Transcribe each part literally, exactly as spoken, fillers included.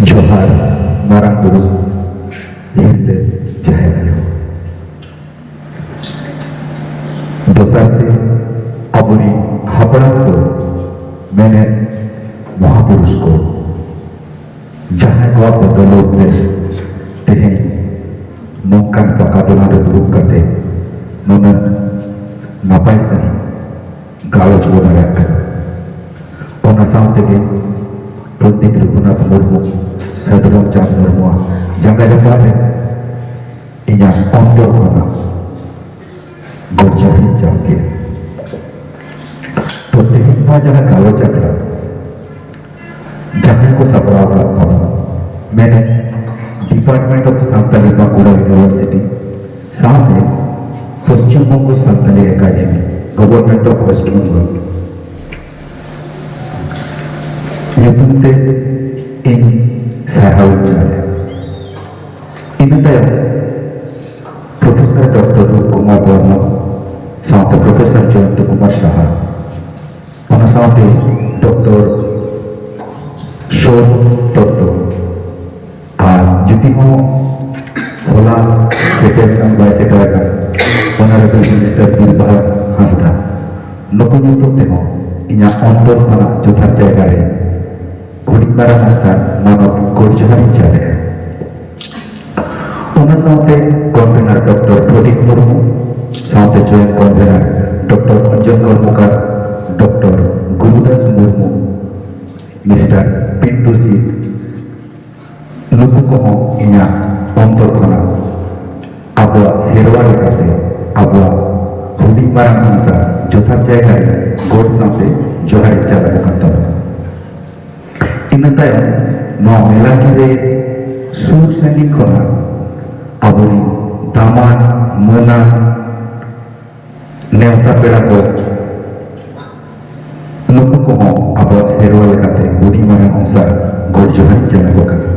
ᱡᱚᱦᱟᱨ ᱢᱟᱨᱟᱝ ᱵᱩᱨᱩ, ᱦᱤᱨᱞᱟᱹ ᱡᱟᱦᱮᱨ ᱟᱭᱳ᱾ ᱫᱚᱥᱟᱨ ᱛᱮ, ᱟᱵᱚᱨᱤᱱ ᱦᱟᱯᱲᱟᱢ ᱠᱚ, ᱢᱮᱱᱮᱫ ᱢᱚᱦᱟᱯᱩᱨᱩᱥ ᱠᱚ, ᱡᱟᱦᱟᱸᱭ ᱠᱚᱣᱟᱜ ᱵᱚᱫᱚᱞᱚᱛ ᱛᱮ ᱛᱮᱦᱮᱧ ᱱᱚᱝᱠᱟᱱ ᱯᱟᱠᱟ ᱫᱚᱞᱟᱱ ᱨᱮ ᱫᱩᱲᱩᱵ ᱠᱟᱛᱮ ᱱᱩᱱᱟᱹᱜ ᱱᱟᱯᱟᱭ ᱥᱟᱺᱦᱤᱡ ᱜᱟᱞᱚᱪ ᱵᱚ ᱫᱟᱲᱮᱭᱟᱜ ᱠᱟᱱᱟ᱾ ᱚᱱᱟ ᱥᱟᱶ ᱛᱮᱜᱮ ᱯᱚᱱᱰᱤᱛ ᱨᱚᱜᱷᱩᱱᱟᱛᱷ ᱢᱩᱨᱢᱩ, ᱥᱟᱹᱫᱷᱩ ᱨᱟᱢᱪᱟᱸᱫᱽ ᱢᱩᱨᱢᱩᱣᱟᱜ ᱡᱟᱸᱜᱟ ᱡᱟᱯᱟᱜ ᱨᱮ ᱤᱧᱟᱹᱜ ᱚᱱᱛᱚᱨ ᱠᱷᱚᱱᱟᱜ ᱜᱚᱰ ᱡᱚᱦᱟᱨ ᱤᱧ ᱪᱟᱞ ᱠᱮᱫᱟ᱾ ᱛᱚ, ᱛᱮᱦᱮᱧ ᱱᱚᱣᱟ ᱡᱟᱦᱟᱸ ᱜᱟᱞᱚᱪ ᱟᱠᱷᱲᱟ, ᱡᱟᱦᱟᱸᱭ ᱠᱚ ᱥᱟᱯᱲᱟᱣ ᱟᱠᱟᱫ ᱛᱟᱵᱚᱱᱟ, ᱢᱮᱱᱮᱫ Department of Santali Bankura University, ᱥᱟᱶᱛᱮ Paschim Banga Santali academy, Government of West Bengal ᱧᱩᱛᱩᱢ ᱛᱮ ᱤᱧ ᱥᱟᱨᱦᱟᱣ ᱤᱧ ᱪᱟᱞᱟ᱾ ᱤᱱᱟᱹ ᱛᱟᱭᱚᱢ ᱯᱨᱚᱯᱷᱮᱥᱚᱨ ᱰᱚᱠᱴᱚᱨ ᱨᱩᱯ ᱠᱩᱢᱟᱨ ᱵᱚᱨᱢᱟ ᱥᱟᱶᱛᱮ ᱯᱨᱚᱯᱷᱮᱥᱚᱨ ᱡᱚᱭᱚᱱᱛ ᱠᱩᱢᱟᱨ ᱥᱟᱦᱟ, ᱚᱱᱟ ᱥᱟᱶᱛᱮ ᱰᱚᱠᱴᱚᱨ ᱥᱳᱢ ᱴᱚᱴᱴᱚ, ᱟᱨ ᱡᱩᱫᱤ ᱦᱚᱸ ᱦᱚᱞᱟ ᱥᱮᱴᱮᱨ ᱟᱠᱟᱱ ᱵᱟᱭ ᱥᱮᱴᱮᱨ ᱟᱠᱟᱱ Honorable Minister ᱵᱤᱨ ᱵᱟᱦᱟ ᱦᱟᱸᱥᱫᱟ, ᱱᱩᱠᱩ ᱧᱩᱛᱩᱢ ᱛᱮᱦᱚᱸ ᱤᱧᱟᱹᱜ ᱚᱱᱛᱚᱨ ᱠᱷᱚᱱᱟᱜ ᱡᱚᱛᱷᱟᱛ ᱡᱟᱭᱜᱟ ᱨᱮ ᱦᱩᱰᱤᱧ ᱢᱟᱨᱟᱝ ᱚᱯᱷᱤᱥᱟᱨ ᱢᱟᱱᱚᱛ ᱜᱚᱰ ᱡᱚᱦᱟᱨ ᱤᱧ ᱪᱟᱞᱮᱜᱼᱟ᱾ ᱚᱱᱟ ᱥᱟᱶᱛᱮ ᱠᱚᱱᱵᱷᱮᱱᱟᱨ ᱰᱚᱠᱴᱚᱨ ᱯᱨᱚᱫᱤᱯ ᱢᱩᱨᱢᱩ, ᱥᱟᱶᱛᱮ joint convener doctor Anjan Karmakar, doctor Gurudas Murmu, mister Pintu Sid, ᱱᱩᱠᱩ ᱠᱚᱦᱚᱸ ᱤᱧᱟᱹᱜ ᱚᱱᱛᱚᱨ ᱠᱷᱚᱱᱟᱜ ᱟᱵᱚᱣᱟᱜ ᱥᱮᱨᱣᱟ ᱞᱮᱠᱟᱛᱮ ᱟᱵᱚᱣᱟᱜ ᱦᱩᱰᱤᱧ ᱢᱟᱨᱟᱝ ᱚᱱᱩᱥᱟᱨ ᱡᱚᱛᱷᱟᱛ ᱡᱟᱭᱜᱟ ᱨᱮ ᱜᱚᱰ ᱥᱟᱶᱛᱮ ᱡᱚᱦᱟᱨ ᱤᱧ ᱪᱟᱞ ᱟᱠᱚ ᱠᱟᱱ ᱛᱟᱵᱚᱱᱟ᱾ ᱤᱱᱟᱹ ᱛᱟᱭᱚᱢ ᱱᱚᱣᱟ ᱢᱮᱞᱟ ᱨᱮ ᱥᱩᱨ ᱥᱟᱺᱜᱤᱧ ᱠᱷᱚᱱᱟᱜ ᱟᱵᱚᱨᱤᱱ ᱫᱟᱢᱟᱱ ᱢᱟᱹᱱᱟᱱ ᱱᱮᱣᱛᱟ ᱯᱮᱲᱟ ᱠᱚ, ᱱᱩᱠᱩ ᱠᱚᱦᱚᱸ ᱟᱵᱚᱣᱟᱜ ᱥᱮᱨᱣᱟ ᱞᱮᱠᱟᱛᱮ ᱦᱩᱰᱤᱧ ᱢᱟᱨᱟᱝ ᱚᱱᱩᱥᱟᱨ ᱜᱚᱰ ᱡᱚᱦᱟᱨ ᱤᱧ ᱪᱟᱞ ᱟᱠᱚ ᱠᱟᱱᱟ᱾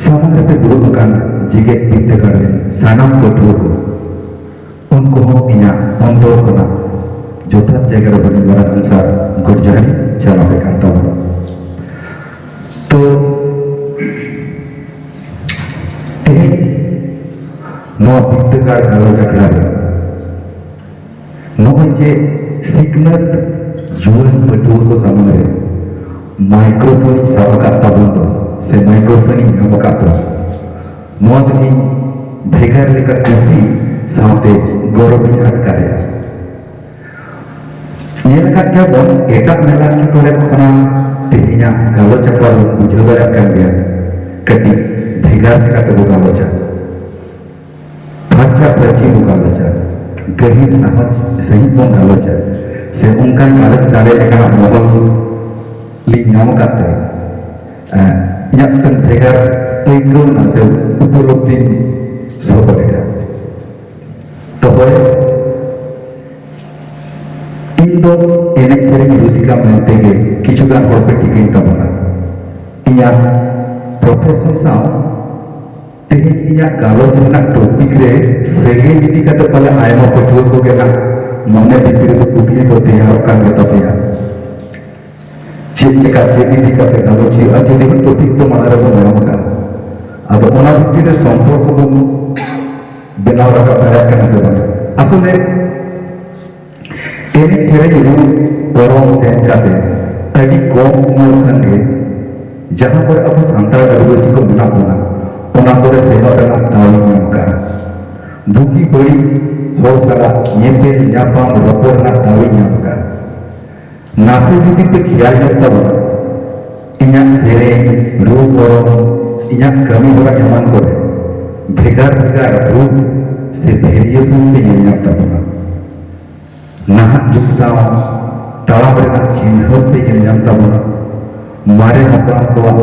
ᱥᱟᱢᱟᱝ ᱨᱮᱯᱮ ᱫᱩᱲᱩᱵ ᱟᱠᱟᱱ ᱡᱮᱜᱮᱛ ᱵᱤᱨᱫᱟᱹᱜᱟᱲ ᱨᱮᱱ ᱥᱟᱱᱟᱢ ᱯᱟᱹᱴᱷᱩᱣᱟᱹ ᱠᱚ, ᱩᱱᱠᱩ ᱦᱚᱸ ᱤᱧᱟᱹᱜ ᱚᱱᱛᱚᱨ ᱠᱷᱚᱱᱟᱜ ᱡᱚᱛᱷᱟᱛ ᱡᱟᱭᱜᱟ ᱨᱮ ᱦᱩᱰᱤᱧ ᱢᱟᱨᱟᱝ ᱚᱱᱩᱥᱟᱨ ᱜᱚᱰ ᱡᱚᱦᱟᱨ ᱤᱧ ᱪᱟᱞ ᱟᱯᱮ ᱠᱟᱱ ᱛᱟᱵᱚᱱᱟ᱾ ᱛᱚ, ᱱᱚᱣᱟ ᱵᱤᱨᱫᱟᱹᱜᱟᱲ ᱜᱟᱞᱚᱪ ᱟᱠᱷᱲᱟ ᱨᱮ ᱱᱚᱜᱼᱚᱭ ᱡᱮ ᱥᱤᱠᱷᱱᱟᱹᱛ ᱡᱩᱣᱟᱹᱱ ᱯᱟᱹᱴᱷᱩᱣᱟᱹ ᱠᱚ ᱥᱟᱢᱟᱝ ᱨᱮ ᱢᱟᱭᱠᱨᱳᱯᱷᱳᱱ ᱥᱟᱵ ᱟᱠᱟᱫ ᱛᱟᱵᱚᱱ ᱫᱚ, ᱥᱮ ᱢᱟᱭᱠᱨᱳᱯᱷᱳᱱ ᱤᱧ ᱧᱟᱢ ᱟᱠᱟᱫ ᱫᱚ, ᱱᱚᱣᱟ ᱫᱚ ᱤᱧ ᱵᱷᱮᱜᱟᱨ ᱞᱮᱠᱟ ᱠᱩᱥᱤ ᱥᱟᱶᱛᱮ ᱜᱚᱨᱚᱵᱤᱧ ᱟᱴᱠᱟᱨᱮᱫᱼᱟ᱾ ᱧᱮᱞ ᱟᱠᱟᱫ ᱜᱮᱭᱟ ᱵᱚᱱ, ᱮᱴᱟᱜ ᱢᱮᱞᱟ ᱠᱚᱨᱮ ᱠᱷᱚᱱᱟᱜ ᱛᱮᱦᱮᱧᱟᱜ ᱜᱟᱞᱚᱪ ᱟᱠᱷᱲᱟ ᱵᱚᱱ ᱵᱩᱡᱷᱟᱹᱣ ᱫᱟᱲᱮᱭᱟᱜ ᱠᱟᱱ ᱜᱮᱭᱟ, ᱠᱟᱹᱴᱤᱡ ᱵᱷᱮᱜᱟᱨ ᱞᱮᱠᱟ ᱛᱮᱵᱚ ᱜᱟᱞᱚᱪᱟ, ᱯᱷᱟᱨᱪᱟ ᱯᱷᱟᱹᱨᱪᱤ ᱵᱚ ᱜᱟᱞᱚᱪᱟ, ᱜᱟᱹᱦᱤᱨ ᱥᱟᱦᱚᱡ ᱥᱟᱹᱦᱤᱡ ᱵᱚᱱ ᱜᱟᱞᱚᱪᱟ, ᱥᱮ ᱚᱱᱠᱟᱱ ᱜᱟᱞᱚᱪ ᱫᱟᱲᱮ ᱞᱮᱠᱟᱱᱟᱜ ᱢᱚᱦᱚᱞ ᱞᱤᱧ ᱧᱟᱢ ᱟᱠᱟᱫ ᱛᱮ, ᱮᱸ, ᱤᱧᱟᱹᱜ ᱢᱤᱫᱴᱟᱝ ᱵᱷᱮᱜᱟᱨ ᱟᱹᱭᱠᱟᱹᱣ ᱮᱱᱟ ᱥᱮ ᱩᱯᱚᱞᱚᱵᱽᱫᱷᱤᱧ ᱥᱚᱫᱚᱨ ᱮᱫᱟ᱾ ᱛᱚᱵᱮ ᱤᱧ ᱫᱚ ᱮᱱᱮᱡ ᱥᱮᱨᱮᱧ ᱨᱩᱥᱤᱠᱟ ᱢᱮᱱᱛᱮ ᱜᱮ ᱠᱤᱪᱷᱩ ᱜᱟᱱ ᱦᱚᱲ ᱯᱮ ᱴᱷᱤᱠᱟᱹᱧ ᱛᱟᱵᱚᱱᱟ᱾ ᱤᱧᱟᱹᱜ ᱯᱨᱚᱯᱷᱮᱥᱚᱱ ᱥᱟᱶ ᱛᱮᱦᱮᱧ ᱤᱧᱟᱹᱜ ᱜᱟᱞᱚᱪ ᱨᱮᱱᱟᱜ ᱴᱚᱯᱤᱠ ᱨᱮ ᱥᱟᱹᱜᱟᱹᱭ ᱤᱫᱤ ᱠᱟᱛᱮ ᱯᱟᱞᱮ ᱟᱭᱢᱟ ᱯᱟᱹᱴᱷᱩᱣᱟᱹ ᱠᱚᱜᱮ ᱱᱟᱜ ᱢᱚᱱᱮ ᱵᱷᱤᱛᱤᱨ ᱨᱮᱫᱚ ᱠᱩᱠᱞᱤ ᱫᱚ ᱛᱮᱭᱟᱨᱚᱜ ᱠᱟᱱ ᱜᱮ ᱛᱟᱯᱮᱭᱟ᱾ ᱪᱮᱫ ᱞᱮᱠᱟ, ᱪᱮᱫ ᱤᱫᱤ ᱠᱟᱛᱮ ᱜᱟᱞᱚᱪ ᱦᱩᱭᱩᱜᱼᱟ? ᱡᱩᱫᱤ ᱦᱚᱸ ᱴᱚᱯᱤᱠ ᱫᱚ ᱢᱟᱲᱟᱝ ᱨᱮᱵᱚᱱ ᱧᱟᱢ ᱟᱠᱟᱫ, ᱟᱫᱚ ᱚᱱᱟ ᱵᱷᱤᱛᱤᱨ ᱨᱮ ᱥᱚᱢᱯᱚᱨᱠᱚ ᱵᱚᱱ ᱵᱮᱱᱟᱣ ᱨᱟᱠᱟᱵ ᱫᱟᱲᱮᱭᱟᱜ ᱠᱟᱱᱟ ᱥᱮ ᱵᱟᱝ? ᱟᱥᱚᱞᱮ ᱮᱱᱮᱡ ᱥᱮᱨᱮᱧ ᱨᱩ ᱯᱚᱨᱚᱵᱽ ᱥᱮᱱ ᱠᱟᱛᱮ ᱟᱹᱰᱤ ᱠᱚᱢ ᱩᱢᱮᱨ ᱠᱷᱚᱱ ᱜᱮ ᱡᱟᱦᱟᱸ ᱠᱚᱨᱮ ᱟᱵᱚ ᱥᱟᱱᱛᱟᱲ ᱟᱹᱫᱤᱵᱟᱹᱥᱤ ᱠᱚ ᱢᱮᱱᱟᱜ ᱵᱚᱱᱟ, ᱚᱱᱟ ᱠᱚᱨᱮ ᱥᱮᱱᱚᱜ ᱨᱮᱱᱟᱜ ᱫᱟᱣ ᱤᱧ ᱧᱟᱢ ᱟᱠᱟᱫᱼᱟ᱾ ᱵᱩᱜᱤ ᱵᱟᱹᱲᱤᱡ ᱦᱚᱲ ᱥᱟᱞᱟᱜ ᱧᱮᱯᱮᱞ ᱧᱟᱯᱟᱢ ᱨᱚᱯᱚᱲ ᱨᱮᱱᱟᱜ ᱫᱟᱣ ᱤᱧ ᱧᱟᱢ ᱟᱠᱟᱫᱼᱟ᱾ ᱱᱟᱥᱮ ᱡᱩᱫᱤ ᱯᱮ ᱠᱷᱮᱭᱟᱞ ᱧᱚᱜ ᱛᱟᱵᱚᱱᱟ, ᱤᱧᱟᱹᱜ ᱥᱮᱨᱮᱧ, ᱨᱩ ᱚᱨᱚᱝ, ᱤᱧᱟᱹᱜ ᱠᱟᱹᱢᱤ ᱦᱚᱨᱟ ᱮᱢᱟᱱ ᱠᱚᱨᱮ ᱵᱷᱮᱜᱟᱨ ᱵᱷᱮᱜᱟᱨ ᱨᱩᱯ ᱥᱮ variation ᱯᱮ ᱧᱮᱞ ᱧᱟᱢ ᱛᱟᱵᱚᱱᱟ᱾ ᱱᱟᱦᱟᱜ ᱡᱩᱜᱽ ᱥᱟᱶ ᱛᱟᱲᱟᱢ ᱨᱮᱱᱟᱜ ᱪᱤᱱᱦᱟᱹ ᱯᱮ ᱧᱮᱞ ᱧᱟᱢ ᱛᱟᱵᱚᱱᱟ᱾ ᱢᱟᱨᱮ ᱦᱟᱯᱲᱟᱢ ᱠᱚᱣᱟᱜ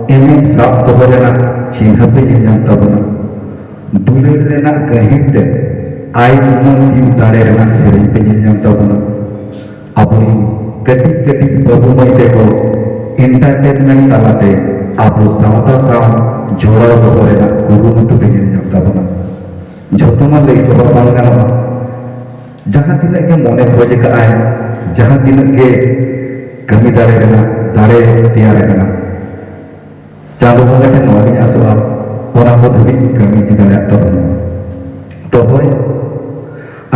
ᱮᱱᱮᱡ ᱥᱟᱵ ᱫᱚᱦᱚ ᱨᱮᱱᱟᱜ ᱪᱤᱱᱦᱟᱹ ᱯᱮ ᱧᱮᱞ ᱧᱟᱢ ᱛᱟᱵᱚᱱᱟ᱾ ᱫᱩᱞᱟᱹᱲ ᱨᱮᱱᱟᱜ ᱜᱟᱹᱦᱤᱨ ᱛᱮ ᱟᱭ ᱩᱢᱟᱹᱱ ᱛᱤᱭᱩᱜ ᱫᱟᱲᱮ ᱨᱮᱱᱟᱜ ᱥᱮᱨᱮᱧ ᱯᱮ ᱧᱮᱞ ᱧᱟᱢ ᱛᱟᱵᱚᱱᱟ᱾ ᱟᱵᱚᱨᱮᱱ ᱠᱟᱹᱴᱤᱡ ᱠᱟᱹᱴᱤᱡ ᱵᱟᱹᱵᱩ ᱢᱟᱹᱭ ᱛᱮᱠᱚ entertainment ᱛᱟᱞᱟᱛᱮ ᱟᱵᱚ ᱥᱟᱶᱛᱟ ᱥᱟᱶ ᱡᱚᱲᱟᱣ ᱫᱚᱦᱚ ᱨᱮᱱᱟᱜ ᱠᱩᱨᱩᱢᱩᱴᱩ ᱯᱮ ᱧᱮᱞ ᱧᱟᱢ ᱛᱟᱵᱚᱱᱟ᱾ ᱡᱷᱚᱛᱚ ᱢᱟ ᱞᱟᱹᱭ ᱪᱟᱵᱟ ᱵᱟᱝ ᱜᱟᱱᱚᱜᱼᱟ᱾ ᱡᱟᱦᱟᱸ ᱛᱤᱱᱟᱹᱜ ᱜᱮ ᱢᱚᱱᱮ ᱠᱷᱚᱡ ᱟᱠᱟᱫ ᱟᱭ, ᱡᱟᱦᱟᱸ ᱛᱤᱱᱟᱹᱜ ᱜᱮ ᱠᱟᱹᱢᱤ ᱫᱟᱲᱮ ᱨᱮᱱᱟᱜ ᱫᱟᱲᱮ ᱛᱮᱭᱟᱨ ᱟᱠᱟᱱᱟ, ᱪᱟᱸᱫᱚ ᱵᱚᱸᱜᱟ ᱴᱷᱮᱱ ᱱᱚᱣᱟ ᱜᱤᱧ ᱟᱥᱚᱜᱼᱟ, ᱚᱱᱟ ᱠᱚ ᱫᱷᱟᱹᱵᱤᱡ ᱠᱟᱹᱢᱤ ᱤᱫᱤ ᱫᱟᱲᱮᱭᱟᱜ ᱛᱟᱵᱚᱱ ᱢᱟ᱾ ᱨᱚᱦᱚᱭ᱾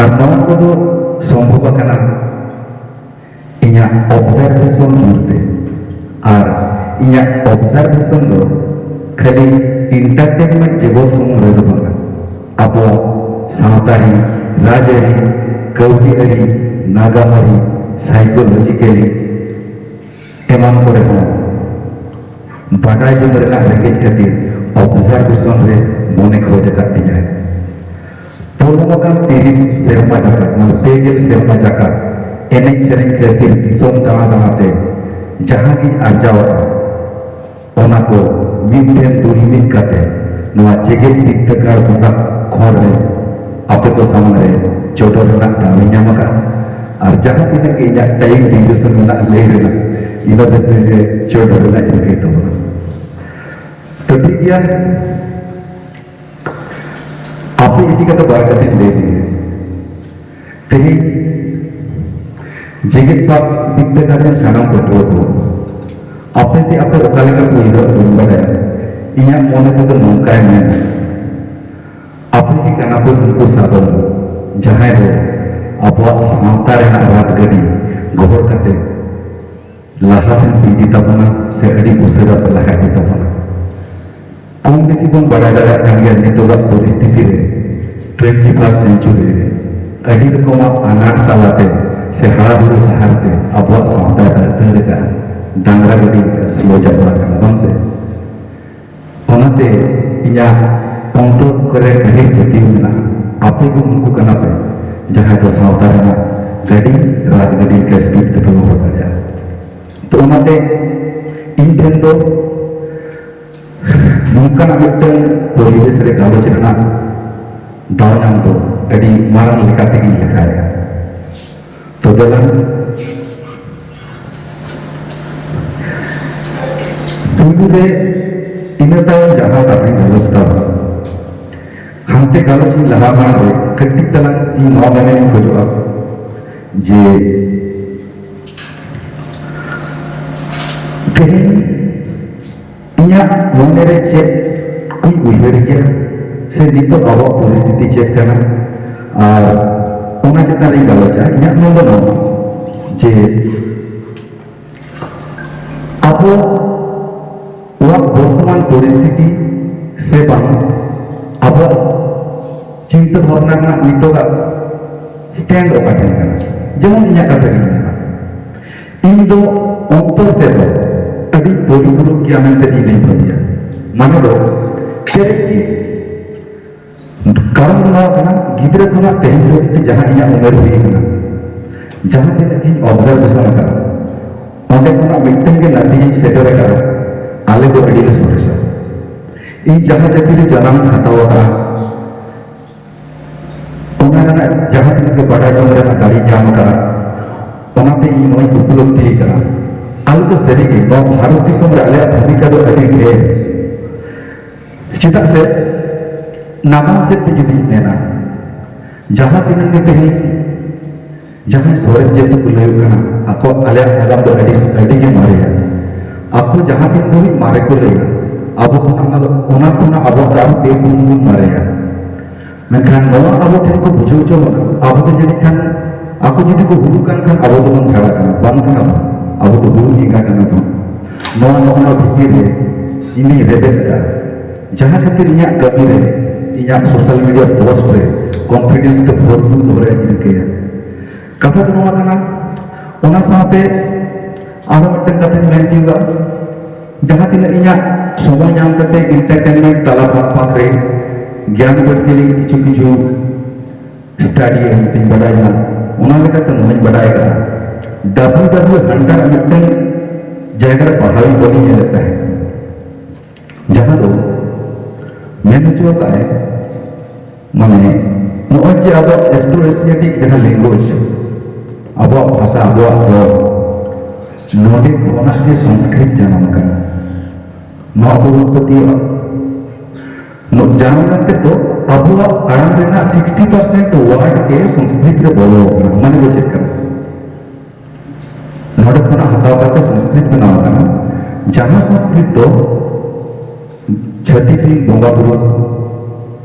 ᱟᱨ ᱱᱚᱣᱟ ᱠᱚᱫᱚ ᱥᱚᱢᱵᱷᱚᱵ ᱟᱠᱟᱱᱟ ᱤᱧᱟᱹᱜ ᱚᱵᱡᱟᱨᱵᱷᱮᱥᱚᱱ ᱡᱳᱨᱛᱮ᱾ ᱟᱨ ᱤᱧᱟᱹᱜ ᱚᱵᱡᱟᱨᱵᱷᱮᱥᱚᱱ ᱫᱚ ᱠᱷᱟᱹᱞᱤ ᱮᱱᱴᱟᱨᱴᱮᱱᱢᱮᱱᱴ ᱡᱮᱜᱚᱛ ᱥᱩᱢᱩᱝ ᱨᱮᱫᱚ ᱵᱟᱝᱟ, ᱟᱵᱚᱣᱟᱜ ᱥᱟᱶᱛᱟᱨᱤ, ᱨᱟᱡᱽᱟᱹᱨᱤ, ᱠᱟᱹᱣᱰᱤ ᱟᱹᱨᱤ, ᱱᱟᱜᱟᱢ ᱟᱹᱨᱤ, ᱥᱟᱭᱠᱳᱞᱚᱡᱤᱠᱮᱞᱤ ᱮᱢᱟᱱ ᱠᱚᱨᱮ ᱦᱚᱸ ᱵᱟᱰᱟᱭ ᱡᱚᱝ ᱨᱮᱱᱟᱜ ᱨᱮᱸᱜᱮᱡ ᱠᱷᱟᱹᱛᱤᱨ ᱚᱵᱡᱟᱨᱵᱷᱮᱥᱚᱱ ᱨᱮ ᱢᱚᱱᱮ ᱠᱷᱚᱡ ᱟᱠᱟᱫ ᱛᱤᱧᱟᱹ᱾ ᱯᱚᱞᱚᱢ ᱟᱠᱟᱱ ᱛᱤᱨᱤᱥ ᱥᱮᱨᱢᱟ ᱡᱟᱠᱟᱛ, ᱢᱟᱱᱮ ᱯᱮ ᱜᱮᱞ ᱥᱮᱨᱢᱟ ᱡᱟᱠᱟᱛ ᱮᱱᱮᱡ ᱥᱮᱨᱮᱧ ᱠᱷᱟᱹᱛᱤᱨ ᱫᱤᱥᱚᱢ ᱫᱟᱬᱟ ᱫᱟᱬᱟᱛᱮ ᱡᱟᱦᱟᱸ ᱜᱤᱧ ᱟᱨᱡᱟᱣ ᱟᱠᱟᱫ, ᱚᱱᱟ ᱠᱚ ᱢᱤᱫ ᱴᱷᱮᱱ ᱫᱩᱞ ᱢᱤᱫ ᱠᱟᱛᱮ ᱱᱚᱣᱟ ᱡᱮᱜᱮᱛ ᱵᱤᱨᱫᱟᱹᱜᱟᱲ ᱵᱚᱸᱜᱟ ᱠᱷᱚᱸᱰ ᱨᱮ ᱟᱯᱮ ᱠᱚ ᱥᱟᱢᱟᱝ ᱨᱮ ᱪᱚᱰᱚᱨ ᱨᱮᱱᱟᱜ ᱫᱟᱣ ᱤᱧ ᱧᱟᱢ ᱟᱠᱟᱫ᱾ ᱟᱨ ᱡᱟᱦᱟᱸ ᱛᱤᱱᱟᱹᱜ ᱜᱮ ᱤᱧᱟᱹᱜ ᱴᱟᱭᱤᱢ ᱰᱤᱭᱩᱨᱮᱥᱚᱱ ᱢᱮᱱᱟᱜᱼᱟ ᱞᱟᱹᱭ ᱨᱮᱱᱟᱜ, ᱤᱱᱟᱹ ᱵᱷᱤᱛᱨᱤ ᱨᱮ ᱪᱚᱰᱚᱨ ᱨᱮᱱᱟᱜ ᱤᱧ ᱨᱤᱠᱟᱹᱭ ᱛᱟᱵᱚᱱᱟ᱾ ᱛᱚ ᱴᱷᱤᱠ ᱜᱮᱭᱟ, ᱟᱯᱮ ᱤᱫᱤ ᱠᱟᱛᱮ ᱵᱟᱨ ᱠᱟᱛᱷᱟᱧ ᱞᱟᱹᱭ ᱞᱮᱜᱮ᱾ ᱛᱮᱦᱮᱧ ᱡᱮᱜᱮᱛ ᱵᱟ-, ᱵᱤᱨᱫᱟᱹᱜᱟᱲ ᱨᱮᱱ ᱥᱟᱱᱟᱢ ᱯᱟᱹᱴᱷᱩᱣᱟᱹ ᱠᱚ, ᱟᱯᱮ ᱛᱮ ᱟᱯᱮ ᱚᱠᱟ ᱞᱮᱠᱟ ᱯᱮ ᱩᱭᱦᱟᱹᱨᱟ ᱵᱟᱹᱧ ᱵᱟᱰᱟᱭᱟ, ᱤᱧᱟᱹᱜ ᱢᱚᱱᱮ ᱛᱮᱫᱚ ᱱᱚᱝᱠᱟᱭ ᱢᱮᱱᱟ, ᱟᱯᱮ ᱜᱮ ᱠᱟᱱᱟ ᱯᱮ ᱩᱱᱠᱩ ᱥᱟᱫᱚᱢ, ᱡᱟᱦᱟᱸᱭ ᱫᱚ ᱟᱵᱚᱣᱟᱜ ᱥᱟᱶᱛᱟ ᱨᱮᱱᱟᱜ ᱨᱟᱛ ᱜᱟᱹᱰᱤ ᱜᱚᱦᱚᱲ ᱠᱟᱛᱮ ᱞᱟᱦᱟ ᱥᱮᱱ ᱯᱮ ᱤᱫᱤ ᱛᱟᱵᱚᱱᱟ ᱥᱮ ᱟᱹᱰᱤ ᱩᱥᱟᱹᱨᱟ ᱯᱮ ᱞᱟᱦᱟ ᱤᱫᱤ ᱛᱟᱵᱚᱱᱟ᱾ ᱠᱚᱢ ᱵᱮᱥᱤ ᱵᱚᱱ ᱵᱟᱲᱟᱭ ᱫᱟᱲᱮᱭᱟᱜ ᱠᱟᱱ ᱜᱮᱭᱟ, ᱱᱤᱛᱚᱜᱟᱜ ᱯᱚᱨᱤᱥᱛᱷᱤᱛᱤ ᱨᱮ ᱴᱩᱭᱮᱱᱴᱤ ᱯᱷᱟᱨᱥᱴ ᱥᱮᱱᱪᱩᱨᱤ ᱨᱮ ᱟᱹᱰᱤ ᱨᱚᱠᱚᱢᱟᱜ ᱟᱱᱟᱴ ᱛᱟᱞᱟᱛᱮ ᱥᱮ ᱦᱟᱨᱟ ᱵᱩᱨᱩ ᱰᱟᱦᱟᱨ ᱛᱮ ᱟᱵᱚᱣᱟᱜ ᱥᱟᱶᱛᱟ ᱫᱟᱹᱲ ᱫᱟᱹᱲ ᱟᱠᱟᱫᱼᱟ, ᱰᱟᱝᱨᱟ ᱜᱟᱹᱰᱤ ᱞᱮᱠᱟ ᱥᱞᱳ ᱪᱟᱵᱟ ᱟᱠᱟᱱᱟ, ᱵᱟᱝ ᱥᱮ? ᱚᱱᱟᱛᱮ ᱤᱧᱟᱹᱜ ᱚᱱᱛᱚᱨ ᱠᱚᱨᱮ ᱜᱟᱹᱦᱤᱨ ᱯᱟᱹᱛᱭᱟᱹᱣ ᱢᱮᱱᱟᱜᱼᱟ, ᱟᱯᱮ ᱜᱮ ᱩᱱᱠᱩ ᱠᱟᱱᱟ ᱯᱮ ᱡᱟᱦᱟᱸᱭ ᱫᱚ ᱥᱟᱶᱛᱟ ᱨᱮᱱᱟᱜ ᱜᱟᱹᱰᱤ ᱨᱟᱛ ᱜᱟᱹᱰᱤ ᱞᱮᱠᱟ ᱥᱯᱤᱰ ᱛᱮᱯᱮ ᱜᱚᱦᱚᱲ ᱫᱟᱲᱮᱭᱟᱜᱼᱟ᱾ ᱛᱚ ᱚᱱᱟᱛᱮ ᱤᱧ ᱴᱷᱮᱱ ᱫᱚ ᱱᱚᱝᱠᱟᱱᱟᱜ ᱢᱤᱫᱴᱟᱝ ᱯᱚᱨᱤᱵᱮᱥ ᱨᱮ ᱜᱟᱞᱚᱪ ᱨᱮᱱᱟᱜ ᱫᱟᱣ ᱧᱟᱢ ᱫᱚ ᱟᱹᱰᱤ ᱢᱟᱨᱟᱝ ᱞᱮᱠᱟ ᱛᱮᱜᱮᱧ ᱞᱮᱠᱷᱟᱭᱟ᱾ ᱛᱚ ᱫᱮᱞᱟ, ᱯᱩᱭᱞᱩ ᱨᱮ ᱤᱱᱟᱹ ᱛᱟᱭᱚᱢ ᱡᱟᱦᱟᱸ ᱠᱟᱛᱷᱟᱧ ᱜᱟᱞᱚᱪ ᱫᱟ, ᱦᱟᱱᱛᱮ ᱜᱟᱞᱚᱪ ᱤᱧ ᱞᱟᱦᱟ ᱢᱟᱲᱟᱝ ᱨᱮ ᱠᱟᱹᱴᱤᱡ ᱛᱟᱞᱟᱝ ᱤᱧ ᱱᱚᱣᱟ ᱢᱮᱱ ᱤᱧ ᱠᱷᱚᱡᱚᱜᱼᱟ ᱡᱮ ᱛᱮᱦᱮᱧ ᱤᱧᱟᱹᱜ ᱢᱚᱱᱮ ᱨᱮ ᱪᱮᱫ ᱠᱚᱧ ᱩᱭᱦᱟᱹᱨ ᱜᱮᱭᱟ, ᱥᱮ ᱱᱤᱛᱚᱜ ᱟᱵᱚᱣᱟᱜ ᱯᱚᱨᱤᱥᱛᱷᱤᱛᱤ ᱪᱮᱫ ᱠᱟᱱᱟ, ᱟᱨ ᱚᱱᱟ ᱪᱮᱛᱟᱱ ᱨᱤᱧ ᱜᱟᱞᱚᱪᱟ᱾ ᱤᱧᱟᱹᱜ ᱢᱮᱱ ᱫᱚ ᱱᱚᱣᱟ ᱡᱮ ᱟᱵᱚᱣᱟᱜ ᱵᱚᱨᱛᱚᱢᱟᱱ ᱯᱚᱨᱤᱥᱛᱷᱤᱛᱤ ᱥᱮ ᱵᱟᱝ ᱟᱵᱚᱣᱟᱜ ᱪᱤᱱᱛᱟᱹ ᱵᱷᱟᱵᱽᱱᱟ ᱨᱮᱱᱟᱜ ᱱᱤᱛᱚᱜᱟᱜ stand ᱚᱠᱟ ᱴᱷᱮᱱ ᱠᱟᱱᱟ᱾ ᱡᱮᱢᱚᱱ ᱤᱧᱟᱹᱜ ᱠᱟᱛᱷᱟ ᱜᱤᱧ ᱢᱮᱱᱟ, ᱤᱧ ᱫᱚ ᱚᱱᱛᱚᱨ ᱛᱮᱫᱚ ᱟᱹᱰᱤ ᱯᱚᱨᱤᱯᱩᱨᱩᱠ ᱜᱮᱭᱟ ᱢᱮᱱᱛᱮ ᱤᱧ ᱫᱩᱧ ᱵᱷᱟᱹᱵᱤᱭᱟ᱾ ᱢᱟᱱᱮ ᱫᱚ ᱪᱮᱫ ᱜᱮ ᱠᱟᱨᱚᱱ ᱫᱚ ᱱᱚᱣᱟ ᱠᱟᱱᱟ, ᱜᱤᱫᱽᱨᱟᱹ ᱠᱷᱚᱱᱟᱜ ᱛᱮᱦᱮᱧ ᱫᱷᱟᱹᱵᱤᱡ ᱛᱮ ᱡᱟᱦᱟᱸ ᱤᱧᱟᱹᱜ ᱩᱢᱮᱨ ᱦᱩᱭ ᱟᱠᱟᱱᱟ, ᱡᱟᱦᱟᱸ ᱛᱤᱱᱟᱹᱜ ᱤᱧ observation ᱟᱠᱟᱫᱟ, ᱚᱸᱰᱮ ᱠᱷᱚᱱᱟᱜ ᱢᱤᱫᱴᱟᱝ ᱜᱮ ᱱᱟᱹᱛᱤᱡ ᱤᱧ ᱥᱮᱴᱮᱨ ᱟᱠᱟᱫᱟ, ᱟᱞᱮ ᱫᱚ ᱟᱹᱰᱤ ᱞᱮ ᱥᱚᱨᱮᱥᱟ᱾ ᱤᱧ ᱡᱟᱦᱟᱸ ᱡᱟᱹᱛᱤ ᱨᱮ ᱡᱟᱱᱟᱢ ᱦᱟᱛᱟᱣ ᱟᱠᱟᱫᱟ, ᱚᱱᱟ ᱨᱮᱱᱟᱜ ᱡᱟᱦᱟᱸ ᱛᱤᱱᱟᱹᱜ ᱜᱮ ᱵᱟᱰᱟᱭ ᱡᱚᱝ ᱨᱮᱱᱟᱜ ᱫᱟᱲᱮᱧ ᱧᱟᱢ ᱟᱠᱟᱫᱟ, ᱚᱱᱟᱛᱮ ᱤᱧ ᱱᱚᱣᱟᱧ ᱩᱯᱞᱚᱵᱽᱫᱷᱤ ᱟᱠᱟᱫᱟ᱾ ᱟᱞᱮ ᱫᱚ ᱥᱟᱹᱨᱤᱜᱮ ᱱᱚᱣᱟ ᱵᱷᱟᱨᱚᱛ ᱫᱤᱥᱚᱢ ᱨᱮ ᱟᱞᱮᱭᱟᱜ ᱵᱷᱩᱢᱤᱠᱟ ᱫᱚ ᱟᱹᱰᱤ ᱰᱷᱮᱨ᱾ ᱪᱮᱫᱟᱜ ᱥᱮ ᱱᱟᱜᱟᱢ ᱥᱮᱫ ᱛᱮ ᱡᱩᱫᱤᱧ ᱢᱮᱱᱟ, ᱡᱟᱦᱟᱸ ᱛᱤᱱᱟᱹᱜ ᱜᱮ ᱛᱮᱦᱮᱧ ᱡᱟᱦᱟᱸᱭ ᱥᱚᱨᱮᱥ ᱡᱟᱹᱛᱤ ᱠᱚ ᱞᱟᱹᱭᱚᱜ ᱠᱟᱱᱟ, ᱟᱠᱚ ᱟᱞᱮᱭᱟᱜ ᱱᱟᱜᱟᱢ ᱫᱚ ᱟᱹᱰᱤ, ᱟᱹᱰᱤ ᱜᱮ ᱢᱟᱨᱮᱭᱟ᱾ ᱟᱠᱚ ᱡᱟᱦᱟᱸ ᱛᱤᱱ ᱫᱷᱟᱹᱵᱤᱡ ᱢᱟᱨᱮ ᱠᱚ ᱞᱟᱹᱭᱟ, ᱟᱵᱚ ᱠᱷᱚᱱᱟᱜ ᱚᱱᱟ ᱫᱚ, ᱚᱱᱟ ᱠᱷᱚᱱᱟᱜ ᱟᱵᱚ ᱫᱚ ᱟᱨᱚ ᱯᱮ ᱯᱩᱱ ᱜᱩᱱ ᱢᱟᱨᱮᱭᱟ᱾ ᱢᱮᱱᱠᱷᱟᱱ ᱱᱚᱣᱟ ᱟᱵᱚ ᱴᱷᱮᱱ ᱠᱚ ᱵᱩᱡᱷᱟᱹᱣ ᱦᱚᱪᱚ ᱵᱚᱱᱟ, ᱟᱵᱚ ᱫᱚ ᱡᱟᱹᱱᱤᱡ ᱠᱷᱟᱱ ᱟᱠᱚ ᱡᱩᱫᱤ ᱠᱚ ᱦᱩᱲᱩ ᱠᱟᱱ ᱠᱷᱟᱱ ᱟᱵᱚ ᱫᱚᱵᱚᱱ ᱡᱷᱟᱲᱟ ᱠᱟᱱᱟ, ᱵᱟᱝ ᱠᱟᱱᱟ ᱵᱚᱱ, ᱟᱵᱚ ᱫᱚ ᱦᱩᱲᱩ ᱮᱸᱜᱟ ᱠᱟᱱᱟ ᱵᱚᱱ᱾ ᱱᱚᱣᱟ, ᱱᱚᱜᱼᱚ ᱱᱚᱣᱟ ᱵᱷᱤᱛᱤᱨ ᱨᱮ ᱤᱧ ᱫᱩᱧ ᱨᱮᱵᱮᱫ ᱟᱠᱟᱫ, ᱡᱟᱦᱟᱸ ᱠᱷᱟᱹᱛᱤᱨ ᱤᱧᱟᱹᱜ ᱠᱟᱹᱢᱤ ᱨᱮ, ᱤᱧᱟᱹᱜ social media post ᱨᱮ confidence ᱛᱮ ᱵᱷᱚᱨᱯᱩᱨ ᱫᱚᱦᱚ ᱨᱮᱭᱟᱜ ᱤᱧ ᱨᱤᱠᱟᱹᱭᱟ᱾ ᱠᱟᱛᱷᱟ ᱫᱚ ᱱᱚᱣᱟ ᱠᱟᱱᱟ, ᱚᱱᱟ ᱥᱟᱶᱛᱮ ᱟᱨᱦᱚᱸ ᱢᱤᱫᱴᱮᱱ ᱠᱟᱛᱷᱟᱧ ᱢᱮᱱ ᱦᱚᱪᱚᱭᱮᱫᱟ, ᱡᱟᱦᱟᱸ ᱛᱤᱱᱟᱹᱜ ᱤᱧᱟᱹᱜ ᱥᱚᱢᱚᱭ ᱧᱟᱢ ᱠᱟᱛᱮ entertainment ᱛᱟᱞᱟ ᱯᱟᱠ ᱯᱟᱠ ᱨᱮ ᱜᱮᱭᱟᱱ ᱵᱟᱹᱲᱛᱤ ᱞᱟᱹᱜᱤᱫ ᱠᱤᱪᱷᱩ ᱠᱤᱪᱷᱩ study ᱟᱹᱧ ᱥᱮᱧ ᱵᱟᱰᱟᱭ ᱧᱟᱢ, ᱚᱱᱟ ᱞᱮᱠᱟᱛᱮ ᱱᱚᱣᱟᱧ ᱵᱟᱰᱟᱭ ᱟᱠᱟᱫᱟ, W W Hunter ᱢᱤᱫᱴᱮᱱ ᱡᱟᱭᱜᱟ ᱨᱮ ᱯᱟᱲᱦᱟᱣ ᱤᱧ ᱵᱟᱹᱧ ᱧᱮᱞᱮᱫ ᱛᱟᱦᱮᱸᱫ, ᱡᱟᱦᱟᱸ ᱫᱚ ᱢᱮᱱ ᱦᱚᱪᱚ ᱟᱠᱟᱫᱟᱭ, ᱢᱟᱱᱮ ᱱᱚᱜᱼᱚᱭ ᱡᱮ ᱟᱵᱚᱣᱟᱜ Austro-Asiatic ᱡᱟᱦᱟᱸ language, ᱟᱵᱚᱣᱟᱜ ᱵᱷᱟᱥᱟ, ᱟᱵᱚᱣᱟᱜ ᱨᱚᱲ, ᱱᱚᱰᱮ ᱠᱷᱚᱱᱟᱜ ᱜᱮ ᱥᱚᱝᱥᱠᱨᱤᱛ ᱡᱟᱱᱟᱢ ᱟᱠᱟᱱᱟ᱾ ᱱᱚᱣᱟ ᱵᱚᱱ ᱯᱟᱹᱛᱭᱟᱹᱜᱼᱟ᱾ ᱱᱚ-, ᱡᱟᱱᱟᱢ ᱠᱟᱛᱮ ᱫᱚ ᱟᱵᱚᱣᱟᱜ ᱟᱲᱟᱝ ᱨᱮᱱᱟᱜ sixty percent word ᱜᱮ ᱥᱚᱝᱥᱠᱨᱤᱛ ᱨᱮ ᱵᱚᱞᱚ ᱟᱠᱟᱱᱟ᱾ ᱢᱟᱱᱮ ᱫᱚ ᱪᱮᱫ ᱠᱟᱱᱟ? ᱱᱚᱰᱮ ᱠᱷᱚᱱᱟᱜ ᱦᱟᱛᱟᱣ ᱠᱟᱛᱮ ᱥᱚᱝᱥᱠᱨᱤᱛ ᱵᱮᱱᱟᱣ ᱟᱠᱟᱱᱟ, ᱡᱟᱦᱟᱸ ᱥᱚᱝᱥᱠᱨᱤᱛ ᱫᱚ ᱪᱷᱟᱹᱛᱤᱠ ᱨᱮᱱ ᱵᱚᱸᱜᱟ ᱵᱩᱨᱩ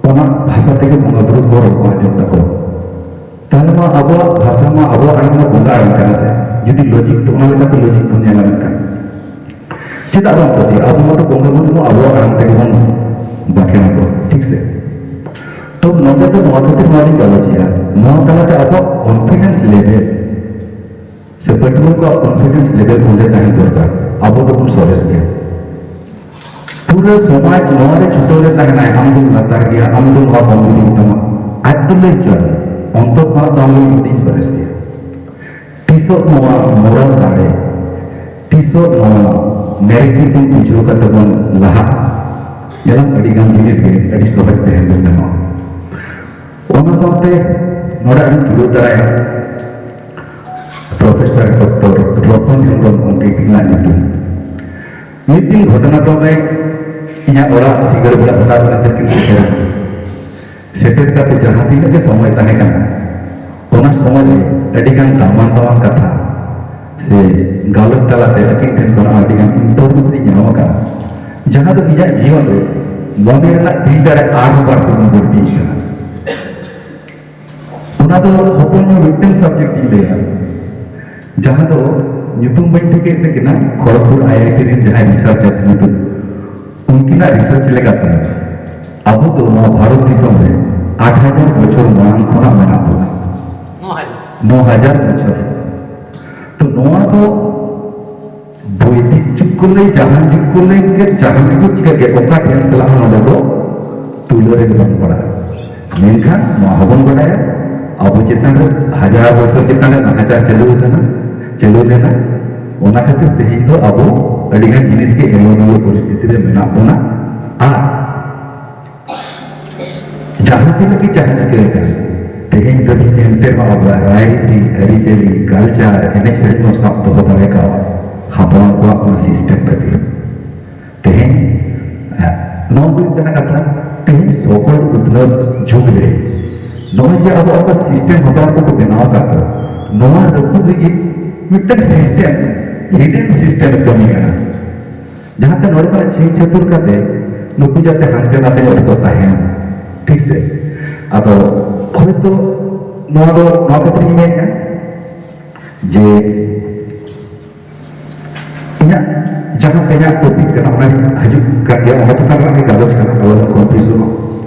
ᱚᱱᱟ ᱵᱷᱟᱥᱟ ᱛᱮᱜᱮ ᱵᱚᱸᱜᱟ ᱵᱩᱨᱩ ᱠᱚ ᱨᱚᱲ ᱟᱸᱡᱚᱢ ᱛᱟᱠᱚ᱾ ᱛᱟᱦᱞᱮ ᱢᱟ ᱟᱵᱚᱣᱟᱜ ᱵᱷᱟᱥᱟ ᱢᱟ ᱟᱵᱚᱣᱟᱜ ᱟᱲᱟᱝ ᱢᱟ ᱵᱚᱸᱜᱟ ᱟᱲᱟᱝ ᱠᱟᱱᱟ ᱥᱮ? ᱡᱩᱫᱤ ᱞᱚᱡᱤᱠ ᱛᱮ, ᱚᱱᱟ ᱞᱮᱠᱟᱛᱮ ᱞᱚᱡᱤᱠ ᱵᱚᱱ ᱧᱮᱞᱟ, ᱢᱮᱱᱠᱷᱟᱱ ᱪᱮᱫᱟᱜ ᱵᱟᱝ ᱯᱟᱹᱛᱭᱟᱹᱜᱼᱟ? ᱟᱵᱚ ᱢᱟᱛᱚ ᱵᱚᱸᱜᱟ ᱵᱩᱨᱩ ᱢᱟ ᱟᱵᱚᱣᱟᱜ ᱟᱲᱟᱝ ᱛᱮᱜᱮ ᱵᱚᱱ ᱵᱟᱠᱷᱮᱬ ᱟᱠᱚᱣᱟ, ᱴᱷᱤᱠ ᱥᱮ? ᱛᱚ ᱱᱚᱰᱮ ᱫᱚ ᱱᱚᱣᱟ ᱠᱷᱟᱹᱛᱤᱨ ᱱᱚᱣᱟ ᱞᱤᱧ ᱜᱟᱞᱚᱪᱮᱜᱼᱟ, ᱱᱚᱣᱟ ᱛᱟᱞᱟᱛᱮ ᱟᱵᱚᱣᱟᱜ confidence level ᱥᱮ ᱯᱟᱹᱴᱷᱩᱣᱟᱹ ᱠᱚᱣᱟᱜ confidence level ᱚᱸᱰᱮ ᱛᱟᱦᱮᱸ ᱫᱚᱨᱠᱟᱨ᱾ ᱟᱵᱚ ᱫᱚᱵᱚᱱ ᱥᱚᱨᱮᱥ ᱜᱮᱭᱟ᱾ ᱯᱩᱨᱟᱹ ᱥᱚᱢᱟᱡᱽ ᱱᱚᱣᱟ ᱨᱮ ᱪᱷᱩᱴᱟᱹᱣ ᱨᱮ ᱛᱟᱦᱮᱱᱟᱭ, ᱟᱢ ᱫᱚᱢ ᱞᱟᱛᱟᱨ ᱜᱮᱭᱟ, ᱟᱢ ᱫᱚ ᱱᱚᱣᱟ ᱵᱟᱢ ᱵᱩᱡᱷᱟᱹᱣ ᱛᱟᱢᱟ, ᱟᱡ ᱫᱚ ᱞᱟᱹᱭ ᱦᱚᱪᱚ ᱟᱢ, ᱚᱱᱛᱚᱨ ᱠᱷᱚᱱᱟᱜ ᱫᱚ ᱟᱢ ᱫᱚ ᱤᱧ ᱥᱚᱨᱮᱥ ᱜᱮᱭᱟ᱾ ᱛᱤᱥᱚᱜ ᱱᱚᱣᱟ moral ᱫᱟᱲᱮ, ᱛᱤᱥᱚᱜ ᱱᱚᱣᱟ merit ᱵᱚᱱ ᱵᱩᱡᱷᱟᱹᱣ ᱠᱟᱛᱮ ᱵᱚᱱ ᱞᱟᱦᱟᱜᱼᱟ? ᱧᱮᱞᱟᱢ, ᱟᱹᱰᱤ ᱜᱟᱱ ᱡᱤᱱᱤᱥ ᱜᱮ ᱟᱹᱰᱤ ᱥᱚᱦᱚᱡ ᱛᱮ handle ᱜᱟᱱᱚᱜᱼᱟ᱾ ᱚᱱᱟ ᱥᱟᱶᱛᱮ ᱱᱚᱰᱮ ᱟᱹᱰᱤ ᱡᱩᱲᱟᱹᱣ ᱫᱟᱨᱟᱭᱟ ᱯᱨᱚᱯᱷᱮᱥᱚᱨ ᱰᱚᱠᱴᱚᱨ ᱨᱚᱛᱚᱱ ᱦᱮᱢᱵᱨᱚᱢ ᱜᱚᱢᱠᱮ ᱛᱤᱠᱤᱱᱟᱜ ᱧᱩᱛᱩᱢ᱾ ᱢᱤᱫ ᱫᱤᱱ ᱜᱷᱚᱴᱚᱱᱟ ᱠᱨᱚᱢᱮ ᱤᱧᱟᱹᱜ ᱚᱲᱟᱜ ᱥᱤᱸᱜᱟᱹᱲ ᱵᱮᱲᱟ ᱦᱚᱴᱟᱛ ᱠᱟᱛᱮ ᱠᱤᱱ ᱥᱮᱴᱮᱨ ᱮᱱᱟ᱾ ᱥᱮᱴᱮᱨ ᱠᱟᱛᱮ ᱡᱟᱦᱟᱸ ᱛᱤᱱᱟᱹᱜ ᱜᱮ ᱥᱚᱢᱚᱭ ᱛᱟᱦᱮᱸ ᱠᱟᱱᱟ, ᱚᱱᱟ ᱥᱚᱢᱚᱭ ᱨᱮ ᱟᱹᱰᱤ ᱜᱟᱱ ᱫᱟᱢᱟᱱ ᱫᱟᱢᱟᱱ ᱠᱟᱛᱷᱟ ᱥᱮ ᱜᱟᱞᱚᱪ ᱛᱟᱞᱟᱛᱮ ᱟᱹᱠᱤᱱ ᱴᱷᱮᱱ ᱠᱷᱚᱱᱟᱜ ᱟᱹᱰᱤ ᱜᱟᱱ information ᱤᱧ ᱧᱟᱢ ᱟᱠᱟᱫᱟ, ᱡᱟᱦᱟᱸ ᱫᱚ ᱤᱧᱟᱹᱜ ᱡᱤᱭᱚᱱ ᱨᱮ ᱢᱚᱱᱮ ᱨᱮᱱᱟᱜ ᱫᱤᱞ ᱫᱟᱲᱮ ᱟᱨᱦᱚᱸ ᱵᱟᱹᱲᱛᱤ ᱵᱟᱹᱲᱛᱤ ᱟᱠᱟᱱᱟ᱾ ᱚᱱᱟ ᱫᱚ ᱦᱚᱯᱚᱱ ᱧᱚᱜ ᱢᱤᱫᱴᱮᱱ subject ᱤᱧ ᱞᱟᱹᱭᱟ, ᱡᱟᱦᱟᱸ ᱫᱚ ᱧᱩᱛᱩᱢ ᱵᱟᱹᱧ ᱴᱷᱤᱠᱟᱹᱭᱮᱫ ᱛᱟᱹᱠᱤᱱᱟ, ᱠᱷᱚᱲᱚᱜᱽᱯᱩᱨ IIT ᱨᱮᱱ ᱡᱟᱦᱟᱸᱭ researcher ᱠᱤᱱ, ᱩᱱᱠᱤᱱᱟᱜ research ᱞᱮᱠᱟᱛᱮ ᱟᱵᱚ ᱫᱚ ᱱᱚᱣᱟ ᱵᱷᱟᱨᱚᱛ ᱫᱤᱥᱚᱢ ᱨᱮ ᱟᱴ ᱦᱟᱡᱟᱨ ᱵᱚᱪᱷᱚᱨ ᱢᱟᱲᱟᱝ ᱠᱷᱚᱱᱟᱜ ᱢᱮᱱᱟᱜ ᱵᱚᱱᱟ᱾ ᱱᱚ ᱦᱟᱡᱟᱨ᱾ ᱱᱚ ᱦᱟᱡᱟᱨ ᱵᱚᱪᱷᱚᱨ᱾ ᱛᱚ ᱱᱚᱣᱟ ᱫᱚ ᱵᱳᱭᱫᱤᱠ ᱡᱩᱜᱽ ᱠᱚ ᱞᱟᱹᱭ, ᱡᱟᱦᱟᱱ ᱡᱩᱜᱽ ᱠᱚ ᱞᱟᱹᱭ ᱜᱮ, ᱡᱟᱦᱟᱱ ᱡᱩᱜᱽ ᱪᱤᱠᱟᱹ ᱜᱮ, ᱚᱠᱟ ᱴᱷᱮᱱ ᱥᱟᱞᱟᱜ ᱦᱚᱸ ᱱᱚᱰᱮ ᱫᱚ ᱛᱩᱞᱟᱹ ᱨᱮᱜᱮ ᱵᱟᱝ ᱯᱟᱲᱟᱜᱼᱟ᱾ ᱢᱮᱱᱠᱷᱟᱱ ᱱᱚᱣᱟ ᱦᱚᱸᱵᱚᱱ ᱵᱟᱰᱟᱭᱟ, ᱟᱵᱚ ᱪᱮᱛᱟᱱ ᱨᱮ ᱦᱟᱡᱟᱨ ᱵᱚᱪᱷᱚᱨ ᱪᱮᱛᱟᱱ ᱨᱮ ᱱᱟᱦᱟᱪᱟᱨ ᱪᱟᱹᱞᱩ ᱟᱠᱟᱱᱟ, ᱪᱟᱹᱞᱩ ᱞᱮᱱᱟ᱾ ᱚᱱᱟ ᱠᱷᱟᱹᱛᱤᱨ ᱛᱮᱦᱮᱧ ᱫᱚ ᱟᱵᱚ ᱟᱹᱰᱤᱜᱟᱱ ᱡᱤᱱᱤᱥ ᱜᱮ ᱮᱞᱚᱢᱤᱭᱟᱹ ᱯᱚᱨᱤᱥᱛᱷᱤᱛᱤ ᱨᱮ ᱢᱮᱱᱟᱜ ᱵᱚᱱᱟ᱾ ᱟᱨ ᱡᱟᱦᱟᱸ ᱛᱤᱱᱟᱹᱜ ᱜᱮ ᱡᱟᱦᱟᱸ ᱪᱤᱠᱟᱹ ᱟᱠᱟᱱ, ᱛᱮᱦᱮᱧ ᱫᱷᱟᱹᱵᱤᱡ ᱮᱱᱛᱮ ᱨᱮᱦᱚᱸ ᱟᱵᱚᱣᱟᱜ ᱨᱟᱭᱨᱤᱛᱤ, ᱟᱹᱨᱤᱪᱟᱹᱞᱤ, culture, ᱮᱱᱮᱡ ᱥᱮᱨᱮᱧ ᱵᱚᱱ ᱥᱟᱵ ᱫᱚᱦᱚ ᱫᱟᱲᱮ ᱠᱟᱣᱟ ᱦᱟᱯᱲᱟᱢ ᱠᱚᱣᱟᱜ ᱚᱱᱟ system ᱠᱷᱟᱹᱛᱤᱨ᱾ ᱛᱮᱦᱮᱧ, ᱮ, ᱱᱚᱣᱟ ᱦᱩᱭᱩᱜ ᱠᱟᱱᱟ ᱠᱟᱛᱷᱟ, ᱛᱮᱦᱮᱧ ᱥᱚᱠᱚᱞ ᱩᱛᱱᱟᱹᱣ ᱡᱩᱜᱽ ᱨᱮ ᱱᱚᱜᱼᱚᱭ ᱡᱮ ᱟᱵᱚ ᱚᱱᱟ system ᱦᱟᱯᱲᱟᱢ ᱠᱚᱠᱚ ᱵᱮᱱᱟᱣ ᱟᱠᱟᱫ ᱫᱚ, ᱱᱚᱣᱟ ᱨᱟᱹᱯᱩᱫ ᱞᱟᱹᱜᱤᱫ ᱢᱤᱫᱴᱟᱝ system, hidden system ᱠᱟᱹᱢᱤ ᱠᱟᱱᱟ᱾ ᱡᱟᱦᱟᱸᱛᱮ ᱱᱚᱰᱮ ᱠᱷᱚᱱᱟᱜ ᱪᱷᱤᱝ ᱪᱷᱟᱹᱛᱩᱨ ᱠᱟᱛᱮ ᱱᱩᱠᱩ ᱡᱟᱛᱮ ᱦᱟᱱᱛᱮ ᱱᱟᱛᱮ ᱧᱚᱜ ᱨᱮᱠᱚ ᱛᱟᱦᱮᱱ᱾ ᱴᱷᱤᱠ ᱥᱮ? ᱟᱫᱚ ᱦᱚᱭᱛᱳ ᱱᱚᱣᱟ ᱫᱚ ᱱᱚᱣᱟ ᱠᱷᱟᱹᱛᱤᱨ ᱤᱧ ᱢᱮᱱᱮᱫᱼᱟ ᱡᱮ ᱤᱧᱟᱹᱜ ᱡᱟᱦᱟᱸ ᱛᱮᱦᱮᱧᱟᱜ ᱴᱚᱯᱤᱠ ᱠᱟᱱᱟ, ᱚᱱᱟ ᱦᱤᱡᱩᱜ ᱠᱟᱱ ᱜᱮᱭᱟ, ᱚᱱᱟ ᱪᱮᱛᱟᱱ ᱨᱮᱱᱟᱜ ᱜᱮ ᱜᱟᱞᱚᱪ ᱠᱟᱱᱟ, ᱟᱞᱚ ᱵᱚᱱ ᱠᱚᱱᱯᱷᱤᱭᱩᱡᱚᱜ ᱢᱟ᱾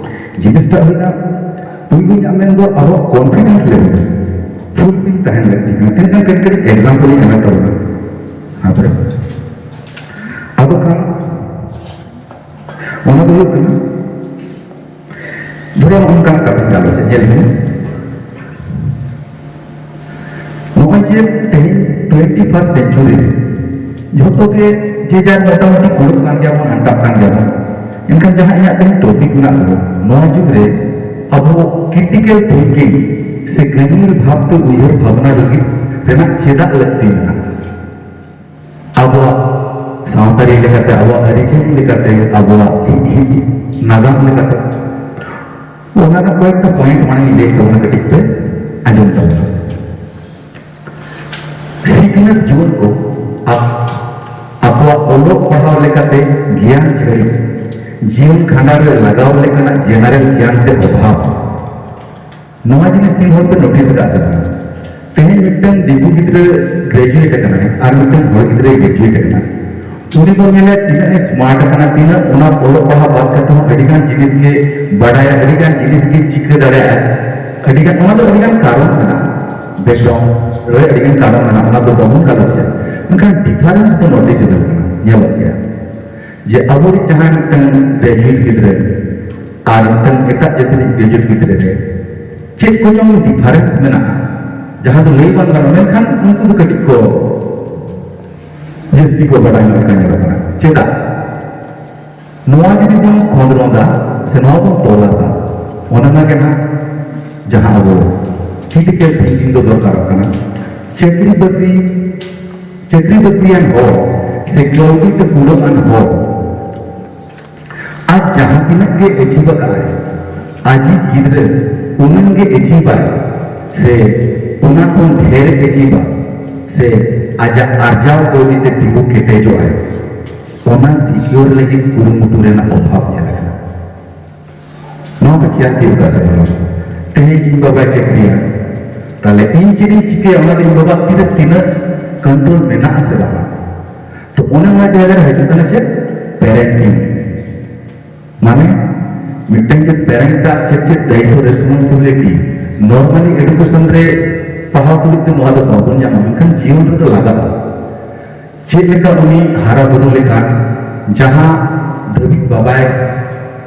ᱡᱤᱱᱤᱥᱴᱟ ᱦᱩᱭᱱᱟ, ᱯᱩᱭᱞᱩ ᱤᱧᱟᱹᱜ ᱢᱮᱱ ᱫᱚ ᱟᱵᱚᱣᱟᱜ ᱠᱚᱱᱯᱷᱤᱰᱮᱱᱥ ᱞᱮᱵᱮᱞ ᱯᱷᱩᱞᱯᱷᱤᱞ ᱛᱟᱦᱮᱱ ᱞᱟᱹᱠᱛᱤ ᱠᱟᱱᱟ᱾ ᱛᱤᱱᱟᱹᱜ ᱜᱟᱱ ᱠᱟᱹᱴᱤᱡ ᱠᱟᱹᱴᱤᱡ ᱮᱠᱡᱟᱢᱯᱚᱞ ᱤᱧ ᱮᱢᱮᱫ ᱛᱟᱵᱚᱱᱟ᱾ ᱟᱫᱚ ᱟᱫᱚ ᱠᱷᱟᱱ ᱚᱱᱟ ᱫᱚ ᱦᱩᱭᱩᱜ ᱠᱟᱱᱟ, ᱫᱷᱚᱨᱚ ᱱᱚᱝᱠᱟᱱ ᱠᱟᱛᱷᱟ ᱜᱟᱞᱚᱪ ᱧᱮᱞ ᱢᱮ, ᱱᱚᱜᱼᱚᱭ ᱡᱮ ᱛᱮᱦᱮᱧ ᱴᱩᱭᱮᱱᱴᱤ ᱯᱷᱟᱨᱥᱴ ᱥᱮᱱᱪᱩᱨᱤ ᱨᱮ ᱡᱷᱚᱛᱚ ᱜᱮ ᱡᱮ ᱡᱟᱨ ᱢᱚᱴᱟᱢᱩᱴᱤ ᱠᱩᱲᱟᱹᱜ ᱠᱟᱱ ᱜᱮᱭᱟ ᱵᱚᱱ, ᱟᱱᱴᱟᱜ ᱠᱟᱱ ᱜᱮᱭᱟ ᱵᱚᱱ, ᱮᱱᱠᱷᱟᱱ ᱡᱟᱦᱟᱸ ᱤᱧᱟᱹᱜ ᱛᱮᱦᱮᱧ ᱴᱚᱯᱤᱠ ᱢᱮᱱᱟᱜ ᱛᱟᱵᱚᱱ, ᱱᱚᱣᱟ ᱡᱩᱜᱽ ᱨᱮ ᱟᱵᱚ ᱠᱨᱤᱴᱤᱠᱮᱞ ᱛᱷᱤᱝᱠᱤᱝ ᱥᱮ ᱜᱟᱹᱦᱤᱨ ᱵᱷᱟᱵᱽᱛᱮ ᱩᱭᱦᱟᱹᱨ ᱵᱷᱟᱵᱽᱱᱟ ᱞᱟᱹᱜᱤᱫ ᱨᱮᱱᱟᱜ ᱪᱮᱫᱟᱜ ᱞᱟᱹᱠᱛᱤ ᱢᱮᱱᱟᱜᱼᱟ? ᱟᱵᱚᱣᱟᱜ ᱥᱟᱶᱛᱟᱨᱤ ᱞᱮᱠᱟᱛᱮ, ᱟᱵᱚᱣᱟᱜ ᱟᱹᱨᱤᱪᱟᱹᱞᱤ ᱞᱮᱠᱟᱛᱮ, ᱟᱵᱚᱣᱟᱜ ᱱᱟᱜᱟᱢ ᱞᱮᱠᱟᱛᱮ, ᱚᱱᱟ ᱨᱮᱱᱟᱜ ᱠᱚᱭᱮᱠᱴᱟ ᱯᱚᱭᱮᱱᱴ ᱢᱟᱲᱟᱝ ᱤᱧ ᱞᱟᱹᱭ ᱛᱟᱵᱚᱱᱟ, ᱠᱟᱹᱴᱤᱡ ᱯᱮ ᱟᱸᱡᱚᱢ ᱛᱟᱵᱚᱱᱟ᱾ ᱥᱤᱠᱷᱱᱟᱹᱛ ᱡᱩᱣᱟᱹᱱ ᱠᱚ ᱟ-, ᱟᱠᱚᱣᱟᱜ ᱚᱞᱚᱜ ᱯᱟᱲᱦᱟᱣ ᱞᱮᱠᱟᱛᱮ ᱜᱮᱭᱟᱱ ᱪᱷᱟᱹᱲᱤ ᱡᱤᱭᱚᱱ ᱠᱷᱟᱸᱰᱟᱣ ᱨᱮ ᱞᱟᱜᱟᱣ ᱞᱮᱠᱟᱱᱟᱜ ᱡᱮᱱᱟᱨᱮᱞ ᱜᱮᱭᱟᱱ ᱛᱮ ᱚᱵᱷᱟᱵᱽ᱾ ᱱᱚᱣᱟ ᱡᱤᱱᱤᱥ ᱛᱤᱱ ᱦᱚᱲ ᱯᱮ ᱱᱳᱴᱤᱥ ᱟᱠᱟᱫ ᱥᱮ ᱵᱟᱝ? ᱛᱮᱦᱮᱧ ᱢᱤᱫᱴᱟᱝ ᱫᱤᱠᱩ ᱜᱤᱫᱽᱨᱟᱹ ᱜᱨᱮᱡᱩᱭᱮᱴ ᱟᱠᱟᱱᱟᱭ ᱟᱨ ᱢᱤᱫᱴᱟᱝ ᱦᱚᱲ ᱜᱤᱫᱽᱨᱟᱹᱭ ᱜᱨᱮᱡᱩᱭᱮᱴ ᱟᱠᱟᱱᱟ, ᱩᱱᱤ ᱵᱚᱱ ᱧᱮᱞᱮᱭᱟ ᱛᱤᱱᱟᱹᱜ ᱮ ᱥᱢᱟᱨᱴ ᱟᱠᱟᱱᱟ, ᱛᱤᱱᱟᱹᱜ ᱚᱱᱟ ᱚᱞᱚᱜ ᱯᱟᱲᱦᱟᱜ ᱵᱟᱫ ᱠᱟᱛᱮ ᱦᱚᱸ ᱟᱹᱰᱤ ᱜᱟᱱ ᱡᱤᱱᱤᱥ ᱜᱮ ᱵᱟᱰᱟᱭᱟ, ᱟᱹᱰᱤ ᱜᱟᱱ ᱡᱤᱱᱤᱥ ᱜᱮ ᱪᱤᱠᱟᱹ ᱫᱟᱲᱮᱭᱟᱜᱼᱟ᱾ ᱟᱹᱰᱤ ᱜᱟᱱ, ᱚᱱᱟ ᱫᱚ ᱟᱹᱰᱤ ᱜᱟᱱ ᱠᱟᱨᱚᱱ ᱢᱮᱱᱟᱜᱼᱟ, ᱵᱮᱠᱜᱨᱟᱣᱩᱱᱰ ᱨᱮ ᱟᱹᱰᱤ ᱜᱟᱱ ᱠᱟᱨᱚᱱ ᱢᱮᱱᱟᱜᱼᱟ, ᱚᱱᱟ ᱫᱚ ᱵᱟᱵᱚᱱ ᱜᱟᱞᱚᱪ ᱮᱫᱟ᱾ ᱢᱮᱱᱠᱷᱟᱱ ᱰᱤᱯᱷᱟᱨᱮᱱᱥ ᱫᱚ ᱱᱳᱴᱤᱥᱮᱵᱚᱞ ᱠᱟᱱᱟ, ᱧᱮᱞᱚᱜ ᱜᱮᱭᱟ᱾ ᱡᱮ ᱟᱵᱚᱨᱤᱡ ᱡᱟᱦᱟᱸᱭ ᱢᱤᱫᱴᱟᱝ ᱜᱨᱮᱡᱩᱭᱮᱴ ᱜᱤᱫᱽᱨᱟᱹ ᱟᱨ ᱢᱤᱫᱴᱟᱝ ᱮᱴᱟᱜ ᱡᱟᱹᱛᱤ ᱨᱤᱡ ᱜᱨᱮᱡᱩᱭᱮᱴ ᱜᱤᱫᱽᱨᱟᱹ ᱨᱮ ᱪᱮᱫ ᱠᱚ ᱪᱚᱝ ᱰᱤᱯᱷᱟᱨᱮᱱᱥ ᱢᱮᱱᱟᱜᱼᱟ, ᱡᱟᱦᱟᱸ ᱫᱚ ᱞᱟᱹᱭ ᱵᱟᱝ ᱜᱟᱱᱚᱜᱼᱟ, ᱢᱮᱱᱠᱷᱟᱱ ᱩᱱᱠᱩ ᱫᱚ ᱠᱟᱹᱴᱤᱡ ᱠᱚ ᱡᱟᱹᱥᱛᱤ ᱠᱚ ᱵᱟᱰᱟᱭ ᱧᱚᱜ ᱞᱮᱠᱟ ᱧᱮᱞᱚᱜ ᱠᱟᱱᱟ᱾ ᱪᱮᱫᱟᱜ? ᱱᱚᱣᱟ ᱡᱩᱫᱤ ᱵᱚᱱ ᱠᱷᱚᱸᱫᱽᱨᱚᱸᱫᱟ ᱥᱮ ᱱᱚᱣᱟ ᱵᱚᱱ ᱛᱚᱞᱟᱥᱟ, ᱚᱱᱟ ᱨᱮᱱᱟᱜ ᱜᱮ ᱱᱟᱜ ᱡᱟᱦᱟᱸ ᱟᱵᱚ ᱠᱨᱤᱴᱤᱠᱮᱞ ᱛᱷᱤᱝᱠᱤᱝ ᱫᱚ ᱫᱚᱨᱠᱟᱨᱚᱜ ᱠᱟᱱᱟ᱾ ᱪᱟᱹᱠᱨᱤ ᱵᱟᱹᱠᱨᱤ, ᱪᱟᱹᱠᱨᱤ ᱵᱟᱹᱠᱨᱤᱭᱟᱱ ᱦᱚᱲ ᱥᱮ ᱠᱟᱹᱣᱰᱤ ᱛᱮ ᱠᱩᱲᱟᱹᱜ ᱟᱱ ᱦᱚᱲ ᱟᱡ ᱡᱟᱦᱟᱸ ᱛᱤᱱᱟᱹᱜ ᱜᱮ ᱟᱹᱪᱤᱵᱷ ᱟᱠᱟᱫᱟᱭ, ᱟᱡᱤᱡ ᱜᱤᱫᱽᱨᱟᱹ ᱩᱱᱟᱹᱝ ᱜᱮ ᱟᱹᱪᱤᱵᱷᱟᱭ ᱥᱮ ᱚᱱᱟ ᱠᱷᱚᱱ ᱰᱷᱮᱨ ᱮ ᱟᱹᱪᱤᱵᱷᱟ ᱥᱮ ᱟᱡᱟᱜ ᱟᱨᱡᱟᱣ ᱠᱟᱹᱣᱰᱤ ᱛᱮ ᱛᱤᱸᱜᱩ ᱠᱮᱴᱮᱡᱚᱜᱼᱟᱭ, ᱚᱱᱟ ᱥᱤᱠᱤᱭᱳᱨ ᱞᱟᱹᱜᱤᱫ ᱠᱩᱨᱩᱢᱩᱴᱩ ᱨᱮᱱᱟᱜ ᱚᱵᱷᱟᱵᱽ ᱧᱮᱞ ᱟᱠᱟᱱᱟ᱾ ᱱᱚᱣᱟ ᱫᱚ ᱡᱟᱹᱛᱤ ᱚᱠᱟ ᱥᱮᱫ ᱨᱮ? ᱛᱮᱦᱮᱧ ᱤᱧ ᱵᱟᱵᱟᱭ ᱪᱟᱹᱠᱨᱤᱭᱟ, ᱛᱟᱦᱞᱮ ᱤᱧ ᱪᱮᱫ ᱤᱧ ᱪᱤᱠᱟᱹᱭᱟ? ᱚᱱᱟ ᱫᱚ ᱤᱧ ᱵᱟᱵᱟ ᱛᱤᱱᱟᱹᱜ, ᱛᱤᱱᱟᱹᱜ ᱠᱚᱱᱴᱨᱳᱞ ᱢᱮᱱᱟᱜᱼᱟ ᱥᱮ ᱵᱟᱝ? ᱛᱚ ᱚᱱᱮ ᱚᱱᱟ ᱡᱟᱭᱜᱟ ᱨᱮ ᱦᱤᱡᱩᱜ ᱠᱟᱱᱟ ᱪᱮᱫ? ᱯᱮᱨᱮᱱᱴᱤᱝ᱾ ᱢᱟᱱᱮ ᱢᱤᱫᱴᱮᱱ ᱡᱮ ᱯᱮᱨᱮᱱᱴ ᱟᱜ ᱪᱮᱫ ᱪᱮᱫ ᱫᱟᱭᱤᱛᱛᱚ, ᱨᱮᱥᱯᱚᱱᱥᱤᱵᱤᱞᱤᱴᱤ, ᱱᱚᱨᱢᱟᱞᱤ ᱮᱰᱩᱠᱮᱥᱚᱱ ᱨᱮ ᱯᱟᱲᱦᱟᱣ ᱛᱩᱞᱩᱡ ᱛᱮ ᱱᱚᱣᱟ ᱫᱚ ᱵᱟᱵᱚᱱ ᱧᱟᱢᱟ, ᱢᱮᱱᱠᱷᱟᱱ ᱡᱤᱭᱚᱱ ᱨᱮᱫᱚ ᱞᱟᱜᱟᱜᱼᱟ᱾ ᱪᱮᱫ ᱞᱮᱠᱟ ᱩᱱᱤ ᱦᱟᱨᱟ ᱵᱩᱨᱩ ᱞᱮᱠᱷᱟᱱ ᱡᱟᱦᱟᱸ ᱫᱷᱟᱹᱵᱤᱡ ᱵᱟᱵᱟᱭ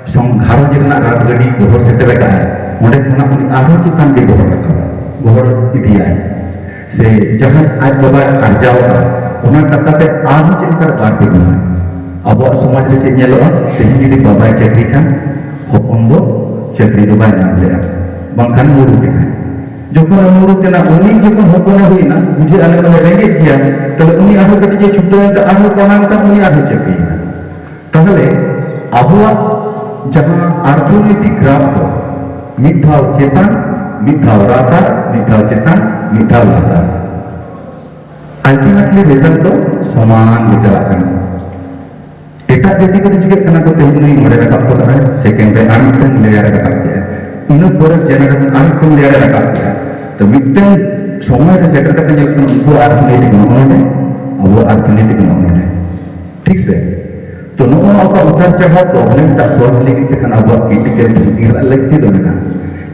ᱥᱚᱝ-, ᱜᱷᱟᱨᱚᱸᱡᱽ ᱨᱮᱱᱟᱜ ᱨᱟᱡᱽ ᱜᱟᱹᱰᱤ ᱜᱚᱦᱚᱲ ᱥᱮᱴᱮᱨ ᱟᱠᱟᱫᱼᱟᱭ, ᱚᱸᱰᱮ ᱠᱷᱚᱱᱟᱜ ᱩᱱᱤ ᱟᱨᱦᱚᱸ ᱪᱮᱛᱟᱱ ᱜᱮ ᱜᱚᱦᱚᱲ ᱨᱟᱠᱟᱵᱟ, ᱜᱚᱦᱚᱲ ᱤᱫᱤᱭᱟᱭ᱾ ᱥᱮ ᱡᱟᱦᱟᱸ ᱟᱡ ᱵᱟᱵᱟᱭ ᱟᱨᱡᱟᱣ ᱟᱠᱟᱫ, ᱚᱱᱟ ᱴᱟᱠᱟ ᱛᱮ ᱟᱨᱦᱚᱸ ᱪᱮᱫ ᱞᱮᱠᱟ ᱵᱟᱹᱲᱛᱤ ᱜᱟᱱᱚᱜᱼᱟ? ᱟᱵᱚᱣᱟᱜ ᱥᱚᱢᱟᱡᱽ ᱨᱮ ᱪᱮᱫ ᱧᱮᱞᱚᱜᱼᱟ? ᱛᱮᱦᱮᱧ ᱡᱩᱫᱤ ᱵᱟᱵᱟᱭ ᱪᱟᱹᱠᱨᱤ ᱠᱷᱟᱱ, ᱦᱚᱯᱚᱱ ᱫᱚ ᱪᱟᱹᱠᱨᱤ ᱫᱚ ᱵᱟᱭ ᱧᱟᱢ ᱞᱮᱜᱼᱟ, ᱵᱟᱝᱠᱷᱟᱱ ᱢᱩᱨᱩᱠ ᱮᱱᱟᱭ᱾ ᱡᱚᱠᱷᱚᱱ ᱢᱩᱨᱩᱠ ᱮᱱᱟ, ᱩᱱᱤ ᱡᱚᱠᱷᱚᱱ ᱦᱚᱯᱚᱱᱮ ᱦᱩᱭᱱᱟ, ᱵᱩᱡᱷᱟᱹᱣ ᱟᱞᱮ ᱢᱟᱞᱮ ᱨᱮᱸᱜᱮᱡ ᱜᱮᱭᱟ, ᱛᱟᱦᱞᱮ ᱩᱱᱤ ᱟᱨᱦᱚᱸ ᱠᱟᱹᱴᱤᱡ ᱮ ᱪᱷᱩᱴᱟᱹᱣ ᱮᱱ ᱛᱮ ᱟᱨᱦᱚᱸ ᱯᱟᱲᱦᱟᱣ ᱮᱱ ᱠᱷᱟᱱ ᱩᱱᱤ ᱟᱨᱦᱚᱸ ᱪᱟᱹᱠᱨᱤᱭᱮᱱᱟ᱾ ᱛᱟᱦᱞᱮ ᱟᱵᱚᱣᱟᱜ ᱡᱟᱦᱟᱸ ᱟᱨᱛᱷᱚᱱᱤᱛᱤᱠ ᱜᱨᱟᱯ ᱫᱚ ᱢᱤᱫ ᱫᱷᱟᱣ ᱪᱮᱛᱟᱱ, ᱢᱤᱫ ᱫᱷᱟᱣ ᱞᱟᱛᱟᱨ, ᱢᱤᱫ ᱫᱷᱟᱣ ᱪᱮᱛᱟᱱ, ᱢᱤᱫ ᱫᱷᱟᱣ ᱞᱟᱛᱟᱨ, ᱟᱞᱴᱤᱢᱮᱴᱞᱤ ᱨᱮᱡᱟᱞᱴ ᱫᱚ ᱥᱚᱢᱟᱱ ᱜᱮ ᱪᱟᱞᱟᱜ ᱠᱟᱱᱟ᱾ ᱮᱴᱟᱜ ᱡᱟᱹᱛᱤ ᱠᱚᱫᱚ ᱪᱤᱠᱟᱹᱜ ᱠᱟᱱᱟ ᱠᱚ? ᱛᱮᱦᱮᱧ ᱱᱩᱭ ᱱᱚᱰᱮ ᱨᱟᱠᱟᱵ ᱠᱟᱫᱟᱭ, ᱥᱮᱠᱮᱱᱰ ᱨᱮ ᱟᱨ ᱢᱤᱫᱴᱟᱝ ᱞᱮᱭᱟᱨ ᱮ ᱨᱟᱠᱟᱵ ᱠᱮᱫᱟ, ᱤᱱᱟᱹ ᱯᱚᱨᱮ ᱡᱮᱱᱟᱨᱮᱥᱚᱱ ᱟᱨ ᱢᱤᱫᱴᱟᱝ ᱞᱮᱭᱟᱨ ᱮ ᱨᱟᱠᱟᱵ ᱠᱮᱫᱟ᱾ ᱛᱚ ᱢᱤᱫᱴᱟᱝ ᱥᱚᱢᱚᱭ ᱨᱮ ᱥᱮᱴᱮᱨ ᱠᱟᱛᱮ ᱧᱮᱞᱚᱜ ᱠᱟᱱᱟ ᱩᱱᱠᱩᱣᱟᱜ ᱟᱨᱛᱷᱚᱱᱤᱛᱤᱠ ᱱᱚᱜᱼᱚ ᱱᱚᱰᱮ, ᱟᱵᱚᱣᱟᱜ ᱟᱨᱛᱷᱚᱱᱤᱛᱤᱠ ᱱᱚᱜᱼᱚ ᱱᱚᱰᱮ᱾ ᱴᱷᱤᱠ ᱥᱮ? ᱛᱚ ᱱᱚᱜᱼᱚ ᱱᱚᱣᱟ ᱠᱚ ᱩᱛᱟᱹᱨ ᱪᱟᱲᱦᱟᱣ ᱯᱨᱚᱵᱞᱮᱢ ᱴᱟᱜ ᱥᱚᱞᱵᱷ ᱞᱟᱹᱜᱤᱫ ᱛᱮ ᱠᱷᱟᱱ ᱟᱵᱚᱣᱟᱜ ᱠᱨᱤᱴᱤᱠᱟᱞ ᱛᱷᱤᱝᱠᱤᱝ ᱨᱮᱱᱟᱜ ᱞᱟᱹᱠᱛᱤ ᱫᱚ ᱢᱮᱱᱟᱜᱼᱟ᱾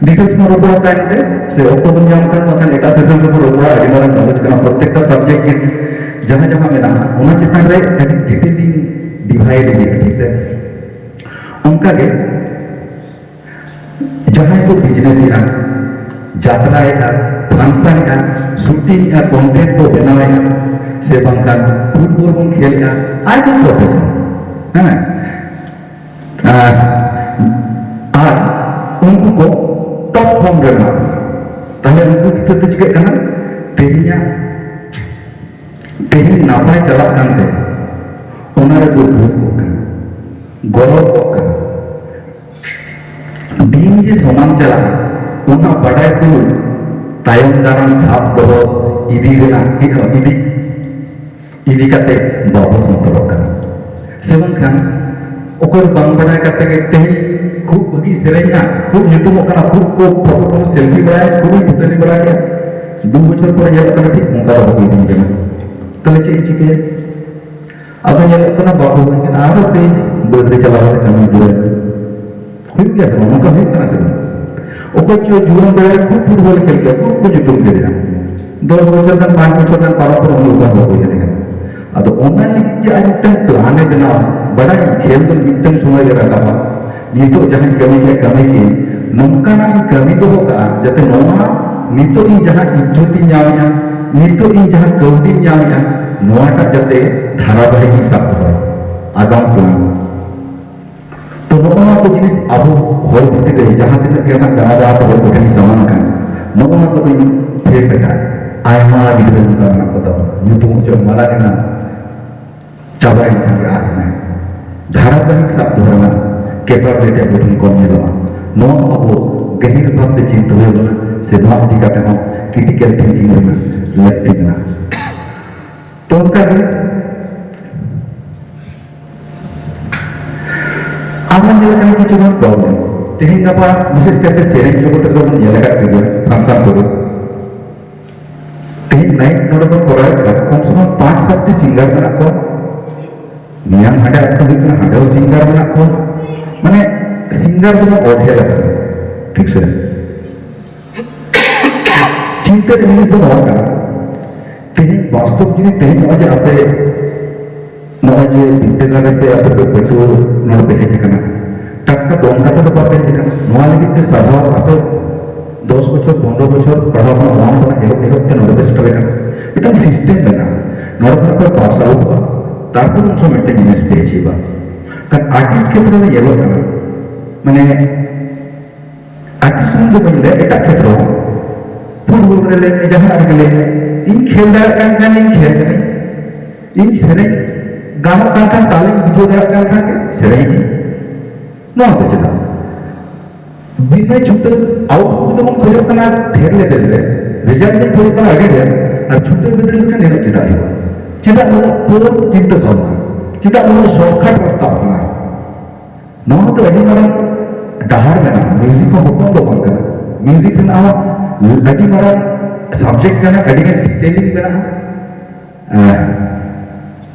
ᱰᱤᱴᱮᱞᱥ ᱢᱟ ᱨᱚᱯᱚᱲᱟ ᱛᱟᱭᱚᱢ ᱛᱮ, ᱥᱮ ᱚᱠᱛᱚ ᱵᱚᱱ ᱧᱟᱢ ᱠᱷᱟᱱ ᱵᱟᱠᱷᱟᱱ ᱮᱴᱟᱜ ᱥᱮᱥᱚᱱ ᱨᱮᱵᱚᱱ ᱨᱚᱯᱚᱲᱟ, ᱟᱹᱰᱤ ᱢᱟᱨᱟᱝ ᱱᱚᱞᱮᱡᱽ ᱠᱟᱱᱟ ᱯᱨᱚᱛᱮᱠᱴᱟ ᱥᱟᱵᱡᱮᱠᱴ ᱜᱮ, ᱡᱟᱦᱟᱸ ᱡᱟᱦᱟᱸ ᱢᱮᱱᱟᱜᱼᱟ ᱚᱱᱟ ᱪᱮᱛᱟᱱ ᱨᱮ ᱟᱹᱰᱤ ᱰᱤᱴᱮᱞᱤᱝ ᱰᱤᱵᱷᱟᱭᱤᱰ ᱦᱩᱭᱩᱜᱼᱟ, ᱴᱷᱤᱠ ᱥᱮ? ᱚᱱᱠᱟᱜᱮ ᱡᱟᱦᱟᱸᱭ ᱠᱚ ᱵᱤᱡᱽᱱᱮᱥ ᱮᱫᱟ, ᱡᱟᱛᱨᱟᱭᱮᱫᱟ, ᱯᱷᱟᱱᱥᱟᱱ ᱮᱫᱟ, ᱥᱩᱴᱤᱝ ᱮᱫᱟ, ᱠᱚᱱᱴᱮᱱᱴ ᱠᱚ ᱵᱮᱱᱟᱣᱮᱫᱟ, ᱥᱮ ᱵᱟᱝᱠᱷᱟᱱ ᱯᱷᱩᱴᱵᱚᱞ ᱵᱚᱱ ᱠᱷᱮᱞ ᱮᱫᱟ, ᱟᱭᱢᱟ ᱯᱨᱚᱯᱷᱮᱥᱚᱱ, ᱦᱮᱸ, ᱟᱨ, ᱟᱨ ᱩᱱᱠᱩ ᱠᱚ ᱴᱚᱯ ᱯᱷᱚᱨᱢ ᱨᱮ ᱢᱮᱱᱟᱜ ᱠᱚᱣᱟ᱾ ᱛᱟᱦᱞᱮ ᱩᱱᱠᱩ ᱠᱷᱮᱛᱨᱮ ᱫᱚ ᱪᱤᱠᱟᱹᱜ ᱠᱟᱱᱟ? ᱛᱮᱦᱮᱧᱟᱜ, ᱛᱮᱦᱮᱧ ᱱᱟᱯᱟᱭ ᱪᱟᱞᱟᱜ ᱠᱟᱱ ᱛᱮ ᱚᱱᱟ ᱨᱮᱠᱚ ᱫᱩᱠ ᱠᱚᱜ ᱠᱟᱱᱟ, ᱜᱚᱨᱚᱵᱚᱜ ᱠᱟᱱᱟ᱾ ᱫᱤᱱ ᱡᱮ ᱥᱚᱢᱟᱱ ᱪᱟᱞᱟᱜᱼᱟ, ᱚᱱᱟ ᱵᱟᱰᱟᱭ ᱛᱩᱞᱩᱡ ᱛᱟᱭᱚᱢ ᱫᱟᱨᱟᱢ ᱥᱟᱵ ᱫᱚᱦᱚ ᱤᱫᱤ ᱨᱮᱱᱟᱜ ᱤᱫᱤ, ᱤᱫᱤ ᱠᱟᱛᱮ ᱵᱟᱵᱚ ᱥᱚᱱᱛᱚᱨᱚᱜ ᱠᱟᱱᱟ᱾ ᱥᱮ ᱵᱟᱝᱠᱷᱟᱱ ᱚᱠᱚᱭ ᱵᱟᱝ ᱵᱟᱰᱟᱭ ᱠᱟᱛᱮ ᱜᱮ ᱛᱮᱦᱮᱧ ᱠᱷᱩᱵ ᱵᱷᱟᱹᱜᱤ ᱥᱮᱨᱮᱧᱟ, ᱠᱷᱩᱵ ᱧᱩᱛᱩᱢᱚᱜ ᱠᱟᱱᱟ, ᱠᱷᱩᱵ ᱠᱚ ᱯᱷᱳᱴᱳ ᱠᱚ ᱥᱮᱞᱯᱷᱤ ᱵᱟᱲᱟᱭᱟ, ᱠᱷᱩᱵ ᱤᱧ ᱵᱷᱩᱛᱟᱹᱱᱤ ᱵᱟᱲᱟ ᱜᱮᱭᱟ᱾ ᱫᱩ ᱵᱚᱪᱷᱚᱨ ᱯᱚᱨᱮ ᱧᱮᱞᱚᱜ ᱠᱟᱱᱟ ᱴᱷᱤᱠ ᱚᱱᱠᱟ ᱫᱚ ᱵᱟᱹᱜᱤ ᱤᱫᱤ ᱠᱟᱱᱟ᱾ ᱛᱟᱦᱞᱮ ᱪᱮᱫ ᱤᱧ ᱪᱤᱠᱟᱹᱭᱟ? ᱟᱫᱚ ᱧᱮᱞᱚᱜ ᱠᱟᱱᱟ ᱵᱟᱠᱚ ᱦᱩᱭ ᱠᱟᱱᱟ, ᱟᱨᱦᱚᱸ ᱥᱮᱭ ᱵᱟᱹᱫᱽ ᱨᱮ ᱪᱟᱞᱟᱣ ᱠᱟᱛᱮ ᱠᱟᱹᱢᱤ ᱡᱩᱲᱟᱹᱣ᱾ ᱦᱩᱭᱩᱜ ᱜᱮᱭᱟ ᱥᱮ ᱵᱟᱝ? ᱱᱚᱝᱠᱟ ᱦᱩᱭᱩᱜ ᱠᱟᱱᱟ ᱥᱮ ᱵᱟᱝ? ᱚᱠᱚᱭ ᱪᱚ ᱡᱩᱣᱟᱹᱱ ᱵᱮᱲᱟ ᱨᱮ ᱠᱷᱩᱵ ᱯᱷᱩᱴᱵᱚᱞ ᱠᱷᱮᱞ ᱠᱮᱭᱟ, ᱠᱷᱩᱵ ᱠᱚ ᱧᱩᱛᱩᱢ ᱠᱮᱫᱮᱭᱟ᱾ ᱫᱚᱥ ᱵᱚᱪᱷᱚᱨ ᱜᱟᱱ, ᱯᱟᱸᱪ ᱵᱚᱪᱷᱚᱨ ᱜᱟᱱ ᱯᱟᱨᱚᱢ ᱯᱚᱨ ᱩᱱᱤ ᱚᱠᱟ ᱦᱚᱸ ᱵᱟᱠᱚ ᱧᱮᱞᱮ ᱠᱟᱱᱟ᱾ ᱟᱫᱚ ᱚᱱᱟ ᱞᱟᱹᱜᱤᱫ ᱜᱮ ᱟᱡ ᱢᱤᱫᱴᱟᱝ ᱯᱞᱟᱱ ᱮ ᱵᱮᱱᱟᱣᱟ, ᱵᱟᱲᱟᱭ ᱠᱷᱮᱞ ᱫᱚ ᱢᱤᱫᱴᱟᱝ ᱥᱚᱢᱚᱭ ᱜᱮ ᱨᱟᱠᱟᱵᱟ᱾ ᱱᱤᱛᱚᱜ ᱡᱟᱦᱟᱸᱧ ᱠᱟᱹᱢᱤ ᱠᱮᱫ, ᱠᱟᱹᱢᱤ ᱠᱮᱫ, ᱱᱚᱝᱠᱟᱱᱟᱜ ᱤᱧ ᱠᱟᱹᱢᱤ ᱫᱚᱦᱚ ᱠᱟᱜᱼᱟ, ᱡᱟᱛᱮ ᱱᱚᱣᱟ ᱱᱤᱛᱚᱜ ᱤᱧ ᱡᱟᱦᱟᱸ ᱤᱡᱽᱡᱚᱛ ᱤᱧ ᱧᱟᱢᱮᱫᱼᱟ, ᱱᱤᱛᱚᱜ ᱤᱧ ᱡᱟᱦᱟᱸ ᱠᱟᱹᱣᱰᱤᱧ ᱧᱟᱢᱮᱫᱼᱟ, ᱱᱚᱣᱟᱴᱟᱜ ᱡᱟᱛᱮ ᱫᱷᱟᱨᱟᱵᱟᱦᱤᱠ ᱤᱧ ᱥᱟᱵ ᱫᱚᱦᱚᱭ᱾ ᱟᱜᱟᱢ ᱯᱞᱟᱱ᱾ ᱛᱚ, ᱱᱚᱜᱼᱚ ᱱᱚᱣᱟ ᱠᱚ ᱡᱤᱱᱤᱥ ᱟᱵᱚ ᱦᱚᱲ ᱵᱷᱤᱛᱤᱨ ᱨᱮ ᱡᱟᱦᱟᱸ ᱛᱤᱱᱟᱹᱜ ᱜᱮ ᱱᱟᱜ ᱫᱟᱬᱟ ᱫᱟᱬᱟ ᱛᱮ ᱦᱚᱲ ᱠᱚ ᱴᱷᱮᱱ ᱥᱟᱢᱟᱝ ᱟᱠᱟᱱ, ᱱᱚᱜᱼᱚ ᱱᱚᱣᱟ ᱠᱚᱫᱚᱧ ᱯᱷᱮᱥ ᱟᱠᱟᱫ᱾ ᱟᱭᱢᱟ ᱜᱤᱫᱽᱨᱟᱹ ᱱᱚᱝᱠᱟ ᱢᱮᱱᱟᱜ ᱠᱚ ᱛᱟᱵᱚᱱᱟ, ᱧᱩᱛᱩᱢ ᱦᱚᱪᱚ ᱢᱟᱨᱟᱝ ᱮᱱᱟ, ᱪᱟᱵᱟᱭᱮᱱ ᱠᱷᱟᱱ ᱜᱮ ᱟᱨ ᱦᱟᱱᱮ ᱫᱷᱟᱨᱟᱵᱟᱦᱤᱠ ᱥᱟᱵ ᱫᱚᱦᱚ ᱨᱮᱱᱟᱜ capability ᱟᱵᱚ ᱴᱷᱮᱱ ᱠᱚᱢ ᱧᱮᱞᱚᱜᱼᱟ᱾ ᱱᱚᱣᱟ ᱦᱚᱸ ᱟᱵᱚ ᱜᱟᱹᱦᱤᱨ ᱵᱷᱟᱵᱽᱛᱮ ᱪᱤᱱᱛᱟᱹ ᱦᱩᱭ ᱟᱵᱚᱱᱟ, ᱥᱮ ᱱᱚᱣᱟ ᱤᱫᱤ ᱠᱟᱛᱮ ᱦᱚᱸ critical thinking ᱨᱮᱱᱟᱜ ᱞᱟᱹᱠᱛᱤ ᱢᱮᱱᱟᱜᱼᱟ᱾ ᱛᱚ, ᱚᱱᱠᱟ ᱜᱮ ᱟᱨᱦᱚᱸ ᱧᱮᱞ ᱟᱠᱟᱱᱟ ᱠᱤᱪᱷᱩ ᱜᱟᱱ problem᱾ ᱛᱮᱦᱮᱧ ᱜᱟᱯᱟ ᱵᱤᱥᱮᱥ ᱠᱟᱭᱛᱮ ᱥᱮᱨᱮᱧ ᱡᱚᱜᱚᱛ ᱨᱮᱫᱚ ᱵᱚᱱ ᱧᱮᱞ ᱟᱠᱟᱫ ᱜᱮᱭᱟ function ᱠᱚᱨᱮ᱾ ᱛᱮᱦᱮᱧ night ᱱᱚᱰᱮ ᱵᱚᱱ ᱠᱚᱨᱟᱣᱮᱫ ᱠᱟᱱ, ᱠᱚᱢ ᱥᱮ ᱠᱚᱢ ᱯᱟᱸᱪ ᱥᱟᱛᱴᱤ singer ᱢᱮᱱᱟᱜ ᱠᱚᱣᱟ᱾ ᱢᱮᱭᱟᱝ ᱦᱟᱸᱰᱮ ᱟᱠᱷᱲᱟ ᱦᱩᱭᱩᱜ ᱠᱟᱱᱟ, ᱦᱟᱸᱰᱮ ᱦᱚᱸ singer ᱢᱮᱱᱟᱜ ᱠᱚᱣᱟ᱾ ᱢᱟᱱᱮ singer ᱫᱚᱵᱚᱱ ᱚᱰᱷᱮᱞ ᱟᱠᱟᱫᱟ, ᱴᱷᱤᱠ ᱥᱮ? ᱪᱤᱱᱛᱟᱹ ᱨᱮ ᱡᱤᱱᱤᱥ ᱫᱚ ᱱᱚᱣᱟ ᱠᱟᱱᱟ, ᱛᱮᱦᱮᱧ ᱵᱟᱥᱛᱚᱵ ᱡᱤᱱᱤᱥ, ᱛᱮᱦᱮᱧ ᱱᱚᱜᱼᱚᱭ ᱡᱮ ᱟᱯᱮ, ᱱᱚᱜᱼᱚᱭ ᱡᱮ ᱵᱤᱫᱽᱫᱟᱹᱜᱟᱲ ᱨᱮ ᱟᱯᱮ ᱯᱮ ᱯᱟᱹᱴᱷᱩᱣᱟᱹ ᱱᱚᱰᱮ ᱯᱮ ᱦᱮᱡ ᱟᱠᱟᱱᱟ, ᱴᱟᱴᱠᱟ ᱫᱚᱱ ᱠᱟᱛᱮ ᱫᱚ ᱵᱟᱯᱮ ᱦᱮᱡ ᱟᱠᱟᱱᱟ᱾ ᱱᱚᱣᱟ ᱞᱟᱹᱜᱤᱫ ᱛᱮ ᱥᱟᱨᱦᱟᱣ ᱟᱯᱮ ᱫᱚᱥ ᱵᱚᱪᱷᱚᱨ, ᱯᱚᱱᱨᱚ ᱵᱚᱪᱷᱚᱨ ᱯᱟᱲᱦᱟᱣ ᱠᱷᱚᱱᱟᱜ ᱚᱱᱟ ᱠᱷᱚᱱᱟᱜ ᱮᱦᱚᱵ, ᱮᱦᱚᱵ ᱛᱮ ᱱᱚᱰᱮ ᱯᱮ ᱥᱮᱴᱮᱨ ᱟᱠᱟᱱᱟ᱾ ᱢᱤᱫᱴᱟᱝ system ᱢᱮᱱᱟᱜᱼᱟ, ᱱᱚᱰᱮ ᱠᱷᱚᱱᱟᱜ ᱯᱮ ᱯᱟᱥ ᱟᱣᱩᱴᱚᱜᱼᱟ, ᱛᱟᱨᱯᱚᱨ ᱩᱱ ᱥᱚᱢᱚᱭ ᱢᱤᱫᱴᱟᱝ ᱡᱤᱱᱤᱥ ᱯᱮ ᱟᱪᱤᱵᱟ᱾ ᱠᱷᱟᱱ artist ᱠᱷᱮᱛᱨᱮ ᱨᱮ ᱧᱮᱞᱚᱜ ᱠᱟᱱᱟ, ᱢᱟᱱᱮ artist ᱥᱩᱢᱩᱝ ᱫᱚ ᱵᱟᱹᱧ ᱞᱟᱹᱭᱟ, ᱮᱴᱟᱜ ᱠᱷᱮᱛᱨᱚ ᱦᱚᱸ, ᱯᱷᱩᱴᱵᱚᱞ ᱨᱮ ᱞᱟᱹᱭ ᱢᱮ, ᱡᱟᱦᱟᱱᱟᱜ ᱨᱮᱜᱮ ᱞᱟᱹᱭ ᱢᱮ, ᱤᱧ ᱠᱷᱮᱞ ᱫᱟᱲᱮᱭᱟᱜ ᱠᱟᱱ ᱠᱷᱟᱱ ᱤᱧ ᱠᱷᱮᱞ ᱠᱟᱹᱱᱟᱹᱧ, ᱤᱧ ᱥᱮᱨᱮᱧ ᱜᱟᱱᱚᱜ ᱠᱟᱱ ᱠᱷᱟᱱ, ᱛᱟᱞᱮᱧ ᱵᱩᱡᱷᱟᱹᱣ ᱫᱟᱲᱮᱭᱟᱜ ᱠᱟᱱ ᱠᱷᱟᱱ ᱜᱮ ᱥᱮᱨᱮᱧ ᱤᱧ᱾ ᱱᱚᱣᱟ ᱫᱚ ᱪᱮᱫᱟᱜ? ᱵᱤᱱᱟᱹ ᱪᱷᱩᱴᱟᱹᱣ output ᱫᱚᱵᱚᱱ ᱠᱷᱚᱡᱚᱜ ᱠᱟᱱᱟ ᱰᱷᱮᱨ level ᱨᱮ, result ᱵᱚᱱ ᱠᱷᱚᱡᱚᱜ ᱠᱟᱱᱟ ᱟᱹᱰᱤ ᱰᱷᱮᱨ, ᱟᱨ ᱪᱷᱩᱴᱟᱹᱣ ᱵᱤᱫᱟᱹᱞ ᱞᱮᱠᱷᱟᱱ ᱱᱤᱱᱟᱹᱜ ᱪᱮᱫᱟᱜ ᱦᱩᱭᱩᱜᱼᱟ? ᱪᱮᱫᱟᱜ ᱱᱩᱱᱟᱹᱜ ᱯᱳᱨ ᱪᱤᱱᱛᱟᱹ ᱵᱷᱟᱵᱽᱱᱟ? ᱪᱮᱫᱟᱜ ᱱᱩᱱᱟᱹᱜ shortcut ᱨᱟᱥᱛᱟ ᱟᱯᱱᱟᱨ? ᱟᱹᱰᱤ ᱢᱟᱨᱟᱝ ᱰᱟᱦᱟᱨ ᱢᱮᱱᱟᱜᱼᱟ᱾ ᱢᱤᱭᱩᱡᱤᱠ ᱦᱚᱸ ᱦᱚᱯᱚᱱ ᱫᱚ ᱵᱟᱝ ᱠᱟᱱᱟ, ᱢᱤᱭᱩᱡᱤᱠ ᱨᱮᱱᱟᱜ ᱦᱚᱸ ᱟᱹᱰᱤ ᱢᱟᱨᱟᱝ ᱥᱟᱵᱡᱮᱠᱴ ᱠᱟᱱᱟ, ᱟᱹᱰᱤ ᱜᱟᱱ ᱰᱤᱴᱮᱞᱤᱝ ᱢᱮᱱᱟᱜᱼᱟ᱾ ᱦᱮᱸ᱾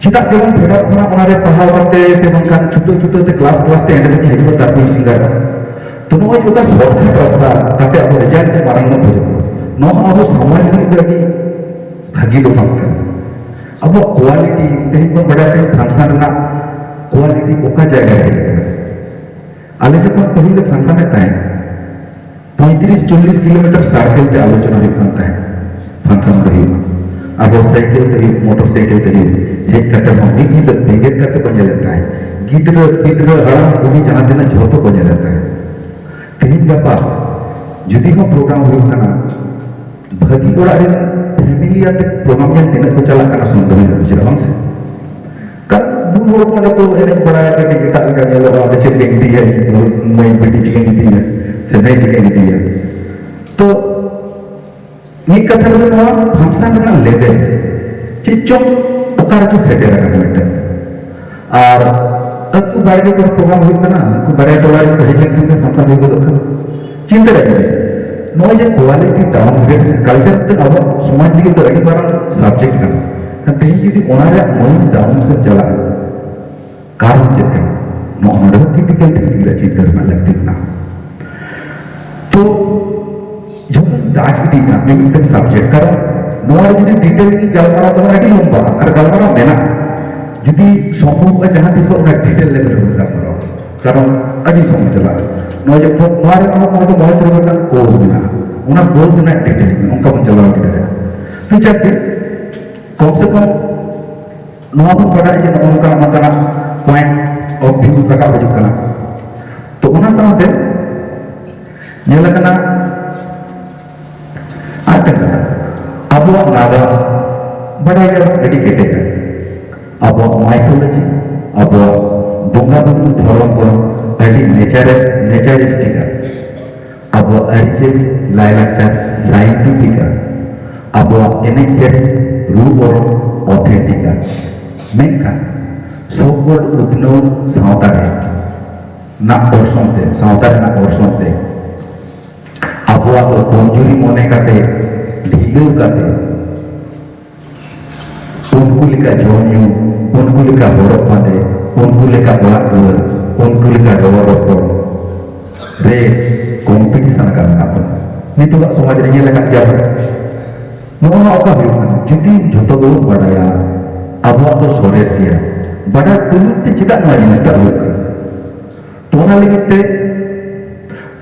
ᱪᱮᱫᱟᱜ ᱡᱮᱢᱚᱱ ᱯᱷᱮᱰᱟᱛ ᱠᱷᱚᱱᱟᱜ ᱚᱱᱟᱨᱮ ᱯᱟᱲᱦᱟᱣ ᱠᱟᱛᱮ ᱥᱮ ᱵᱟᱝᱠᱷᱟᱱ ᱪᱷᱩᱴᱟᱹᱣ ᱪᱷᱩᱴᱟᱹᱣ ᱛᱮ ᱠᱞᱟᱥ ᱠᱞᱟᱥ ᱛᱮ ᱮᱸᱰᱮ ᱫᱷᱟᱹᱵᱤᱡ ᱦᱤᱡᱩᱜᱼᱟ, ᱛᱟᱨᱯᱚᱨ ᱥᱤᱝᱜᱟᱨ᱾ ᱛᱚ ᱱᱚᱜᱼᱚᱭ ᱡᱮ ᱚᱠᱟ ᱥᱚᱨᱴᱠᱟᱴ ᱨᱟᱥᱛᱟ, ᱛᱟᱛᱮ ᱟᱵᱚ ᱨᱮᱡᱟᱞᱴ ᱢᱟᱨᱟᱝ ᱧᱚᱜ ᱦᱩᱭᱩᱜᱼᱟ, ᱱᱚᱣᱟ ᱟᱵᱚ ᱥᱚᱢᱟᱡᱽ ᱞᱟᱹᱜᱤᱫ ᱫᱚ ᱟᱹᱰᱤ ᱵᱷᱟᱹᱜᱤ ᱫᱚ ᱵᱟᱝ ᱠᱟᱱᱟ᱾ ᱟᱵᱚᱣᱟᱜ ᱠᱳᱣᱟᱞᱤᱴᱤ, ᱛᱮᱦᱮᱧ ᱵᱚᱱ ᱵᱟᱰᱟᱭᱟ ᱛᱮᱦᱮᱧ ᱯᱷᱟᱱᱥᱚᱱ ᱨᱮᱱᱟᱜ ᱠᱳᱣᱟᱞᱤᱴᱤ ᱚᱠᱟ ᱡᱟᱭᱜᱟ ᱨᱮ ᱦᱮᱡ ᱟᱠᱟᱱᱟ᱾ ᱟᱞᱮ ᱡᱚᱠᱷᱚᱱ ᱯᱟᱹᱦᱤᱞ ᱞᱮ ᱯᱷᱟᱱᱥᱚᱱᱮᱫ ᱛᱟᱦᱮᱸᱫ, ᱯᱚᱸᱭᱛᱨᱤᱥ ᱪᱚᱞᱞᱤᱥ ᱠᱤᱞᱳᱢᱤᱴᱟᱨ ᱥᱟᱨᱠᱮᱞ ᱛᱮ ᱟᱞᱳᱪᱚᱱᱟ ᱦᱩᱭᱩᱜ ᱠᱟᱱ ᱛᱟᱦᱮᱸᱫ᱾ ᱯᱷᱟᱱᱥᱚᱱ ᱫᱚ ᱦᱩᱭᱩᱜ, ᱟᱨᱦᱚᱸ ᱥᱟᱭᱠᱮᱞ ᱛᱮ ᱦᱩᱭᱩᱜ, ᱢᱚᱴᱚᱨ ᱥᱟᱭᱠᱮᱞ ᱛᱮ ᱦᱩᱭᱩᱜ, ᱦᱮᱡ ᱠᱟᱛᱮ ᱦᱚᱸ ᱢᱤᱫ ᱧᱤᱫᱟᱹ ᱵᱮᱸᱜᱮᱫ ᱠᱟᱛᱮ ᱠᱚ ᱧᱮᱞᱮᱫ ᱛᱟᱦᱮᱸᱫ᱾ ᱜᱤᱫᱽᱨᱟᱹ ᱯᱤᱫᱽᱨᱟᱹ ᱦᱟᱲᱟᱢ ᱵᱩᱰᱷᱤ ᱡᱟᱦᱟᱸ ᱛᱤᱱᱟᱹᱜ ᱡᱷᱚᱛᱚ ᱠᱚ ᱧᱮᱞᱮᱫ ᱛᱟᱦᱮᱸᱫ᱾ ᱛᱮᱦᱮᱧ ᱜᱟᱯᱟ ᱡᱩᱫᱤ ᱦᱚᱸ ᱯᱨᱳᱜᱨᱟᱢ ᱦᱩᱭᱩᱜ ᱠᱟᱱᱟ, ᱵᱷᱟᱹᱜᱤ ᱚᱲᱟᱜ ᱨᱮᱱ ᱯᱷᱮᱢᱤᱞᱤ ᱟᱛᱮ ᱯᱨᱳᱜᱨᱟᱢ ᱧᱮᱞ ᱛᱤᱱᱟᱹᱜ ᱠᱚ ᱪᱟᱞᱟᱜ ᱠᱟᱱᱟ ᱥᱚᱱᱫᱮᱦᱚ ᱧᱚᱜ ᱵᱩᱡᱷᱟᱹᱜᱼᱟ, ᱵᱟᱝ ᱥᱮ? ᱠᱟᱨᱚᱱ ᱵᱩᱞ ᱦᱚᱲ ᱠᱚ ᱚᱸᱰᱮ ᱠᱚ ᱮᱱᱮᱡ ᱵᱟᱲᱟᱭᱟ, ᱠᱟᱹᱴᱤᱡ ᱮᱴᱟᱜ ᱞᱮᱠᱟ ᱧᱮᱞᱚᱜᱼᱟ, ᱚᱸᱰᱮ ᱪᱮᱫ ᱞᱮᱠᱟᱧ ᱤᱫᱤᱭᱟ, ᱢᱟᱹᱭ ᱵᱤᱴᱤ ᱪᱮᱫ ᱞᱮᱠᱟᱧ ᱤᱫᱤᱭᱟ ᱥᱮ ᱢᱟᱹᱭ ᱪᱮᱫ ᱞᱮᱠᱟᱧ ᱤᱫᱤᱭᱟ᱾ ᱛᱚ ᱢᱤᱫ ᱠᱟᱛᱷᱟ ᱨᱮᱫᱚ ᱱᱚᱣᱟ ᱯᱷᱟᱱᱥᱚᱱ ᱨᱮᱱᱟᱜ ᱞᱮᱵᱮᱞ ᱪᱮᱫ ᱪᱚᱝ ᱚᱠᱟ ᱨᱮᱪᱚ ᱥᱮᱴᱮᱨ ᱟᱠᱟᱱᱟ ᱢᱤᱫᱴᱟᱝ᱾ ᱟᱨ ᱟᱹᱛᱩ ᱵᱟᱲᱜᱮ ᱠᱚᱨᱮ ᱯᱨᱳᱜᱨᱟᱢ ᱦᱩᱭᱩᱜ ᱠᱟᱱᱟ, ᱩᱱᱠᱩ ᱵᱟᱨᱭᱟ ᱴᱚᱞᱟ ᱨᱮᱱ ᱠᱚ ᱦᱮᱡ ᱞᱮᱱᱠᱷᱟᱱ ᱜᱮ ᱯᱷᱟᱱᱥᱚᱱ ᱦᱩᱭ ᱜᱚᱫᱚᱜ ᱠᱟᱱᱟ᱾ ᱪᱤᱱᱛᱟᱹ ᱨᱮᱭᱟᱜ ᱡᱤᱱᱤᱥ, ᱱᱚᱜᱼᱚᱭ ᱡᱮ ᱠᱳᱣᱟᱞᱤᱴᱤ ᱰᱟᱣᱩᱱ ᱜᱨᱮᱰ ᱥᱮ ᱠᱟᱞᱪᱟᱨ ᱫᱚ ᱟᱵᱚᱣᱟᱜ ᱥᱚᱢᱟᱡᱽ ᱞᱟᱹᱜᱤᱫ ᱫᱚ ᱟᱹᱰᱤ ᱢᱟᱨᱟᱝ ᱥᱟᱵᱡᱮᱠᱴ ᱠᱟᱱᱟ᱾ ᱠᱷᱟᱱ ᱛᱮᱦᱮᱧ ᱡᱩᱫᱤ ᱚᱱᱟ ᱨᱮᱭᱟᱜ ᱢᱟᱹᱱ ᱰᱟᱣᱩᱱ ᱥᱮᱫ ᱪᱟᱞᱟᱜᱼᱟ, ᱠᱟᱨᱚᱱ ᱪᱮᱫ ᱠᱟᱱᱟ? ᱱᱚᱜᱼᱚ ᱱᱚᱰᱮ ᱦᱚᱸ ᱠᱨᱤᱴᱤᱠᱟᱞ ᱛᱷᱤᱝᱠᱤᱝ ᱨᱮ ᱪᱤᱱᱛᱟᱹ ᱨᱮᱱᱟᱜ ᱞᱟᱹᱠᱛᱤ ᱠᱟᱱᱟ᱾ ᱛᱚ ᱡᱷᱚᱛᱚᱧ ᱴᱟᱪ ᱤᱫᱤᱭᱮᱫᱟ ᱢᱤᱫ ᱢᱤᱫᱴᱮᱱ ᱥᱟᱵᱡᱮᱠᱴ, ᱠᱟᱨᱚᱱ ᱱᱚᱣᱟ ᱨᱮ ᱡᱩᱫᱤ ᱰᱤᱴᱮᱞ ᱤᱧ ᱜᱟᱞᱢᱟᱨᱟᱣ ᱛᱟᱵᱚᱱᱟ ᱟᱹᱰᱤ ᱞᱚᱢᱵᱟ ᱟᱨ ᱜᱟᱞᱢᱟᱨᱟᱣ ᱢᱮᱱᱟᱜᱼᱟ᱾ ᱡᱩᱫᱤ ᱥᱚᱢᱵᱷᱚᱵᱚᱜᱼᱟ ᱡᱟᱦᱟᱸ ᱛᱤᱥᱚᱜ ᱚᱱᱟ ᱰᱤᱴᱮᱞ ᱞᱮᱵᱮᱞ ᱨᱮᱵᱚᱱ ᱜᱟᱞᱢᱟᱨᱟᱣᱟ, ᱠᱟᱨᱚᱱ ᱟᱹᱰᱤ ᱥᱚᱢᱚᱭ ᱪᱟᱞᱟᱜᱼᱟ᱾ ᱱᱚᱣᱟ ᱡᱮ ᱯᱷᱳᱠ, ᱱᱚᱣᱟ ᱨᱮ ᱱᱚᱣᱟ ᱢᱚᱬᱮ ᱫᱚ ᱢᱚᱬᱮ ᱛᱩᱨᱩᱭ ᱜᱚᱴᱟᱝ ᱠᱳᱨᱥ ᱢᱮᱱᱟᱜᱼᱟ, ᱚᱱᱟ ᱠᱳᱨᱥ ᱨᱮᱱᱟᱜ ᱰᱤᱴᱮᱞ ᱚᱱᱠᱟ ᱵᱚᱱ ᱪᱟᱞᱟᱣ ᱤᱫᱤ ᱫᱟᱲᱮᱭᱟᱜᱼᱟ᱾ ᱴᱷᱤᱠ ᱟᱪᱷᱮ, ᱠᱚᱢ ᱥᱮ ᱠᱚᱢ ᱱᱚᱣᱟ ᱵᱚᱱ ᱵᱟᱰᱟᱭᱟ ᱡᱮ ᱱᱚᱜᱼᱚ ᱱᱚᱝᱠᱟ ᱱᱚᱝᱠᱟᱱᱟᱜ ᱯᱚᱭᱮᱱᱴ ᱚᱯᱷ ᱵᱷᱤᱭᱩ ᱨᱟᱠᱟᱵ ᱦᱤᱡᱩᱜ ᱠᱟᱱᱟ᱾ ᱛᱚ ᱚᱱᱟ ᱥᱟᱶᱛᱮ ᱧᱮᱞ ᱟᱠᱟᱱᱟ ᱟᱨ ᱢᱤᱫᱴᱟᱝ ᱠᱟᱛᱷᱟ, ᱟᱵᱚᱣᱟᱜ ᱱᱟᱜᱟᱢ ᱵᱟᱰᱟᱭ ᱜᱮᱭᱟᱵᱚᱱ ᱟᱹᱰᱤ ᱠᱮᱴᱮᱡᱟ, ᱟᱵᱚᱣᱟᱜ ᱢᱟᱭᱛᱷᱳᱞᱚᱡᱤ, ᱟᱵᱚᱣᱟᱜ ᱵᱚᱸᱜᱟ ᱵᱩᱨᱩ ᱫᱷᱚᱨᱚᱢ ᱠᱚ ᱟᱹᱰᱤ ᱱᱮᱪᱟᱨᱮ ᱱᱮᱪᱟᱨᱤᱥᱴᱤᱠᱟ, ᱟᱵᱚᱣᱟᱜ ᱟᱹᱨᱤᱪᱟᱹᱞᱤ ᱞᱟᱭᱼᱞᱟᱠᱪᱟᱨ ᱥᱟᱭᱮᱱᱴᱤᱯᱷᱤᱠᱟ, ᱟᱵᱚᱣᱟᱜ ᱮᱱᱮᱡ ᱥᱮᱨᱮᱧ ᱨᱩ ᱚᱨᱚᱝ ᱚᱛᱷᱮᱱᱴᱤᱠᱟ᱾ ᱢᱮᱱᱠᱷᱟᱱ ᱥᱚᱵᱽ ᱦᱚᱲ ᱩᱛᱱᱟᱹᱣ ᱥᱟᱶᱛᱟ ᱨᱮ ᱨᱮᱱᱟᱜ ᱚᱨᱥᱚᱝ ᱛᱮ, ᱥᱟᱶᱛᱟ ᱨᱮᱱᱟᱜ ᱚᱨᱥᱚᱝ ᱛᱮ ᱟᱵᱚᱣᱟᱜ ᱫᱚ ᱠᱚᱢᱡᱩᱨᱤ ᱢᱚᱱᱮ ᱠᱟᱛᱮ, ᱰᱷᱤᱞᱟᱹᱣ ᱠᱟᱛᱮ, ᱩᱱᱠᱩ ᱞᱮᱠᱟ ᱡᱚᱢ ᱧᱩ, ᱩᱱᱠᱩ ᱞᱮᱠᱟ ᱦᱚᱨᱚᱜ ᱵᱟᱸᱫᱮ, ᱩᱱᱠᱩ ᱞᱮᱠᱟ ᱚᱲᱟᱜ ᱫᱩᱣᱟᱹᱨ, ᱩᱱᱠᱩ ᱞᱮᱠᱟ ᱨᱚᱲ ᱨᱚᱯᱚᱲ ᱨᱮ ᱠᱚᱢᱯᱤᱴᱤᱥᱚᱱ ᱟᱠᱟᱱ ᱢᱮᱱᱟᱜ ᱵᱚᱱᱟ᱾ ᱱᱤᱛᱚᱜᱟᱜ ᱥᱚᱢᱟᱡᱽ ᱨᱮ ᱧᱮᱞ ᱟᱠᱟᱫ ᱜᱮᱭᱟ ᱵᱚᱱ, ᱱᱚᱜᱼᱚ ᱱᱚᱣᱟ ᱚᱠᱟ ᱦᱩᱭᱩᱜ ᱠᱟᱱᱟ? ᱡᱩᱫᱤ ᱡᱷᱚᱛᱚ ᱜᱮᱵᱚᱱ ᱵᱟᱰᱟᱭᱟ, ᱟᱵᱚᱣᱟᱜ ᱫᱚ ᱥᱚᱨᱮᱥ ᱜᱮᱭᱟ, ᱵᱟᱰᱟᱭ ᱛᱩᱞᱩᱡ ᱛᱮ ᱪᱮᱫᱟᱜ ᱱᱚᱣᱟ ᱡᱤᱱᱤᱥᱴᱟᱜ ᱦᱩᱭᱩᱜ ᱠᱟᱱᱟ? ᱛᱚ, ᱚᱱᱟ ᱞᱟᱹᱜᱤᱫ ᱛᱮ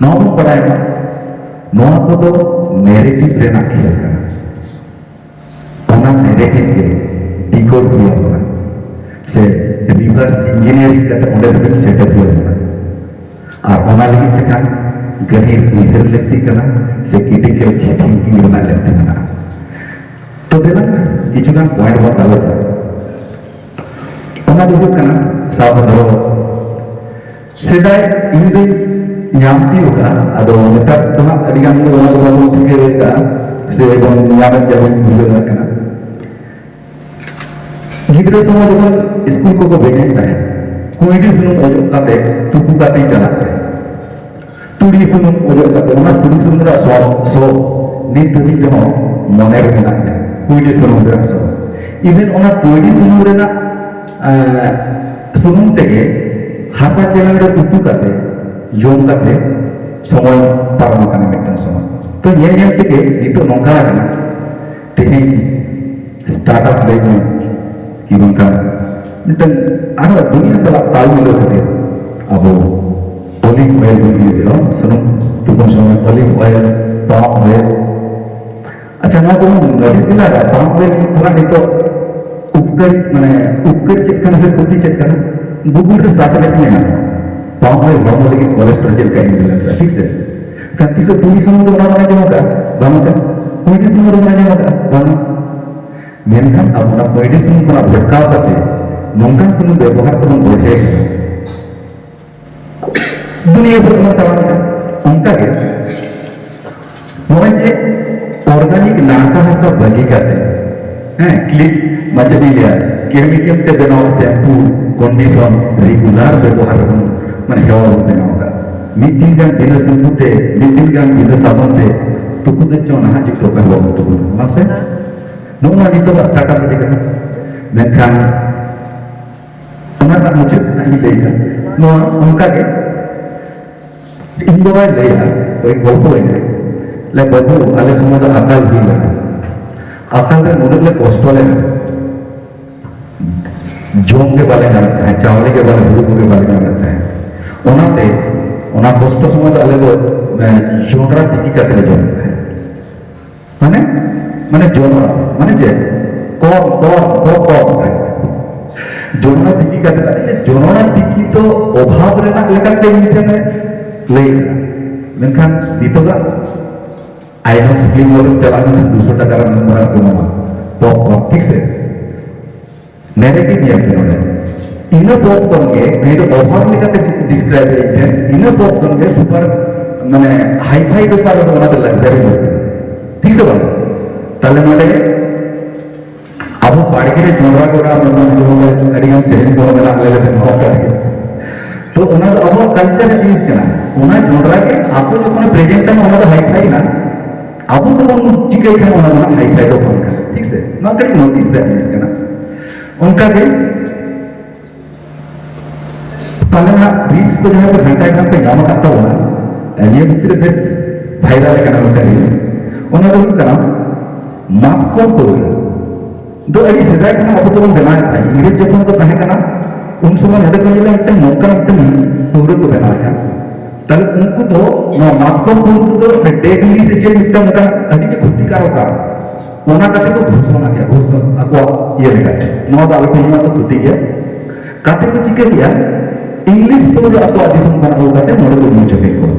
ᱱᱚᱣᱟ ᱵᱚᱱ ᱵᱟᱰᱟᱭ ᱢᱟ, ᱱᱚᱣᱟ ᱠᱚᱫᱚ ᱱᱮᱨᱮᱴᱤᱵᱷ ᱨᱮᱱᱟᱜ ᱠᱷᱮᱞ ᱠᱟᱱᱟ᱾ ᱚᱱᱟ ᱱᱮᱨᱮᱴᱤᱵᱷ ᱜᱮ ᱰᱤᱠᱳᱰ ᱦᱩᱭ ᱟᱵᱚᱱᱟ, ᱥᱮ ᱨᱤᱵᱷᱟᱨᱥ ᱤᱧᱡᱤᱱᱤᱭᱟᱨᱤᱝ ᱠᱟᱛᱮ ᱚᱸᱰᱮ ᱫᱷᱟᱹᱵᱤᱡ ᱥᱮᱴᱮᱨ ᱦᱩᱭ ᱟᱵᱚᱱᱟ᱾ ᱟᱨ ᱚᱱᱟ ᱞᱟᱹᱜᱤᱫ ᱛᱮᱠᱷᱟᱱ ᱜᱟᱹᱦᱤᱨ ᱩᱭᱦᱟᱹᱨ ᱞᱟᱹᱠᱛᱤ ᱠᱟᱱᱟ, ᱥᱮ ᱠᱨᱤᱴᱤᱠᱮᱞ ᱛᱷᱤᱝᱠᱤᱝ ᱨᱮᱱᱟᱜ ᱞᱟᱹᱠᱛᱤ ᱢᱮᱱᱟᱜᱼᱟ᱾ ᱛᱚ, ᱫᱮᱞᱟ ᱠᱤᱪᱷᱩ ᱜᱟᱱ ᱯᱚᱭᱮᱱᱴ ᱵᱚᱱ ᱜᱟᱞᱚᱪᱟ᱾ ᱚᱱᱟ ᱫᱚ ᱦᱩᱭᱩᱜ ᱠᱟᱱᱟ, ᱥᱟᱵ ᱫᱷᱚᱨᱚ, ᱥᱮᱫᱟᱭ ᱤᱧ ᱫᱚᱧ ᱧᱟᱢ ᱛᱤᱭᱳᱜ ᱠᱟᱜᱼᱟ, ᱟᱫᱚ ᱱᱮᱛᱟᱨ ᱫᱚ ᱦᱟᱸᱜ ᱟᱹᱰᱤ ᱜᱟᱱ ᱜᱮ ᱚᱱᱟ ᱫᱚ ᱵᱟᱵᱚᱱ ᱴᱷᱤᱠᱟᱹ ᱫᱟᱲᱮ ᱠᱟᱜᱼᱟ, ᱥᱮ ᱵᱚᱱ ᱧᱟᱢᱮᱫ ᱜᱮᱭᱟ, ᱵᱚᱱ ᱵᱩᱡᱷᱟᱹᱣ ᱫᱟᱲᱮᱭᱟᱜ ᱠᱟᱱᱟ᱾ ᱜᱤᱫᱽᱨᱟᱹ ᱥᱚᱢᱚᱭ ᱡᱚᱠᱷᱚᱱ ᱥᱠᱩᱞ ᱠᱚᱠᱚ ᱵᱷᱮᱡᱟᱧ ᱛᱟᱦᱮᱸᱫ, ᱠᱩᱸᱭᱰᱤ ᱥᱩᱱᱩᱢ ᱚᱡᱚᱜ ᱠᱟᱛᱮ ᱛᱩᱯᱩ ᱠᱟᱛᱮᱧ ᱪᱟᱞᱟᱜ ᱛᱟᱦᱮᱸᱫ᱾ ᱛᱩᱲᱤ ᱥᱩᱱᱩᱢ ᱚᱡᱚᱜ ᱠᱟᱛᱮ, ᱚᱱᱟ ᱛᱩᱲᱤ ᱥᱩᱱᱩᱢ ᱨᱮᱭᱟᱜ ᱥᱚ, ᱥᱚ ᱱᱤᱛ ᱫᱷᱟᱹᱵᱤᱡ ᱨᱮᱦᱚᱸ ᱢᱚᱱᱮ ᱨᱮ ᱢᱮᱱᱟᱜ ᱜᱮᱭᱟ, ᱠᱩᱸᱭᱰᱤ ᱥᱩᱱᱩᱢ ᱨᱮᱭᱟᱜ ᱥᱚ᱾ Even ᱚᱱᱟ ᱠᱩᱸᱭᱰᱤ ᱥᱩᱱᱩᱢ ᱨᱮᱱᱟᱜ, ᱮᱸ, ᱥᱩᱱᱩᱢ ᱛᱮᱜᱮ ᱦᱟᱥᱟ ᱪᱮᱞᱟᱝ ᱨᱮ ᱩᱛᱩ ᱠᱟᱛᱮ, ᱡᱚᱢ ᱠᱟᱛᱮ ᱥᱚᱢᱚᱭ ᱯᱟᱨᱚᱢ ᱟᱠᱟᱱᱟ ᱢᱤᱫᱴᱟᱝ ᱥᱚᱢᱚᱭ᱾ ᱛᱚ, ᱧᱮᱞ ᱧᱮᱞ ᱛᱮᱜᱮ ᱱᱤᱛᱚᱜ ᱱᱚᱝᱠᱟ ᱟᱠᱟᱱᱟ, ᱛᱮᱦᱮᱧ ᱥᱴᱟᱴᱟᱥ ᱞᱟᱹᱭ ᱢᱮ, ᱠᱤ ᱵᱟᱝᱠᱷᱟᱱ ᱢᱤᱫᱴᱟᱝ ᱟᱨᱦᱚᱸ ᱫᱩᱱᱤᱭᱟᱹ ᱥᱟᱞᱟᱜ ᱛᱟᱞ ᱢᱤᱞᱟᱹᱣ ᱠᱟᱛᱮ ᱟᱵᱚ ᱚᱞᱤᱵᱷ ᱚᱭᱮᱞ ᱵᱚᱱ ᱤᱭᱩᱡᱽ ᱮᱫᱟ, ᱥᱩᱱᱩᱢ ᱛᱩᱯᱩᱱ ᱥᱚᱢᱚᱭ ᱚᱞᱤᱵᱷ ᱚᱭᱮᱞ, ᱯᱟᱢ ᱚᱭᱮᱞ᱾ ᱟᱪᱪᱷᱟ, ᱱᱚᱣᱟ ᱠᱚᱵᱚᱱ ᱱᱳᱴᱤᱥ ᱜᱮ ᱞᱟᱜᱟᱜᱼᱟ, ᱯᱟᱢ ᱚᱭᱮᱞ ᱛᱷᱚᱲᱟ ᱱᱤᱛᱚᱜ ᱩᱯᱠᱟᱹᱨ, ᱢᱟᱱᱮ ᱩᱯᱠᱟᱹᱨ ᱪᱮᱫ ᱠᱟᱱᱟ ᱥᱮ ᱠᱷᱚᱛᱤ ᱪᱮᱫ ᱠᱟᱱᱟ, Google ᱨᱮ ᱥᱟᱨᱪ ᱞᱮᱠᱷᱟᱱ ᱧᱟᱢᱚᱜᱼᱟ᱾ ᱯᱟᱢ ᱚᱭᱮᱞ ᱦᱚᱲᱢᱚ ᱞᱟᱹᱜᱤᱫ ᱠᱚᱞᱮᱥᱴᱨᱚᱞ ᱪᱮᱫ ᱞᱮᱠᱟ ᱤᱱᱰᱩᱞᱮᱱᱥ, ᱴᱷᱤᱠ ᱥᱮ? ᱠᱟᱨᱚᱱ ᱛᱤᱥ ᱦᱚᱸ ᱛᱩᱲᱤ ᱥᱩᱱᱩᱢ ᱫᱚ ᱚᱱᱟ ᱵᱟᱝ ᱟᱸᱡᱚᱢ ᱟᱠᱟᱫᱼᱟ, ᱵᱟᱝ ᱥᱮ? ᱠᱩᱸᱭᱰᱤ ᱥᱩᱱᱩᱢ ᱫᱚ ᱚᱱᱟ ᱟᱸᱡᱚᱢ ᱟᱠᱟᱫᱼᱟ, ᱵᱟᱝ᱾ ᱢᱮᱱᱠᱷᱟᱱ ᱟᱵᱚ ᱚᱱᱟ ᱠᱩᱸᱭᱰᱤ ᱥᱩᱱᱩᱢ ᱠᱷᱚᱱᱟᱜ ᱵᱷᱚᱴᱠᱟᱣ ᱠᱟᱛᱮ ᱱᱚᱝᱠᱟᱱ ᱥᱩᱱᱩᱢ ᱵᱮᱵᱚᱦᱟᱨ ᱛᱮᱵᱚᱱ ᱵᱚᱲᱦᱮ ᱠᱟᱱᱟ᱾ ᱫᱩᱱᱤᱭᱟᱹ ᱥᱮᱫ ᱵᱚᱱ ᱪᱟᱞᱟᱜ ᱠᱟᱱᱟ᱾ ᱚᱱᱠᱟᱜᱮ ᱱᱚᱜᱼᱚᱭ ᱡᱮ organic ᱱᱟᱲᱠᱟ ᱦᱟᱥᱟ ᱵᱟᱹᱜᱤ ᱠᱟᱛᱮ, ᱦᱮᱸ, ᱠᱞᱤᱯ, ᱢᱟ ᱪᱮᱫ ᱤᱧ ᱞᱟᱹᱭᱟ, chemical ᱛᱮ ᱵᱮᱱᱟᱣ shampoo, condition regular ᱵᱮᱵᱚᱦᱟᱨ ᱨᱮᱵᱚᱱ, ᱦᱮᱣᱟ ᱵᱚᱱ ᱵᱮᱱᱟᱣ ᱟᱠᱟᱫ᱾ ᱢᱤᱫ ᱫᱤᱱ ᱜᱟᱱ ᱵᱤᱱᱟᱹ ᱥᱮᱢᱯᱩ ᱛᱮ, ᱢᱤᱫ ᱫᱤᱱ ᱜᱟᱱ ᱵᱤᱱᱟᱹ ᱥᱟᱵᱚᱱ ᱛᱮ ᱛᱩᱯᱩ ᱫᱚ ᱪᱚᱝ ᱱᱟᱦᱟᱜ ᱡᱩᱜᱽ ᱫᱚ ᱚᱠᱟ ᱦᱚᱸ ᱵᱟᱵᱚᱱ ᱛᱩᱯᱩ᱾ ᱢᱟᱥᱮ, ᱱᱚᱜᱼᱚ ᱱᱚᱣᱟ ᱱᱤᱛᱚᱜᱟᱜ ᱥᱴᱮᱴᱟᱥ ᱤᱫᱤ ᱠᱟᱛᱮ᱾ ᱢᱮᱱᱠᱷᱟᱱ ᱚᱱᱟ ᱨᱮᱱᱟᱜ ᱢᱩᱪᱟᱹᱫ ᱨᱮᱱᱟᱜ ᱤᱧ ᱞᱟᱹᱭᱟ, ᱱᱚᱣᱟ ᱚᱱᱠᱟ ᱜᱮ ᱤᱧ ᱵᱟᱵᱟᱭ ᱞᱟᱹᱭᱟ, ᱳᱭ ᱜᱚᱞᱯᱚ ᱮᱱᱮᱡ, ᱞᱮ, "ᱵᱟᱹᱵᱩ, ᱟᱞᱮ ᱥᱚᱢᱚᱭ ᱫᱚ ᱟᱠᱟᱞ ᱦᱩᱭ ᱞᱮᱱᱟ, ᱟᱠᱟᱞ ᱨᱮ ᱱᱩᱱᱟᱹᱜ ᱞᱮ ᱠᱚᱥᱴᱚ ᱞᱮᱱᱟ, ᱡᱚᱢ ᱜᱮ ᱵᱟᱞᱮ ᱧᱟᱢᱮᱫ ᱛᱟᱦᱮᱸᱫ, ᱪᱟᱣᱞᱮ ᱜᱮ ᱵᱟᱞᱮ, ᱦᱩᱲᱩ ᱠᱚᱜᱮ ᱵᱟᱞᱮ ᱧᱟᱢᱮᱫ ᱛᱟᱦᱮᱸᱫ, ᱚᱱᱟᱛᱮ ᱚᱱᱟ ᱠᱚᱥᱴᱚ ᱥᱚᱢᱚᱭ ᱫᱚ ᱟᱞᱮ ᱫᱚ, ᱮ, ᱡᱚᱱᱰᱨᱟ ᱛᱤᱠᱤ ᱠᱟᱛᱮ ᱞᱮ ᱡᱚᱢᱮᱫ ᱛᱟᱦᱮᱸᱫ᱾" ᱢᱟᱱᱮ, ᱢᱟᱱᱮ ᱡᱚᱱᱰᱨᱟ, ᱢᱟᱱᱮ ᱪᱮᱫ? Corn, corn, corn, corn. ᱡᱚᱱᱰᱨᱟ ᱛᱤᱠᱤ ᱠᱟᱛᱮ, ᱟᱹᱰᱤ ᱡᱚᱱᱰᱨᱟ ᱛᱤᱠᱤ ᱫᱚ ᱚᱵᱷᱟᱵ ᱨᱮᱱᱟᱜ ᱞᱮᱠᱟᱛᱮ ᱤᱧ ᱴᱷᱮᱱ ᱮ ᱞᱟᱹᱭ ᱠᱮᱫᱟ᱾ ᱢᱮᱱᱠᱷᱟᱱ ᱱᱤᱛᱚᱜᱟᱜ ᱟᱭᱱᱚᱠᱥ ᱯᱷᱤᱞᱢ ᱦᱚᱞ ᱨᱮᱢ ᱪᱟᱞᱟᱜ ᱠᱟᱱᱟ, ᱫᱩᱥᱚ ᱴᱟᱠᱟ ᱨᱮᱱᱟᱜ ᱮᱢ ᱮᱢᱟ ᱠᱚᱣᱟ, ᱯᱚᱯᱠᱚᱨᱱ, ᱴᱷᱤᱠ ᱥᱮ? ᱱᱮᱨᱮᱴᱤᱵᱷ ᱧᱮᱞ ᱯᱮ ᱱᱚᱰᱮ᱾ ᱤᱱᱟᱹ ᱯᱚᱯᱠᱚᱨᱱ ᱜᱮ ᱱᱩᱭ ᱫᱚ ᱚᱵᱷᱟᱵ ᱞᱮᱠᱟᱛᱮ ᱰᱤᱥᱠᱨᱟᱭᱤᱵ ᱮᱫ ᱛᱟᱦᱮᱸᱫ, ᱤᱱᱟᱹ ᱯᱚᱯᱠᱚᱨᱱ ᱜᱮ ᱥᱩᱯᱟᱨ, ᱢᱟᱱᱮ, ᱦᱟᱭ-ᱯᱷᱟᱭ ᱵᱮᱯᱟᱨ ᱨᱮᱫᱚ ᱚᱱᱟ ᱫᱚ ᱞᱟᱠᱡᱟᱨᱤ ᱵᱮᱯᱟᱨ᱾ ᱴᱷᱤᱠ ᱥᱮ ᱵᱟᱝ? ᱛᱟᱦᱞᱮ ᱱᱚᱰᱮ ᱟᱵᱚ ᱵᱟᱲᱜᱮ ᱨᱮ ᱡᱚᱱᱰᱨᱟ ᱜᱚᱰᱟ ᱢᱮᱱᱟᱜᱼᱟ, ᱡᱮᱢᱚᱱ ᱟᱹᱰᱤ ᱜᱟᱱ ᱥᱮᱨᱮᱧ ᱠᱚ ᱢᱮᱱᱟᱜᱼᱟ, ᱟᱞᱮ ᱞᱮ ᱵᱮᱱᱟᱣ ᱟᱠᱟᱫ ᱜᱮᱭᱟ᱾ ᱛᱚ ᱚᱱᱟ ᱫᱚ ᱟᱵᱚᱣᱟᱜ ᱠᱟᱞᱪᱟᱨ ᱨᱮᱱᱟᱜ ᱡᱤᱱᱤᱥ ᱠᱟᱱᱟ᱾ ᱚᱱᱟ ᱡᱚᱱᱰᱨᱟ ᱜᱮ ᱟᱵᱚ ᱡᱚᱠᱷᱚᱱ ᱯᱨᱮᱡᱮᱱᱴ ᱛᱟᱵᱚᱱ, ᱚᱱᱟ ᱫᱚ ᱦᱟᱭ-ᱯᱷᱟᱭ ᱮᱱᱟ, ᱟᱵᱚ ᱫᱚᱵᱚᱱ ᱪᱤᱠᱟᱹᱭ ᱠᱷᱟᱱ ᱚᱱᱟ ᱫᱚ ᱦᱟᱭ-ᱯᱷᱟᱭ ᱫᱚ ᱵᱟᱝ ᱠᱟᱱᱟ, ᱴᱷᱤᱠ ᱥᱮ? ᱱᱚᱣᱟ ᱠᱟᱹᱴᱤᱡ ᱱᱳᱴᱤᱥ ᱨᱮᱭᱟᱜ ᱡᱤᱱᱤᱥ ᱠᱟᱱᱟ᱾ ᱚᱱᱠᱟ ᱜᱮ ᱯᱟᱞᱮ ᱱᱟᱜ ᱨᱤᱞᱥ ᱠᱚ ᱡᱟᱦᱟᱸ ᱠᱚ ᱜᱷᱟᱱᱴᱟ ᱜᱷᱟᱱᱴᱟ ᱧᱟᱢ ᱟᱠᱟᱫ ᱛᱟᱵᱚᱱᱟ, ᱱᱤᱭᱟᱹ ᱵᱷᱤᱛᱨᱤ ᱨᱮ ᱵᱮᱥ ᱵᱷᱟᱭᱨᱟᱞ ᱟᱠᱟᱱᱟ ᱢᱤᱫᱴᱟᱝ ᱨᱤᱞᱥ᱾ ᱚᱱᱟ ᱫᱚ ᱦᱩᱭᱩᱜ ᱠᱟᱱᱟ ᱢᱟᱛᱠᱚᱢ ᱯᱟᱹᱣᱨᱟᱹ᱾ ᱫᱚ ᱟᱹᱰᱤ ᱥᱮᱫᱟᱭ ᱠᱷᱚᱱᱟᱜ ᱟᱵᱚ ᱫᱚᱵᱚᱱ ᱵᱮᱱᱟᱣᱮᱫ ᱛᱟᱦᱮᱸᱫ᱾ ᱤᱝᱨᱮᱡᱽ ᱡᱚᱠᱷᱚᱱ ᱠᱚ ᱛᱟᱦᱮᱸ ᱠᱟᱱᱟ, ᱩᱱ ᱥᱚᱢᱚᱭ ᱱᱚᱰᱮ ᱠᱚ ᱧᱮᱞᱟ ᱢᱤᱫᱴᱟᱝ ᱱᱚᱝᱠᱟ ᱢᱤᱫᱴᱟᱝ ᱯᱟᱹᱣᱨᱟᱹ ᱠᱚ ᱵᱮᱱᱟᱣᱮᱫᱼᱟ᱾ ᱛᱟᱦᱞᱮ ᱩᱱᱠᱩ ᱫᱚ ᱱᱚᱣᱟ ᱢᱟᱛᱠᱚᱢ ᱯᱟᱹᱣᱨᱟᱹ ᱫᱚ ᱰᱮᱰᱞᱤ ᱥᱮ ᱪᱮᱫ ᱢᱤᱫᱴᱟᱝ ᱚᱱᱠᱟ ᱟᱹᱰᱤ ᱜᱮ ᱠᱷᱚᱛᱤᱠᱟᱨᱚᱠᱟ, ᱚᱱᱟ ᱠᱟᱛᱮ ᱠᱚ ᱜᱷᱳᱥᱚᱱᱟ ᱠᱮᱫᱟ, ᱜᱷᱳᱥᱚᱱᱟ ᱟᱠᱚᱣᱟᱜ ᱤᱭᱟᱹ ᱞᱮᱠᱟᱛᱮ, ᱱᱚᱣᱟ ᱫᱚ ᱟᱞᱚᱯᱮ ᱧᱩᱭᱟ, ᱫᱚ ᱠᱷᱚᱛᱤ ᱜᱮᱭᱟ᱾ ᱠᱟᱛᱮ ᱠᱚ ᱪᱤᱠᱟᱹ ᱠᱮᱫᱟ, ᱤᱝᱞᱤᱥ ᱯᱟᱹᱣᱨᱟᱹ ᱟᱠᱚᱣᱟᱜ ᱫᱤᱥᱚᱢ ᱠᱷᱚᱱ ᱟᱹᱜᱩ ᱠᱟᱛᱮ ᱱᱚᱰᱮ ᱠᱚ ᱧᱩ ᱦᱚᱪᱚ ᱠᱮᱫ ᱠᱚᱣᱟ᱾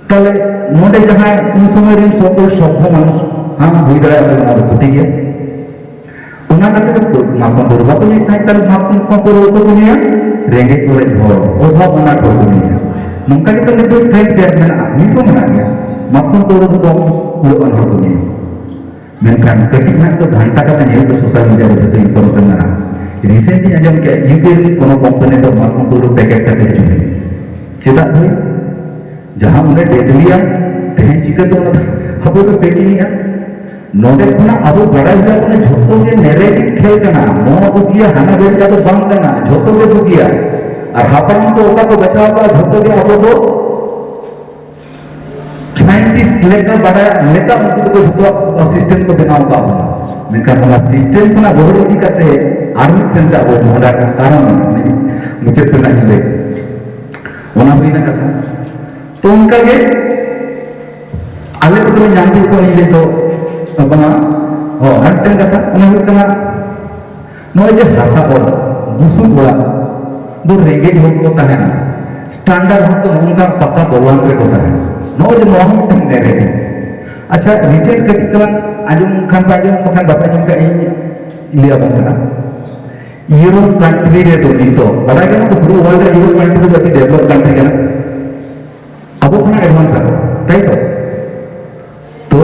ᱛᱟᱦᱞᱮ ᱱᱚᱰᱮ ᱡᱟᱦᱟᱸᱭ ᱩᱱ ᱥᱚᱢᱚᱭ ᱨᱮᱱ ᱥᱚᱠᱚᱞ ᱥᱚᱵᱷᱚ ᱢᱟᱱᱩᱥ, ᱦᱮᱸ, ᱦᱩᱭ ᱫᱟᱲᱮᱭᱟᱜᱼᱟ, ᱱᱚᱣᱟ ᱫᱚ ᱠᱷᱚᱛᱤ ᱜᱮᱭᱟ᱾ ᱚᱱᱟ ᱠᱟᱛᱮ ᱫᱚ ᱢᱟᱛᱠᱚᱢ ᱯᱟᱹᱣᱨᱟᱹ ᱵᱟᱠᱚ ᱧᱩᱭᱮᱫ ᱛᱟᱦᱮᱸᱫ, ᱛᱟᱦᱞᱮ ᱢᱟᱛᱠᱚᱢ ᱯᱟᱹᱣᱨᱟᱹ ᱚᱠᱚᱭ ᱠᱚ ᱧᱩᱭᱟ? ᱨᱮᱸᱜᱮᱡ ᱚᱨᱮᱡ ᱦᱚᱲ, ᱚᱵᱷᱟᱵ ᱟᱱᱟᱴ ᱦᱚᱲ ᱠᱚ ᱧᱩᱭᱟ᱾ ᱱᱚᱝᱠᱟ ᱜᱮᱛᱚ ᱱᱤᱛᱚᱜ ᱴᱨᱮᱱᱰ ᱨᱮ ᱢᱮᱱᱟᱜᱼᱟ, ᱱᱤᱛ ᱦᱚᱸ ᱢᱮᱱᱟᱜ ᱜᱮᱭᱟ᱾ ᱢᱟᱛᱠᱚᱢ ᱯᱟᱹᱣᱨᱟᱹ ᱫᱚ ᱠᱚᱢ ᱩᱲᱟᱹᱣᱟᱱ ᱦᱚᱲ ᱠᱚ ᱧᱩᱭᱟ᱾ ᱢᱮᱱᱠᱷᱟᱱ ᱠᱟᱹᱴᱤᱡ ᱠᱷᱚᱱᱟᱜ ᱫᱚ ᱜᱷᱟᱱᱴᱟ ᱠᱟᱛᱮ ᱧᱮᱞ ᱫᱚ ᱥᱳᱥᱟᱞ ᱢᱤᱰᱤᱭᱟ ᱨᱮ ᱡᱚᱛᱚ ᱤᱱᱯᱷᱚᱨᱢᱮᱥᱚᱱ ᱢᱮᱱᱟᱜᱼᱟ᱾ ᱨᱤᱥᱮᱱᱴ ᱤᱧ ᱟᱸᱡᱚᱢ ᱠᱮᱫ, ᱤᱭᱩᱠᱮ ᱨᱤᱱᱤᱡ ᱠᱳᱱᱳ ᱠᱳᱢᱯᱟᱱᱤ ᱫᱚ ᱢᱟᱛᱠᱚᱢ ᱯᱟᱹᱣᱨᱟᱹ ᱯᱮᱠᱮᱴ ᱠᱟᱛᱮ ᱦᱤᱡᱩᱜ ᱠᱟᱱᱟ᱾ ᱪᱮᱫᱟᱜ ᱵᱷᱟᱹᱭ? ᱡᱟᱦᱟᱸ ᱩᱱᱟᱹᱜ ᱰᱮᱰᱞᱤᱭᱟ, ᱛᱮᱦᱮᱧ ᱪᱤᱠᱟᱹᱛᱮ ᱚᱱᱟ ᱟᱵᱚ ᱫᱚ ᱯᱮᱠᱤᱝ ᱮᱜᱼᱟ? ᱱᱚᱰᱮ ᱠᱷᱚᱱᱟᱜ ᱟᱵᱚ ᱵᱟᱲᱟᱭ ᱦᱩᱭᱩᱜ ᱠᱟᱱᱟ, ᱡᱷᱚᱛᱚ ᱜᱮ ᱱᱮᱨᱮᱴᱤᱵᱷ ᱠᱷᱮᱞ ᱠᱟᱱᱟ᱾ ᱱᱚᱣᱟ ᱵᱩᱜᱤᱭᱟ, ᱦᱟᱱᱟ ᱵᱮᱨᱡᱟ ᱫᱚ ᱵᱟᱝ ᱠᱟᱱᱟ, ᱡᱷᱚᱛᱚ ᱜᱮ ᱵᱩᱜᱤᱭᱟ᱾ ᱟᱨ ᱦᱟᱯᱲᱟᱢ ᱠᱚ ᱚᱠᱟ ᱠᱚ ᱵᱟᱪᱷᱟᱣ ᱠᱟᱜᱼᱟ, ᱡᱷᱚᱛᱚ ᱜᱮ ᱟᱵᱚ ᱫᱚ ᱥᱟᱭᱮᱱᱴᱤᱥᱴ ᱞᱮᱠᱟ ᱵᱟᱲᱟᱭ ᱞᱮᱠᱟ ᱩᱱᱠᱩ ᱫᱚᱠᱚ ᱡᱷᱚᱛᱚᱣᱟᱜ ᱥᱤᱥᱴᱮᱢ ᱠᱚ ᱵᱮᱱᱟᱣ ᱟᱠᱟᱫ ᱵᱚᱱᱟ᱾ ᱢᱮᱱᱠᱷᱟᱱ ᱚᱱᱟ ᱥᱤᱥᱴᱮᱢ ᱠᱷᱚᱱᱟᱜ ᱨᱩᱣᱟᱹᱲ ᱤᱫᱤ ᱠᱟᱛᱮ ᱟᱨ ᱢᱤᱫ ᱥᱮᱱ ᱛᱮ ᱟᱵᱚ ᱢᱚᱦᱰᱟ ᱨᱮᱱᱟᱜ ᱠᱟᱨᱚᱱ ᱢᱮᱱᱟᱜᱼᱟ᱾ ᱢᱩᱪᱟᱹᱫ ᱥᱮᱱᱟᱜ ᱤᱧ ᱞᱟᱹᱭ, ᱚᱱᱟ ᱦᱩᱭᱱᱟ ᱠᱟᱛᱷᱟ᱾ ᱛᱚ ᱚᱱᱠᱟ ᱜᱮ ᱟᱞᱮ ᱠᱚᱫᱚ ᱞᱮ ᱧᱟᱢ ᱠᱮᱫ ᱠᱚᱣᱟ, ᱤᱧ ᱞᱟᱹᱭ ᱫᱚ ᱵᱟᱝᱟ᱾ ᱦᱚᱸ, ᱟᱨ ᱢᱤᱫᱴᱟᱝ ᱠᱟᱛᱷᱟ, ᱚᱱᱟ ᱦᱩᱭᱩᱜ ᱠᱟᱱᱟ, ᱱᱚᱜᱼᱚᱭ ᱡᱮ ᱦᱟᱥᱟ ᱚᱲᱟᱜ, ᱵᱩᱥᱩᱵ ᱚᱲᱟᱜ ᱫᱚ ᱨᱮᱸᱜᱮᱡ ᱦᱚᱲ ᱠᱚ ᱛᱟᱦᱮᱱᱟ, ᱥᱴᱟᱱᱰᱟᱨᱰ ᱦᱚᱲ ᱫᱚ ᱱᱚᱝᱠᱟ ᱯᱟᱠᱟ ᱫᱚᱞᱟᱱ ᱨᱮᱠᱚ ᱛᱟᱦᱮᱱᱟ᱾ ᱱᱚᱜᱼᱚᱭ ᱡᱮ ᱱᱚᱣᱟ ᱦᱚᱸ ᱢᱤᱫᱴᱟᱝ ᱱᱮᱨᱮᱴᱤᱵᱷ᱾ ᱟᱪᱪᱷᱟ, ᱨᱤᱥᱮᱱᱴ ᱠᱟᱹᱴᱤᱡ ᱛᱟᱞᱟᱝ ᱟᱸᱡᱚᱢ ᱠᱷᱟᱱ ᱯᱮ ᱟᱸᱡᱚᱢ, ᱵᱟᱠᱷᱟᱱ ᱵᱟᱯᱮ ᱟᱸᱡᱚᱢ ᱠᱷᱟᱱ ᱤᱧ ᱞᱟᱹᱭ ᱟᱵᱚᱱ ᱠᱟᱱᱟ᱾ ᱤᱭᱩᱨᱳᱯ ᱠᱟᱱᱴᱨᱤ ᱨᱮᱫᱚ ᱱᱤᱛᱚᱜ ᱵᱟᱲᱟᱭ ᱜᱮᱭᱟ ᱛᱚ, ᱯᱩᱨᱟᱹ ᱣᱟᱨᱞᱰ ᱨᱮ ᱤᱭᱩᱨᱳᱯ ᱠᱟᱱᱴᱨᱤ ᱫᱚ ᱟᱹᱰᱤ ᱰᱮᱵᱷᱞᱚᱯ ᱠᱟᱱᱴᱨᱤ ᱠᱟᱱᱟ, ᱟᱵᱚ ᱠᱷᱚᱱᱟᱜ ᱮᱰᱵᱷᱟᱱᱥ ᱟᱠᱚ, ᱛᱟᱭ ᱛᱚ? ᱛᱚ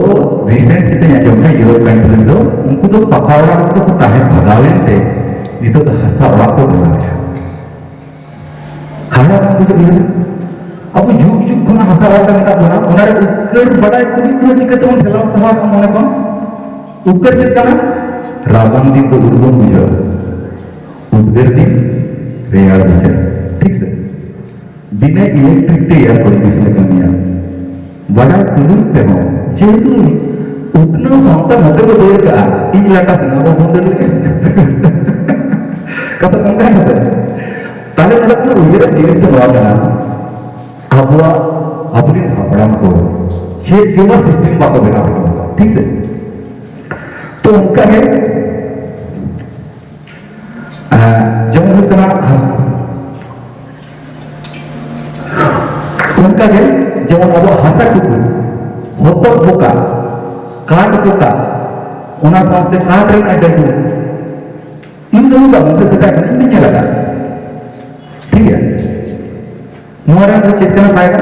ᱨᱤᱥᱮᱱᱴ ᱡᱩᱫᱤ ᱟᱸᱡᱚᱢ ᱠᱷᱟᱱ, ᱤᱭᱩᱨᱳᱯ ᱠᱟᱱᱴᱨᱤ ᱫᱚ ᱩᱱᱠᱩ ᱫᱚ ᱯᱟᱠᱟ ᱚᱲᱟᱜ ᱨᱮᱠᱚ ᱛᱟᱦᱮᱸ ᱵᱷᱟᱜᱟᱣ ᱮᱱᱛᱮ ᱱᱤᱛᱚᱜ ᱫᱚ ᱦᱟᱥᱟ ᱚᱲᱟᱜ ᱠᱚ ᱵᱮᱱᱟᱣᱮᱫᱼᱟ᱾ ᱦᱟᱦᱟᱲᱟ ᱵᱟᱝ ᱵᱩᱡᱷᱟᱹᱜ ᱠᱟᱱᱟ? ᱟᱵᱚ ᱡᱩᱜᱽ ᱡᱩᱜᱽ ᱠᱷᱚᱱᱟᱜ ᱦᱟᱥᱟ ᱚᱲᱟᱜ ᱨᱮ ᱢᱮᱱᱟᱜ ᱵᱚᱱᱟ, ᱚᱱᱟ ᱨᱮ ᱩᱯᱠᱟᱹᱨ ᱵᱟᱰᱟᱭ ᱛᱩᱞᱩᱡ ᱫᱚ ᱪᱤᱠᱟᱹ ᱛᱮᱵᱚᱱ ᱴᱷᱮᱞᱟᱣ ᱥᱟᱦᱟᱣ ᱠᱟᱜᱼᱟ ᱢᱚᱱᱮ ᱠᱷᱚᱱ? ᱩᱯᱠᱟᱹᱨ ᱪᱮᱫ ᱠᱟᱱᱟ? ᱨᱟᱵᱟᱝ ᱫᱤᱱ ᱫᱚ ᱩᱨᱜᱩᱢ ᱵᱩᱡᱷᱟᱹᱜᱼᱟ, ᱩᱫᱽᱜᱟᱹᱨ ᱫᱤᱱ ᱨᱮᱭᱟᱲ ᱵᱩᱡᱷᱟᱹᱜᱼᱟ᱾ ᱴᱷᱤᱠ ᱥᱮ? ᱵᱤᱱᱟᱹ ᱤᱞᱮᱠᱴᱨᱤᱠ ᱛᱮ ᱮᱭᱟᱨ ᱠᱚᱱᱰᱤᱥᱚᱱ ᱮ ᱠᱟᱹᱢᱤᱭᱟ᱾ ᱵᱟᱰᱟᱭ ᱛᱩᱞᱩᱡ ᱛᱮᱦᱚᱸ ᱡᱮᱦᱮᱛᱩ ᱩᱛᱱᱟᱹᱣ ᱥᱟᱶᱛᱟ ᱱᱚᱛᱮ ᱠᱚ ᱫᱟᱹᱲ ᱠᱟᱜᱼᱟ, ᱤᱧ ᱞᱟᱴᱟ ᱥᱮᱱ ᱟᱵᱚ ᱵᱚᱱ ᱫᱟᱹᱲ ᱞᱮᱠᱟ᱾ ᱠᱟᱛᱷᱟ ᱚᱱᱠᱟ ᱜᱮ᱾ ᱛᱟᱦᱞᱮ ᱱᱚᱰᱮ ᱠᱷᱚᱱ ᱩᱭᱦᱟᱹᱨ ᱡᱤᱱᱤᱥ ᱫᱚ ᱱᱚᱣᱟ ᱠᱟᱱᱟ, ᱟᱵᱚᱣᱟᱜ, ᱟᱵᱚᱨᱮᱱ ᱦᱟᱯᱲᱟᱢ ᱠᱚ ᱪᱮᱫ ᱜᱮ ᱱᱚᱣᱟ ᱥᱤᱥᱴᱮᱢ ᱵᱟᱠᱚ ᱵᱮᱱᱟᱣ ᱦᱚᱴᱚ ᱠᱟᱫᱟ, ᱴᱷᱤᱠ ᱥᱮ? ᱛᱚ ᱚᱱᱠᱟ ᱜᱮ ᱟᱨ ᱡᱮᱢᱚᱱ ᱦᱩᱭᱩᱜ ᱠᱟᱱᱟ ᱦᱟᱥᱟ, ᱚᱱᱠᱟᱜᱮ ᱡᱮᱢᱚᱱ ᱟᱵᱚ ᱦᱟᱥᱟ ᱴᱩᱠᱩᱡ, ᱦᱚᱛᱚᱫ ᱵᱚᱠᱟ, ᱠᱟᱴ ᱵᱚᱠᱟ, ᱚᱱᱟ ᱥᱟᱶᱛᱮ ᱠᱟᱴ ᱨᱮᱱᱟᱜ ᱰᱟᱹᱰᱩ, ᱤᱧ ᱥᱩᱢᱩᱝ ᱫᱚ ᱵᱟᱝ, ᱥᱮ ᱥᱮᱫᱟᱭ ᱠᱷᱚᱱ ᱤᱧ ᱧᱮᱞ ᱟᱠᱟᱫ᱾ ᱴᱷᱤᱠ ᱜᱮᱭᱟ? ᱱᱚᱣᱟ ᱨᱮ ᱟᱵᱚ ᱪᱮᱫ ᱠᱟᱱᱟ ᱯᱷᱟᱭᱫᱟ?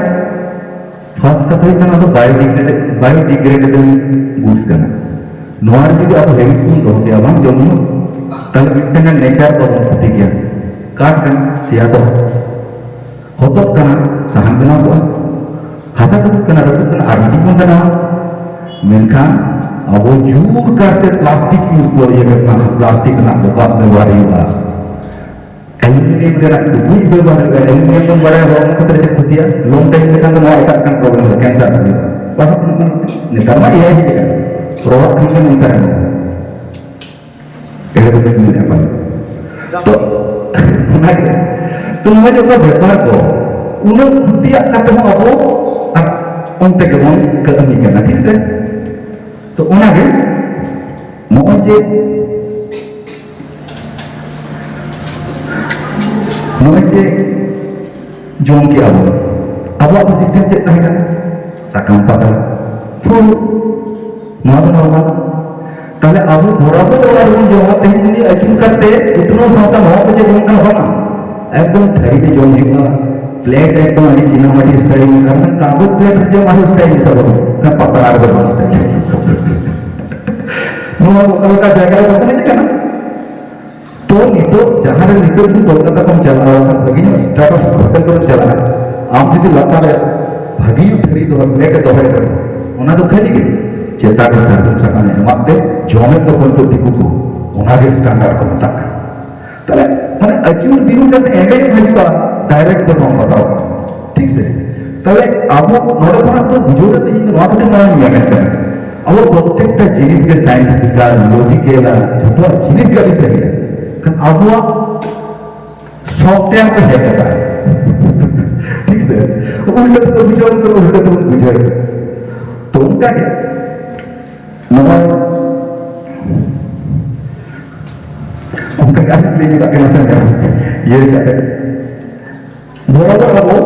ᱯᱷᱟᱥᱴ ᱠᱟᱛᱷᱟ ᱦᱩᱭᱩᱜ ᱠᱟᱱᱟ, ᱚᱱᱟ ᱫᱚ ᱵᱟᱭᱳᱰᱤᱜᱨᱮᱰᱮᱵᱚᱞ, ᱵᱟᱭᱳᱰᱤᱜᱨᱮᱰᱮᱵᱚᱞ ᱜᱩᱰᱥ ᱠᱟᱱᱟ᱾ ᱱᱚᱣᱟ ᱨᱮ ᱡᱩᱫᱤ ᱟᱵᱚ ᱦᱮᱵᱤᱴᱥ ᱵᱚᱱ ᱫᱚᱦᱚ ᱠᱮᱭᱟ, ᱵᱟᱝ ᱡᱚᱢ ᱧᱩ, ᱛᱟᱦᱞᱮ ᱢᱤᱫᱴᱟᱝ ᱜᱟᱱ ᱱᱮᱪᱟᱨ ᱵᱟᱵᱚᱱ ᱠᱷᱚᱛᱤ ᱜᱮᱭᱟ᱾ ᱠᱟᱴ ᱠᱟᱱᱟ, ᱥᱮᱭᱟ ᱠᱚ, ᱦᱚᱛᱚᱫ ᱠᱟᱱᱟ, ᱥᱟᱦᱟᱱ ᱵᱮᱱᱟᱣ ᱠᱚᱜᱼᱟ, ᱦᱟᱥᱟ ᱴᱩᱠᱩᱡ ᱠᱟᱱᱟ, ᱨᱟᱹᱯᱩᱫ ᱠᱟᱱᱟ, ᱟᱨ ᱢᱤᱫᱴᱤᱡ ᱵᱚᱱ ᱵᱮᱱᱟᱣᱟ᱾ ᱢᱮᱱᱠᱷᱟᱱ ᱟᱵᱚ ᱡᱳᱨ ᱠᱟᱨᱛᱮ ᱯᱞᱟᱥᱴᱤᱠ ᱤᱭᱩᱡᱽ ᱠᱚ ᱤᱭᱟᱹ ᱠᱟᱱᱟ, ᱯᱞᱟᱥᱴᱤᱠ ᱨᱮᱱᱟᱜ ᱵᱚᱠᱟ ᱵᱮᱵᱚᱦᱟᱨ ᱦᱩᱭᱩᱜᱼᱟ, ᱮᱞᱩᱢᱤᱱᱤᱭᱟᱢ ᱨᱮᱱᱟᱜ ᱴᱩᱠᱩᱡ ᱵᱮᱵᱚᱦᱟᱨ ᱦᱩᱭᱩᱜᱼᱟ, ᱮᱞᱩᱢᱤᱱᱤᱭᱟᱢ ᱵᱚᱱ ᱵᱟᱲᱟᱭᱟ ᱦᱚᱲᱢᱚ ᱠᱷᱟᱹᱛᱤᱨ ᱪᱮᱫ ᱠᱷᱚᱛᱤᱭᱟ, ᱞᱚᱝ ᱴᱟᱭᱤᱢ ᱞᱮᱠᱷᱟᱱ ᱫᱚ ᱱᱚᱣᱟ ᱮᱴᱟᱜ ᱞᱮᱠᱟᱱ ᱯᱨᱚᱵᱞᱮᱢ ᱦᱩᱭᱩᱜᱼᱟ, ᱠᱮᱱᱥᱟᱨ ᱦᱩᱭᱩᱜᱼᱟ᱾ ᱯᱟᱲᱦᱟᱜ ᱠᱟᱱᱟ, ᱱᱮᱛᱟᱨ ᱢᱟ ᱮ ᱟᱭ ᱦᱮᱡ ᱟᱠᱟᱱᱟ, ᱨᱚᱲ ᱠᱷᱟᱱ ᱜᱮ ᱱᱮᱛᱟᱨ ᱢᱟ᱾ ᱮᱲᱮ ᱫᱚ ᱵᱟᱹᱧ ᱢᱮᱱᱮᱫᱼᱟ ᱯᱟᱞᱮ᱾ ᱛᱚ, ᱚᱱᱟᱜᱮ᱾ ᱛᱚ, ᱱᱚᱜᱼᱚᱭ ᱡᱮ ᱚᱱᱟ ᱵᱮᱯᱟᱨ ᱠᱚ, ᱩᱱᱟᱹᱜ ᱠᱷᱚᱛᱤᱭᱟᱜ ᱠᱟᱛᱮ ᱦᱚᱸ ᱟᱵᱚ ᱟᱨ ᱚᱱᱛᱮ ᱜᱮᱵᱚᱱ ᱠᱟᱹᱢᱤ ᱠᱟᱱᱟ, ᱴᱷᱤᱠ ᱥᱮ? ᱛᱚ, ᱚᱱᱟᱜᱮ, ᱱᱚᱜᱼᱚᱭ ᱡᱮ, ᱱᱚᱜᱼᱚᱭ ᱡᱮ ᱡᱚᱢ ᱠᱮᱜᱼᱟ ᱵᱚᱱ, ᱟᱵᱚᱣᱟᱜ ᱫᱚ ᱥᱤᱥᱴᱮᱢ ᱪᱮᱫ ᱛᱟᱦᱮᱸ ᱠᱟᱱᱟ? ᱥᱟᱠᱟᱢ ᱯᱟᱛᱲᱟ, ᱯᱷᱩᱞ᱾ ᱱᱚᱣᱟ ᱫᱚ ᱱᱚᱨᱢᱟᱞ᱾ ᱛᱟᱦᱞᱮ ᱟᱵᱚ ᱵᱚᱨᱟᱵᱚᱨ ᱚᱲᱟᱜ ᱨᱮᱵᱚᱱ ᱡᱚᱢᱟ, ᱛᱮᱦᱮᱧ ᱩᱱᱤ ᱟᱹᱪᱩᱨ ᱠᱟᱛᱮ ᱩᱛᱱᱟᱹᱣ ᱥᱟᱶᱛᱟ ᱱᱚᱣᱟ ᱠᱚ ᱪᱮᱫ ᱵᱚᱱ ᱠᱟᱱᱟ? ᱵᱟᱝᱟ, ᱮᱠᱫᱚᱢ ᱛᱷᱟᱹᱨᱤ ᱨᱮ ᱡᱚᱢ ᱦᱩᱭᱩᱜᱼᱟ, ᱯᱞᱮᱴ ᱮᱠᱫᱚᱢ ᱟᱹᱰᱤ ᱪᱤᱱᱟᱢᱟᱴᱤ ᱥᱴᱟᱭᱤᱞ, ᱟᱨ ᱢᱤᱫᱴᱟᱝ ᱠᱟᱜᱚᱡᱽ ᱯᱞᱮᱴ ᱨᱮ ᱡᱚᱢ ᱟᱨᱦᱚᱸ ᱥᱴᱟᱭᱤᱞ ᱥᱟᱵᱚᱜᱼᱟ, ᱢᱤᱫᱴᱟᱝ ᱯᱟᱛᱲᱟ ᱨᱮᱫᱚ ᱵᱟᱝ ᱥᱴᱟᱭᱤᱞ᱾ ᱱᱚᱣᱟ ᱚᱠᱟ ᱞᱮᱠᱟ ᱡᱟᱭᱜᱟ ᱨᱮ ᱵᱟᱠᱚ ᱦᱮᱡ ᱟᱠᱟᱱᱟ? ᱛᱚ ᱱᱤᱛᱚᱜ ᱡᱟᱦᱟᱸ ᱨᱮ ᱱᱤᱛᱚᱜ ᱡᱩᱫᱤ ᱠᱳᱞᱠᱟᱛᱟ ᱠᱷᱚᱱ ᱪᱟᱞᱟᱜᱼᱟ, ᱵᱷᱟᱹᱜᱤ ᱧᱚᱜ ᱥᱴᱟᱴᱟᱥ ᱦᱳᱴᱮᱞ ᱠᱚᱨᱮ ᱪᱟᱞᱟᱜᱼᱟ, ᱟᱢ ᱡᱩᱫᱤ ᱞᱟᱛᱟᱨ ᱨᱮ ᱵᱷᱟᱹᱜᱤ ᱧᱚᱜ ᱛᱷᱟᱹᱨᱤ ᱫᱚᱦᱚ, ᱯᱞᱮᱴ ᱮ ᱫᱚᱦᱚᱭ ᱠᱟᱱᱟ, ᱚᱱᱟ ᱫᱚ ᱠᱷᱟᱹᱞᱤ ᱜᱮ ᱪᱮᱛᱟᱱ ᱨᱮ ᱥᱟᱨᱡᱚᱢ ᱥᱟᱠᱟᱢ ᱮ ᱮᱢᱟᱜ ᱛᱮ ᱡᱚᱢᱮᱫ ᱫᱚᱠᱚ ᱱᱤᱛᱚᱜ ᱫᱤᱠᱩ ᱠᱚ, ᱚᱱᱟ ᱜᱮ ᱥᱴᱟᱱᱰᱟᱨᱰ ᱠᱚ ᱢᱮᱛᱟᱜ ᱠᱟᱱᱟ᱾ ᱛᱟᱦᱞᱮ ᱢᱟᱱᱮ ᱟᱹᱪᱩᱨ ᱵᱤᱨᱩ ᱠᱟᱛᱮ ᱮᱱᱮᱡ ᱮᱢ ᱦᱤᱡᱩᱜᱼᱟ, ᱰᱟᱭᱨᱮᱠᱴ ᱫᱚ ᱵᱟᱢ ᱵᱟᱛᱟᱣ ᱠᱟᱱᱟ, ᱴᱷᱤᱠ ᱥᱮ? ᱛᱟᱦᱞᱮ ᱟᱵᱚ ᱱᱚᱰᱮ ᱠᱷᱚᱱᱟᱜ ᱫᱚ ᱵᱩᱡᱷᱟᱹᱣ ᱠᱟᱛᱮ ᱤᱧ ᱫᱚ ᱱᱚᱣᱟ ᱠᱟᱛᱮ ᱱᱚᱣᱟᱧ ᱢᱮᱱᱮᱫ ᱠᱟᱱᱟ, ᱟᱵᱚ ᱯᱨᱚᱛᱮᱠᱴᱟ ᱡᱤᱱᱤᱥ ᱜᱮ ᱥᱟᱭᱮᱱᱴᱤᱯᱷᱤᱠᱟᱞ, ᱞᱚᱡᱤᱠᱮᱞ, ᱡᱷᱚᱛᱚᱣᱟᱜ ᱡᱤᱱᱤᱥ ᱜᱮ ᱟᱹᱰᱤ ᱥᱟᱹᱨᱤᱭᱟ᱾ ᱠᱷᱟᱱ ᱟᱵᱚᱣᱟᱜ ᱥᱚᱯᱷᱴᱣᱮᱭᱟᱨ ᱠᱚ ᱦᱮᱡ ᱟᱠᱟᱱᱟ, ᱴᱷᱤᱠ ᱥᱮ? ᱩᱞᱴᱟᱹ ᱛᱮᱠᱚ ᱵᱩᱡᱷᱟᱹᱣ ᱠᱟᱱᱟ, ᱩᱞᱴᱟᱹ ᱛᱮᱵᱚᱱ ᱵᱩᱡᱷᱟᱹᱣ ᱠᱟᱱᱟ᱾ ᱛᱚ ᱚᱱᱠᱟ ᱜᱮ ᱱᱚᱜᱼᱚᱭ ᱚᱱᱠᱟ ᱜᱮ ᱟᱨ ᱞᱟᱹᱭ ᱠᱟᱜ ᱠᱟᱱᱟ ᱥᱮ, ᱤᱭᱟᱹ ᱠᱟᱛᱮ ᱫᱷᱚᱨᱚ ᱫᱚ ᱟᱵᱚ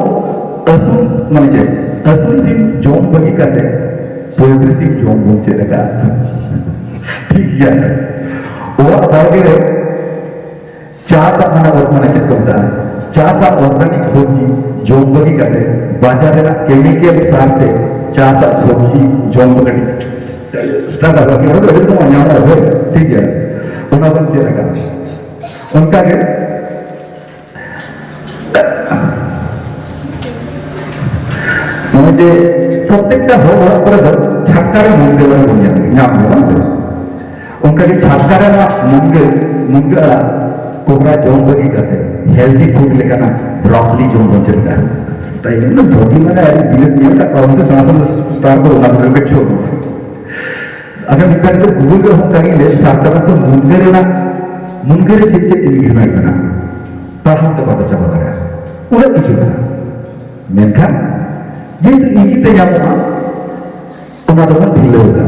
ᱟᱹᱥᱩᱞ, ᱢᱟᱱᱮ ᱪᱮᱫ, ᱟᱹᱥᱩᱞ ᱥᱤᱢ ᱡᱚᱢ ᱵᱟᱹᱜᱤ ᱠᱟᱛᱮ ᱯᱳᱞᱴᱨᱤ ᱥᱤᱢ ᱡᱚᱢ ᱵᱚᱱ ᱪᱮᱫ ᱟᱠᱟᱫᱼᱟ᱾ ᱴᱷᱤᱠ ᱜᱮᱭᱟ, ᱚᱲᱟᱜ ᱵᱟᱲᱜᱮ ᱨᱮ ᱪᱟᱥᱟᱜ, ᱢᱟᱱᱮ ᱚᱨ-, ᱢᱟᱱᱮ ᱪᱮᱫ ᱠᱚ ᱢᱮᱛᱟᱜᱼᱟ, ᱪᱟᱥᱟᱜ ᱚᱨᱜᱟᱱᱤᱠ ᱥᱚᱵᱽᱡᱤ ᱡᱚᱢ ᱵᱟᱹᱜᱤ ᱠᱟᱛᱮ ᱵᱟᱡᱟᱨ ᱨᱮᱱᱟᱜ ᱠᱮᱢᱤᱠᱮᱞ ᱥᱟᱨ ᱛᱮ ᱪᱟᱥᱟᱜ ᱥᱚᱵᱽᱡᱤ ᱡᱚᱢ ᱫᱚ ᱠᱟᱹᱴᱤᱡ ᱥᱴᱟᱨᱴ ᱟᱠᱟᱫ ᱜᱮᱭᱟ, ᱚᱱᱟ ᱫᱚ ᱟᱹᱰᱤ ᱨᱚᱠᱚᱢ ᱧᱟᱢᱚᱜᱼᱟ ᱥᱮ, ᱴᱷᱤᱠ ᱜᱮᱭᱟ᱾ ᱚᱱᱟ ᱵᱚᱱ ᱪᱮᱫ ᱟᱠᱟᱫ᱾ ᱚᱱᱠᱟᱜᱮ ᱱᱚᱜᱼᱚᱭ ᱡᱮ ᱯᱨᱚᱛᱮᱠᱴᱟ ᱦᱚᱲ ᱚᱲᱟᱜ ᱠᱚᱨᱮ ᱫᱚ ᱪᱷᱟᱴᱠᱟ ᱨᱮ ᱢᱩᱱᱜᱟᱹ ᱟᱲᱟᱜ ᱵᱚᱱ ᱧᱟᱢ ᱧᱟᱢ ᱜᱮᱭᱟ, ᱵᱟᱝ ᱥᱮ? ᱚᱱᱠᱟᱜᱮ ᱪᱷᱟᱴᱠᱟ ᱨᱮᱱᱟᱜ ᱢᱩᱱᱜᱟᱹ ᱢᱩᱱᱜᱟᱹ ᱟᱲᱟᱜ ᱠᱚᱵᱽᱨᱟ ᱡᱚᱢ ᱵᱟᱹᱜᱤ ᱠᱟᱛᱮ ᱦᱮᱞᱫᱤ ᱯᱷᱩᱰ ᱞᱮᱠᱟᱱᱟᱜ ᱵᱨᱚᱠᱚᱞᱤ ᱡᱚᱢ ᱵᱚᱱ ᱪᱮᱫ ᱠᱟᱜᱼᱟ᱾ ᱥᱴᱟᱭᱤᱞ ᱫᱚ ᱵᱷᱟᱹᱜᱤ ᱢᱟᱱᱮ ᱟᱹᱰᱤ ᱵᱤᱞᱮᱥ ᱧᱮᱞ ᱠᱟᱜ ᱠᱚᱣᱟ ᱥᱮ ᱥᱮᱬᱟ ᱥᱮᱬᱟ ᱥᱴᱟᱨ ᱠᱚ ᱚᱱᱟ ᱠᱚᱨᱮ ᱠᱚ ᱪᱷᱳ᱾ ᱟᱫᱚ ᱱᱮᱛᱟᱨ ᱫᱚ ᱜᱩᱜᱩᱞ ᱨᱮ ᱚᱱᱠᱟ ᱜᱮ ᱞᱟᱹᱭ ᱥᱟᱨ ᱠᱟᱫᱟ ᱛᱚ ᱢᱩᱱᱜᱟᱹ ᱨᱮᱱᱟᱜ ᱢᱩᱱᱜᱟᱹ ᱨᱮ ᱪᱮᱫ ᱪᱮᱫ ᱤᱱᱜᱨᱤᱰᱤᱭᱮᱱᱴ ᱢᱮᱱᱟᱜᱼᱟ, ᱯᱟᱲᱦᱟᱣ ᱛᱮ ᱵᱟᱠᱚ ᱪᱟᱵᱟ ᱫᱟᱲᱮᱭᱟᱜᱼᱟ, ᱩᱱᱟᱹᱜ ᱠᱤᱪᱷᱩ ᱢᱮᱱᱟᱜᱼᱟ᱾ ᱢᱮᱱᱠᱷᱟᱱ ᱡᱮᱦᱮᱛᱩ ᱤᱡᱤ ᱛᱮ ᱧᱟᱢᱚᱜᱼᱟ, ᱚᱱᱟ ᱫᱚᱵᱚᱱ ᱰᱷᱤᱞᱟᱹᱣ ᱮᱫᱟ᱾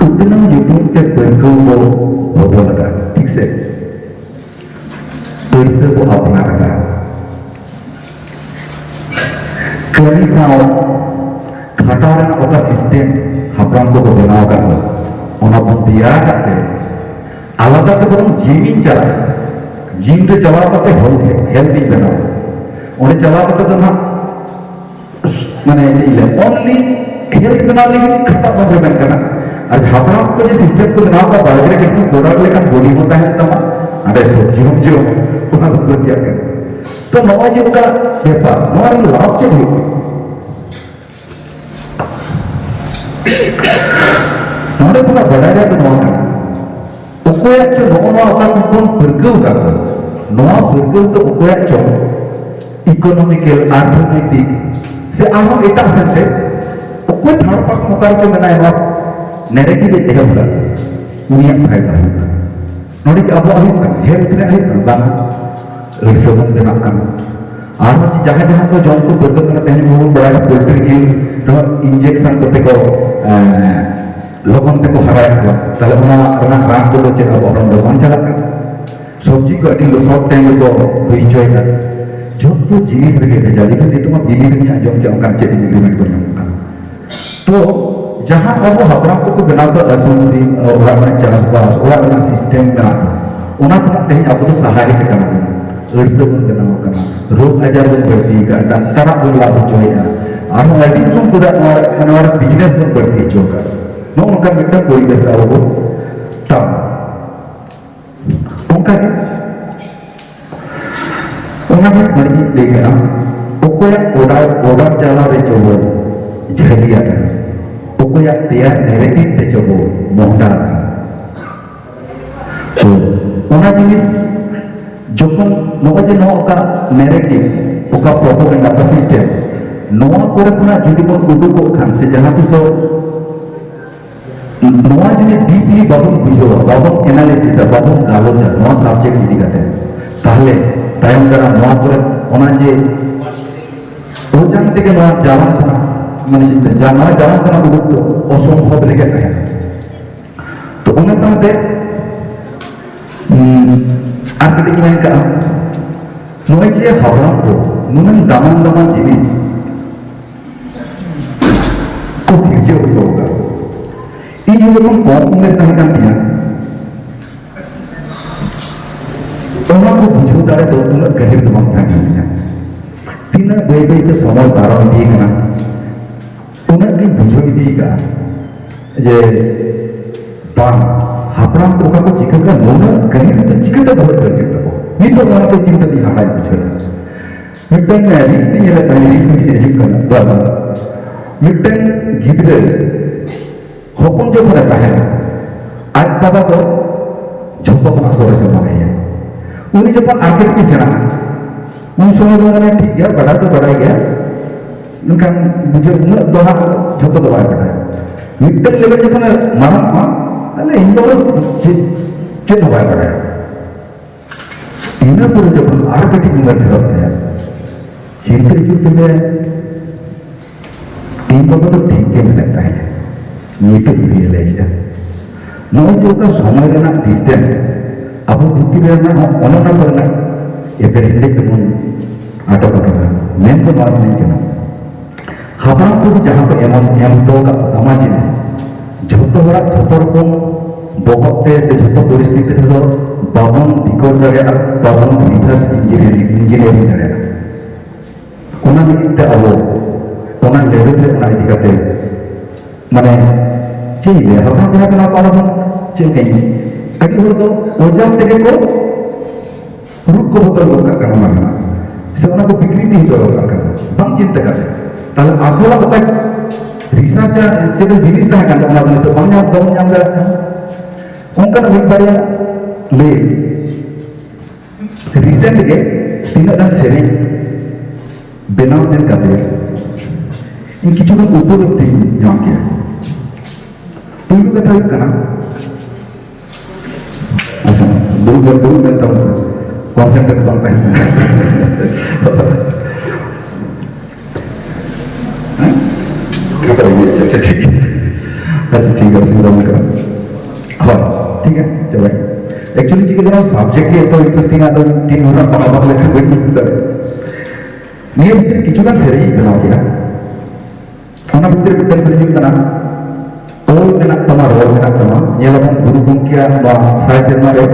ᱩᱛᱱᱟᱹᱣ ᱧᱩᱛᱩᱢ ᱛᱮ ᱯᱟᱹᱨᱠᱟᱹᱣ ᱵᱚ ᱵᱚᱫᱚᱞ ᱟᱠᱟᱫ, ᱴᱷᱤᱠ ᱥᱮ? ᱯᱟᱹᱨᱥᱟᱹ ᱵᱚ ᱟᱯᱱᱟᱨ ᱟᱠᱟᱫ᱾ ᱠᱟᱹᱢᱤ ᱥᱟᱶ ᱠᱷᱟᱴᱟᱣ ᱨᱮᱱᱟᱜ ᱚᱠᱟ ᱥᱤᱥᱴᱮᱢ ᱦᱟᱯᱲᱟᱢ ᱠᱚᱠᱚ ᱵᱮᱱᱟᱣ ᱟᱠᱟᱫ ᱫᱚ, ᱚᱱᱟ ᱵᱚᱱ ᱛᱮᱭᱟᱨ ᱟᱠᱟᱫ ᱛᱮ ᱟᱞᱟᱫᱟ ᱛᱮ ᱵᱚᱨᱚᱝ ᱡᱤᱢ ᱤᱧ ᱪᱟᱞᱟᱜᱼᱟ᱾ ᱡᱤᱢ ᱨᱮ ᱪᱟᱞᱟᱣ ᱠᱟᱛᱮ ᱦᱮᱞᱛᱷ ᱦᱮᱞᱛᱷ ᱤᱧ ᱵᱮᱱᱟᱣᱟ᱾ ᱚᱸᱰᱮ ᱪᱟᱞᱟᱣ ᱠᱟᱛᱮ ᱫᱚ ᱱᱟᱦᱟᱜ ᱢᱟᱱᱮ ᱪᱮᱫ ᱤᱧ ᱞᱟᱹᱭᱟ, ᱚᱱᱞᱤ ᱦᱮᱞᱛᱷ ᱵᱮᱱᱟᱣ ᱞᱟᱹᱜᱤᱫ ᱠᱷᱟᱴᱟᱜ ᱵᱟᱝ ᱨᱮᱵᱮᱱ ᱠᱟᱱᱟ᱾ ᱟᱨ ᱦᱟᱯᱲᱟᱢ ᱠᱚ ᱡᱮ ᱥᱤᱥᱴᱮᱢ ᱠᱚ ᱵᱮᱱᱟᱣ ᱠᱟᱜ, ᱵᱟᱲᱜᱮ ᱨᱮ ᱠᱟᱹᱴᱤᱡ ᱜᱚᱰᱟ ᱞᱮᱠᱟᱱ ᱵᱚᱰᱤ ᱦᱚᱸ ᱛᱟᱦᱮᱱ ᱛᱟᱢᱟ, ᱚᱸᱰᱮ ᱥᱚᱵᱽᱡᱤ ᱦᱚᱸᱢ ᱡᱚᱢ, ᱚᱱᱟ ᱫᱚ ᱵᱟᱹᱲᱛᱤᱭᱟᱜ ᱠᱟᱱᱟ᱾ ᱛᱚ ᱱᱚᱜᱼᱚᱭ ᱡᱮ ᱚᱱᱠᱟ ᱵᱮᱯᱟᱨ, ᱱᱚᱣᱟ ᱨᱮ ᱞᱟᱵᱷ ᱪᱮᱫ ᱦᱩᱭᱩᱜ ᱠᱟᱱᱟ? ᱱᱚᱰᱮ ᱠᱷᱚᱱᱟᱜ ᱵᱟᱰᱟᱭ ᱨᱮᱭᱟᱜ ᱫᱚ ᱱᱚᱣᱟ ᱠᱟᱱᱟ, ᱚᱠᱚᱭᱟᱜ ᱪᱚ ᱱᱚᱜᱼᱚ ᱱᱚᱣᱟ ᱚᱠᱟ ᱠᱷᱚᱱ ᱵᱚᱱ ᱯᱟᱹᱨᱠᱟᱹᱣ ᱟᱠᱟᱫ ᱫᱚ, ᱱᱚᱣᱟ ᱯᱟᱹᱨᱠᱟᱹᱣ ᱫᱚ ᱚᱠᱚᱭᱟᱜ ᱪᱚ ᱤᱠᱳᱱᱚᱢᱤᱠᱮᱞ, ᱟᱨᱛᱷᱚᱱᱳᱭᱛᱤᱠ ᱥᱮ ᱟᱨᱦᱚᱸ ᱮᱴᱟᱜ ᱥᱮᱫ ᱛᱮ ᱚᱠᱚᱭ ᱛᱷᱟᱨᱰ ᱯᱟᱨᱥᱚᱱ ᱚᱠᱟ ᱨᱮᱪᱚ ᱢᱮᱱᱟᱭᱟ, ᱱᱚᱣᱟ ᱱᱮᱨᱮᱴᱤᱵᱷ ᱮ ᱮᱦᱚᱵ ᱮᱫᱟ, ᱩᱱᱤᱭᱟᱜ ᱯᱷᱟᱭᱫᱟ ᱦᱩᱭᱩᱜ ᱠᱟᱱᱟ᱾ ᱱᱚᱰᱮ ᱠᱤ ᱟᱵᱚᱣᱟᱜ ᱦᱩᱭᱩᱜ ᱠᱟᱱᱟ? ᱦᱮᱞᱛᱷ ᱨᱮᱭᱟᱜ ᱦᱩᱭᱩᱜ ᱠᱟᱱᱟ? ᱵᱟᱝ᱾ ᱟᱹᱲᱥᱟᱹ ᱵᱚᱱ ᱵᱮᱱᱟᱜ ᱠᱟᱱᱟ᱾ ᱟᱨᱦᱚᱸ ᱡᱟᱦᱟᱸ ᱡᱟᱦᱟᱸ ᱠᱚ ᱡᱚᱢ ᱠᱚ ᱯᱟᱹᱨᱠᱟᱹᱜ ᱠᱟᱱᱟ, ᱛᱮᱦᱮᱧ ᱵᱚᱱ ᱵᱟᱲᱟᱭᱟ ᱯᱳᱞᱴᱨᱤ ᱡᱤᱞ ᱨᱮᱦᱚᱸ ᱤᱧᱡᱮᱠᱥᱚᱱ ᱠᱚᱛᱮ ᱠᱚ, ᱮᱸ, ᱞᱚᱜᱚᱱ ᱛᱮᱠᱚ ᱦᱟᱨᱟᱭᱮᱫ ᱠᱚᱣᱟ᱾ ᱛᱟᱦᱞᱮ ᱚᱱᱟ ᱨᱮᱱᱟᱜ ᱨᱟᱱ ᱠᱚᱫᱚ ᱪᱮᱫ ᱟᱵᱚ ᱦᱚᱲᱢᱚ ᱨᱮ ᱵᱟᱝ ᱪᱟᱞᱟᱜ ᱠᱟᱱᱟ? ᱥᱚᱵᱽᱡᱤ ᱠᱚ ᱟᱹᱰᱤ ᱥᱚᱨᱴ ᱴᱟᱭᱤᱢ ᱨᱮᱠᱚ ᱦᱩᱭ ᱦᱚᱪᱚᱭᱮᱫᱟ᱾ ᱡᱚᱛᱚ ᱡᱤᱱᱤᱥ ᱨᱮᱜᱮ ᱵᱷᱮᱡᱟᱞ᱾ ᱤᱵᱷᱮᱱ ᱱᱤᱛᱚᱜ ᱢᱟ ᱵᱤᱞᱤ ᱨᱮ ᱟᱸᱡᱚᱢ ᱠᱮᱫ ᱚᱱᱠᱟᱱ ᱪᱮᱫ ᱤᱱᱜᱨᱤᱰᱤᱭᱮᱱᱴ ᱠᱚ ᱧᱟᱢᱚᱜ ᱠᱟᱱᱟ᱾ ᱛᱚ ᱡᱟᱦᱟᱸ ᱟᱵᱚ ᱦᱟᱯᱲᱟᱢ ᱠᱚᱠᱚ ᱵᱮᱱᱟᱣ ᱠᱟᱜ ᱟᱹᱥᱩᱞ ᱥᱤᱢ, ᱚᱲᱟᱜ ᱨᱮᱱᱟᱜ ᱪᱟᱥᱵᱟᱥ, ᱚᱲᱟᱜ ᱨᱮᱱᱟᱜ ᱥᱤᱥᱴᱮᱢ ᱢᱮᱱᱟᱜ ᱫᱚ, ᱚᱱᱟ ᱠᱷᱚᱱᱟᱜ ᱛᱮᱦᱮᱧ ᱟᱵᱚ ᱫᱚ ᱥᱟᱦᱟ ᱦᱮᱡ ᱟᱠᱟᱱᱟ ᱵᱚᱱ᱾ ᱟᱹᱲᱥᱟᱹ ᱵᱚᱱ ᱵᱮᱱᱟᱣ ᱟᱠᱟᱱᱟ, ᱨᱳᱜᱽ ᱟᱡᱟᱨ ᱵᱚᱱ ᱵᱟᱹᱲᱛᱤ ᱟᱠᱟᱫ, ᱰᱟᱠᱛᱟᱨᱟᱜ ᱵᱚᱱ ᱞᱟᱵᱷ ᱦᱚᱪᱚᱭᱮᱫᱼᱟ, ᱟᱨᱦᱚᱸ ᱟᱹᱰᱤ ᱨᱚᱠᱚᱢ ᱠᱚᱫᱚ ᱱᱚᱣᱟ ᱱᱚᱣᱟ ᱵᱤᱡᱽᱱᱮᱥ ᱵᱚᱱ ᱵᱟᱹᱲᱛᱤ ᱦᱚᱪᱚ ᱟᱠᱟᱫ᱾ ᱱᱚᱜᱼᱚ ᱱᱚᱝᱠᱟ ᱢᱤᱫᱴᱟᱝ ᱯᱚᱨᱤᱵᱮᱥ ᱨᱮ ᱟᱵᱚ ᱵᱚᱱ ᱚᱱᱠᱟ ᱜᱮ, ᱚᱱᱟ ᱜᱮ ᱢᱟᱱᱮ ᱤᱧ ᱞᱟᱹᱭ ᱠᱟᱜᱼᱟ, ᱚᱠᱚᱭᱟᱜ order, order ᱡᱟᱞᱟ ᱨᱮ ᱪᱚ ᱵᱚ ᱡᱷᱟᱹᱞᱤ ᱟᱠᱟᱱᱟ, ᱚᱠᱚᱭᱟᱜ ᱛᱮᱭᱟᱨ narrative ᱛᱮ ᱪᱚ ᱵᱚ ᱢᱚᱦᱰᱟ ᱟᱠᱟᱱᱟ᱾ ᱛᱚ ᱚᱱᱟ ᱡᱤᱱᱤᱥ ᱡᱚᱠᱷᱚᱱ ᱱᱚᱜᱼᱚᱭ ᱡᱮ ᱱᱚᱣᱟ ᱚᱠᱟ narrative, ᱚᱠᱟ propaganda, ᱚᱠᱟ system, ᱱᱚᱣᱟ ᱠᱚᱨᱮ ᱠᱷᱚᱱᱟᱜ ᱡᱩᱫᱤ ᱵᱚᱱ ᱩᱰᱩᱠᱚᱜ ᱠᱷᱟᱱ, ᱥᱮ ᱡᱟᱦᱟᱸ ᱛᱤᱥᱚᱜ ᱱᱚᱣᱟ ᱡᱩᱫᱤ deeply ᱵᱟᱵᱚᱱ ᱵᱩᱡᱷᱟᱹᱣᱟ, ᱵᱟᱵᱚᱱ analysis ᱟ, ᱵᱟᱵᱚᱱ ᱜᱟᱞᱚᱪᱟ ᱱᱚᱣᱟ subject ᱤᱫᱤ ᱠᱟᱛᱮ, ᱛᱟᱦᱞᱮ ᱛᱟᱭᱚᱢ ᱫᱟᱨᱟᱢ ᱱᱚᱣᱟ ᱠᱚᱨᱮ ᱚᱱᱟ ᱡᱮ ᱚᱡᱟᱝ ᱛᱮᱜᱮ ᱱᱚᱣᱟ ᱡᱟᱞᱟᱢ ᱠᱟᱱᱟ, ᱢᱟᱱᱮ ᱪᱮᱫ ᱤᱧ ᱞᱟᱹᱭᱟ, ᱱᱚᱣᱟ ᱡᱟᱞᱟᱢ ᱠᱟᱱᱟ ᱩᱰᱩᱠ ᱫᱚ ᱚᱥᱚᱢᱵᱷᱚᱵ ᱨᱮᱜᱮ ᱛᱟᱦᱮᱱᱟ᱾ ᱛᱚ ᱚᱱᱟ ᱥᱟᱶᱛᱮ, ᱩᱸ, ᱟᱨ ᱠᱟᱹᱴᱤᱡ ᱤᱧ ᱢᱮᱱ ᱠᱟᱜᱼᱟ, ᱱᱚᱜᱼᱚᱭ ᱡᱮ ᱦᱟᱯᱲᱟᱢ ᱠᱚ ᱱᱩᱱᱟᱹᱝ ᱫᱟᱢᱟᱱ ᱫᱟᱢᱟᱱ ᱡᱤᱱᱤᱥ ᱠᱚ ᱥᱤᱨᱡᱟᱹᱣ ᱦᱚᱴᱚ ᱟᱠᱟᱫ, ᱤᱧ ᱦᱚᱸ ᱡᱚᱠᱷᱚᱱ ᱠᱚᱢ ᱩᱢᱮᱨ ᱛᱟᱦᱮᱸ ᱠᱟᱱ ᱛᱤᱧᱟ, ᱚᱱᱟ ᱠᱚ ᱵᱩᱡᱷᱟᱹᱣ ᱫᱟᱲᱮ ᱫᱚ ᱩᱱᱟᱹᱜ ᱜᱟᱹᱦᱤᱨ ᱫᱚ ᱵᱟᱝ ᱛᱟᱦᱮᱸ ᱠᱟᱱ ᱛᱤᱧᱟ᱾ ᱛᱤᱱᱟᱹᱜ ᱵᱟᱹᱭ ᱵᱟᱹᱭ ᱛᱮ ᱥᱚᱢᱚᱭ ᱯᱟᱨᱚᱢ ᱤᱫᱤᱭ ᱠᱟᱱᱟ, ᱩᱱᱟᱹᱜ ᱜᱤᱧ ᱵᱩᱡᱷᱟᱹᱣ ᱤᱫᱤᱭ ᱠᱟᱜᱼᱟ ᱡᱮ ᱵᱟᱝ, ᱦᱟᱯᱲᱟᱢ ᱠᱚ ᱚᱠᱟ ᱠᱚ ᱪᱤᱠᱟᱹ ᱠᱟᱜᱼᱟ, ᱱᱩᱱᱟᱹᱜ ᱜᱟᱹᱦᱤᱨ ᱛᱮ ᱪᱤᱠᱟᱹᱛᱮ ᱵᱚᱦᱚᱜ ᱨᱮ ᱠᱮᱫ ᱛᱟᱠᱚ? ᱱᱤᱛᱚᱜ ᱚᱱᱟ ᱠᱚ ᱪᱤᱱᱛᱟᱹ ᱛᱤᱧ ᱦᱟᱦᱟᱲᱟᱧ ᱵᱩᱡᱷᱟᱹᱣᱟ᱾ ᱢᱤᱫᱴᱟᱝ ᱨᱤᱞᱥ ᱤᱧ ᱧᱮᱞᱮᱫ ᱛᱟᱦᱮᱸᱫ, ᱨᱤᱞᱥ ᱢᱤᱫᱴᱮᱱ ᱦᱤᱡᱩᱜ ᱠᱟᱱᱟ, ᱵᱟᱵᱟ, ᱢᱤᱫᱴᱟᱝ ᱜᱤᱫᱽᱨᱟᱹ ᱦᱚᱯᱚᱱ ᱡᱚᱠᱷᱚᱱᱮ ᱛᱟᱦᱮᱱᱟ, ᱟᱡ ᱵᱟᱵᱟ ᱫᱚ ᱡᱷᱚᱛᱚ ᱠᱷᱚᱱᱟᱜ ᱥᱚᱨᱮᱥᱮ ᱢᱚᱱᱮᱭᱟ᱾ ᱩᱱᱤ ᱡᱚᱠᱷᱚᱱ ᱟᱨ ᱠᱟᱹᱴᱤᱡ ᱮ ᱥᱮᱬᱟᱜᱼᱟ, ᱩᱱ ᱥᱚᱢᱚᱭ ᱫᱚ ᱢᱟᱱᱮ ᱴᱷᱤᱠ ᱜᱮᱭᱟ, ᱵᱟᱰᱟᱭ ᱫᱚ ᱵᱟᱰᱟᱭ ᱜᱮᱭᱟ, ᱢᱮᱱᱠᱷᱟᱱ ᱵᱩᱡᱷᱟᱹᱣ ᱩᱱᱟᱹᱜ ᱫᱚ ᱦᱟᱸᱜ ᱡᱷᱚᱛᱚ ᱫᱚ ᱵᱟᱭ ᱵᱟᱰᱟᱭᱟ᱾ ᱢᱤᱫᱴᱟᱝ ᱞᱮᱵᱮᱞ ᱡᱚᱠᱷᱚᱱᱮ ᱢᱟᱨᱟᱝᱚᱜᱼᱟ, ᱛᱟᱦᱞᱮ ᱤᱧ ᱵᱟᱵᱟ ᱫᱚ ᱪᱮᱫ, ᱪᱮᱫ ᱦᱚᱸ ᱵᱟᱭ ᱵᱟᱰᱟᱭᱟ᱾ ᱤᱱᱟᱹ ᱯᱚᱨᱮ ᱡᱚᱠᱷᱚᱱ ᱟᱨ ᱠᱟᱹᱴᱤᱡ ᱩᱢᱮᱨ ᱰᱷᱮᱨᱚᱜ ᱛᱟᱭᱟ, ᱪᱤᱱᱛᱟᱹ ᱦᱤᱡᱩᱜ ᱛᱟᱞᱮᱭᱟ, ᱤᱧ ᱵᱟᱵᱟ ᱫᱚ ᱴᱷᱤᱠ ᱜᱮ ᱢᱮᱱᱮᱫ ᱛᱟᱦᱮᱸᱫ, ᱱᱤᱛᱚᱜ ᱡᱩᱫᱤ ᱞᱟᱹᱭ ᱠᱮᱫᱟ᱾ ᱱᱚᱜᱼᱚᱭ ᱡᱮ ᱚᱠᱟ ᱥᱚᱢᱚᱭ ᱨᱮᱱᱟᱜ distance, ᱟᱵᱚ ᱵᱷᱤᱛᱤᱨ ᱨᱮᱱᱟᱜ ᱦᱚᱸ ᱚᱱᱮ ᱚᱱᱟ ᱠᱚᱨᱮᱱᱟᱜ ᱮᱯᱮᱨ ᱦᱮᱸᱰᱮᱡ ᱛᱮᱵᱚᱱ ᱟᱴᱚᱠ ᱟᱠᱟᱱᱟ᱾ ᱢᱮᱱ ᱫᱚ ᱱᱚᱣᱟ ᱥᱟᱱᱟᱧ ᱠᱟᱱᱟ, ᱦᱟᱯᱲᱟᱢ ᱠᱚ ᱡᱟᱦᱟᱸ ᱠᱚ ᱮᱢᱚᱱ ᱮᱢ ᱦᱚᱴᱚ ᱟᱠᱟᱫ ᱫᱟᱢᱟ ᱡᱤᱱᱤᱥ, ᱡᱷᱚᱛᱚ ᱦᱚᱲᱟᱜ ᱡᱷᱚᱛᱚ ᱨᱚᱠᱚᱢ ᱵᱚᱦᱚᱜ ᱛᱮ ᱥᱮ ᱡᱷᱚᱛᱚ ᱯᱚᱨᱤᱥᱛᱷᱤᱛᱤ ᱨᱮᱫᱚ ᱵᱟᱵᱚᱱ decode ᱫᱟᱲᱮᱭᱟᱜᱼᱟ, ᱵᱟᱵᱚᱱ reverse engineering, engineering ᱫᱟᱲᱮᱭᱟᱜᱼᱟ᱾ ᱚᱱᱟ ᱞᱟᱹᱜᱤᱫ ᱛᱮ ᱟᱵᱚ ᱚᱱᱟ level ᱨᱮ ᱚᱱᱟ ᱤᱫᱤ ᱠᱟᱛᱮ, ᱢᱟᱱᱮ, ᱪᱮᱫ ᱤᱧ ᱞᱟᱹᱭᱟ, ᱦᱟᱯᱲᱟᱢ ᱠᱚ ᱠᱟᱱᱟ ᱠᱚ, ᱟᱵᱚ ᱵᱚᱱ ᱪᱮᱫ ᱞᱮᱠᱟᱧ ᱞᱟᱹᱭᱟ? ᱟᱹᱰᱤ ᱦᱚᱲ ᱫᱚ ᱚᱡᱟᱢ ᱛᱮᱜᱮ ᱠᱚ ᱨᱩᱯ ᱠᱚ ᱵᱚᱫᱚᱞ ᱜᱚᱫ ᱠᱟᱜ ᱠᱟᱱᱟ, ᱚᱱᱟ ᱨᱮᱱᱟᱜ ᱥᱮ ᱚᱱᱟ ᱠᱚ ᱵᱤᱠᱨᱤᱛᱤ ᱦᱚᱪᱚ ᱜᱚᱫ ᱠᱟᱜ ᱠᱟᱱᱟ, ᱵᱟᱝ ᱪᱤᱱᱛᱟᱹ ᱠᱟᱛᱮ᱾ ᱛᱟᱦᱞᱮ ᱟᱥᱚᱞᱟᱜ ᱚᱠᱟ ᱨᱤᱥᱟᱨᱪ ᱪᱮᱫ ᱡᱤᱱᱤᱥ ᱛᱟᱦᱮᱸ ᱠᱟᱱ ᱛᱟᱵᱚᱱᱟ, ᱚᱱᱟ ᱫᱚ ᱱᱤᱛᱚᱜ ᱵᱟᱝ ᱧᱟᱢ, ᱵᱟᱵᱚᱱ ᱧᱟᱢ ᱫᱟᱲᱮᱭᱟᱜ ᱠᱟᱱᱟ᱾ ᱚᱱᱠᱟᱱᱟᱜ ᱢᱤᱫ ᱵᱟᱨᱭᱟ ᱞᱟᱹᱭ᱾ ᱨᱤᱥᱮᱱᱴ ᱜᱮ ᱛᱤᱱᱟᱹᱜ ᱜᱟᱱ ᱥᱮᱨᱮᱧ ᱵᱮᱱᱟᱣ ᱥᱮᱱ ᱠᱟᱛᱮ ᱤᱧ ᱠᱤᱪᱷᱩ ᱜᱟᱱ ᱩᱯᱚᱞᱚᱵᱽᱫᱷᱤᱧ ᱧᱟᱢ ᱠᱮᱫᱟ᱾ ᱯᱩᱭᱞᱩ ᱠᱟᱛᱷᱟ ᱦᱩᱭᱩᱜ ᱠᱟᱱᱟ, ᱟᱪᱪᱷᱟ, ᱫᱩᱲᱩᱵ ᱵᱮᱱ, ᱫᱩᱲᱩᱵ ᱵᱮᱱ, ᱛᱟᱵᱚᱱ ᱠᱚᱱᱥᱮᱱᱴᱨᱮᱴ ᱵᱟᱝ ᱛᱟᱦᱮᱸ ᱠᱟᱱᱟ᱾ ᱦᱮᱸ? ᱠᱟᱛᱷᱟ ᱨᱮᱜᱮ, ᱟᱪᱪᱷᱟ, ᱟᱪᱪᱷᱟ, ᱴᱷᱤᱠ᱾ ᱟᱪᱪᱷᱟ, ᱴᱷᱤᱠ ᱜᱮᱭᱟ, ᱚᱥᱩᱵᱤᱫᱷᱟ ᱵᱟᱹᱱᱩᱜ ᱠᱟᱫᱟ᱾ ᱦᱳᱭ, ᱴᱷᱤᱠ ᱜᱮᱭᱟ, ᱪᱟᱵᱟᱭ᱾ Actually ᱪᱮᱫ ᱠᱟᱱᱟ, ᱥᱟᱵᱡᱮᱠᱴ ᱜᱮ ᱮᱛᱚ ᱤᱱᱴᱟᱨᱮᱥᱴᱤᱝ, ᱟᱫᱚ ᱛᱤᱱ ᱦᱚᱲ ᱯᱟᱲᱦᱟᱣ ᱵᱟᱝ ᱞᱮᱠᱷᱟᱱ ᱵᱟᱹᱧ ᱵᱩᱡᱽ ᱫᱟᱲᱮᱭᱟᱜᱼᱟ᱾ ᱱᱤᱭᱟᱹ ᱵᱷᱤᱛᱨᱤ ᱠᱤᱪᱷᱩ ᱜᱟᱱ ᱥᱮᱨᱮᱧ ᱤᱧ ᱵᱮᱱᱟᱣ ᱠᱮᱫᱟ᱾ ᱚᱱᱟ ᱵᱷᱤᱛᱨᱤ ᱢᱤᱫᱴᱟᱝ ᱥᱮᱨᱮᱧ ᱦᱩᱭᱩᱜ ᱠᱟᱱᱟ, ᱚᱞ ᱢᱮᱱᱟᱜ ᱛᱟᱢᱟ, ᱨᱚᱲ ᱢᱮᱱᱟᱜ ᱛᱟᱢᱟ, ᱧᱮᱞ ᱟᱵᱚᱱ ᱜᱩᱨᱩ ᱜᱚᱢᱠᱮᱭᱟᱜ ᱱᱚᱣᱟ ᱥᱟᱭ ᱥᱮᱨᱢᱟ ᱨᱮ,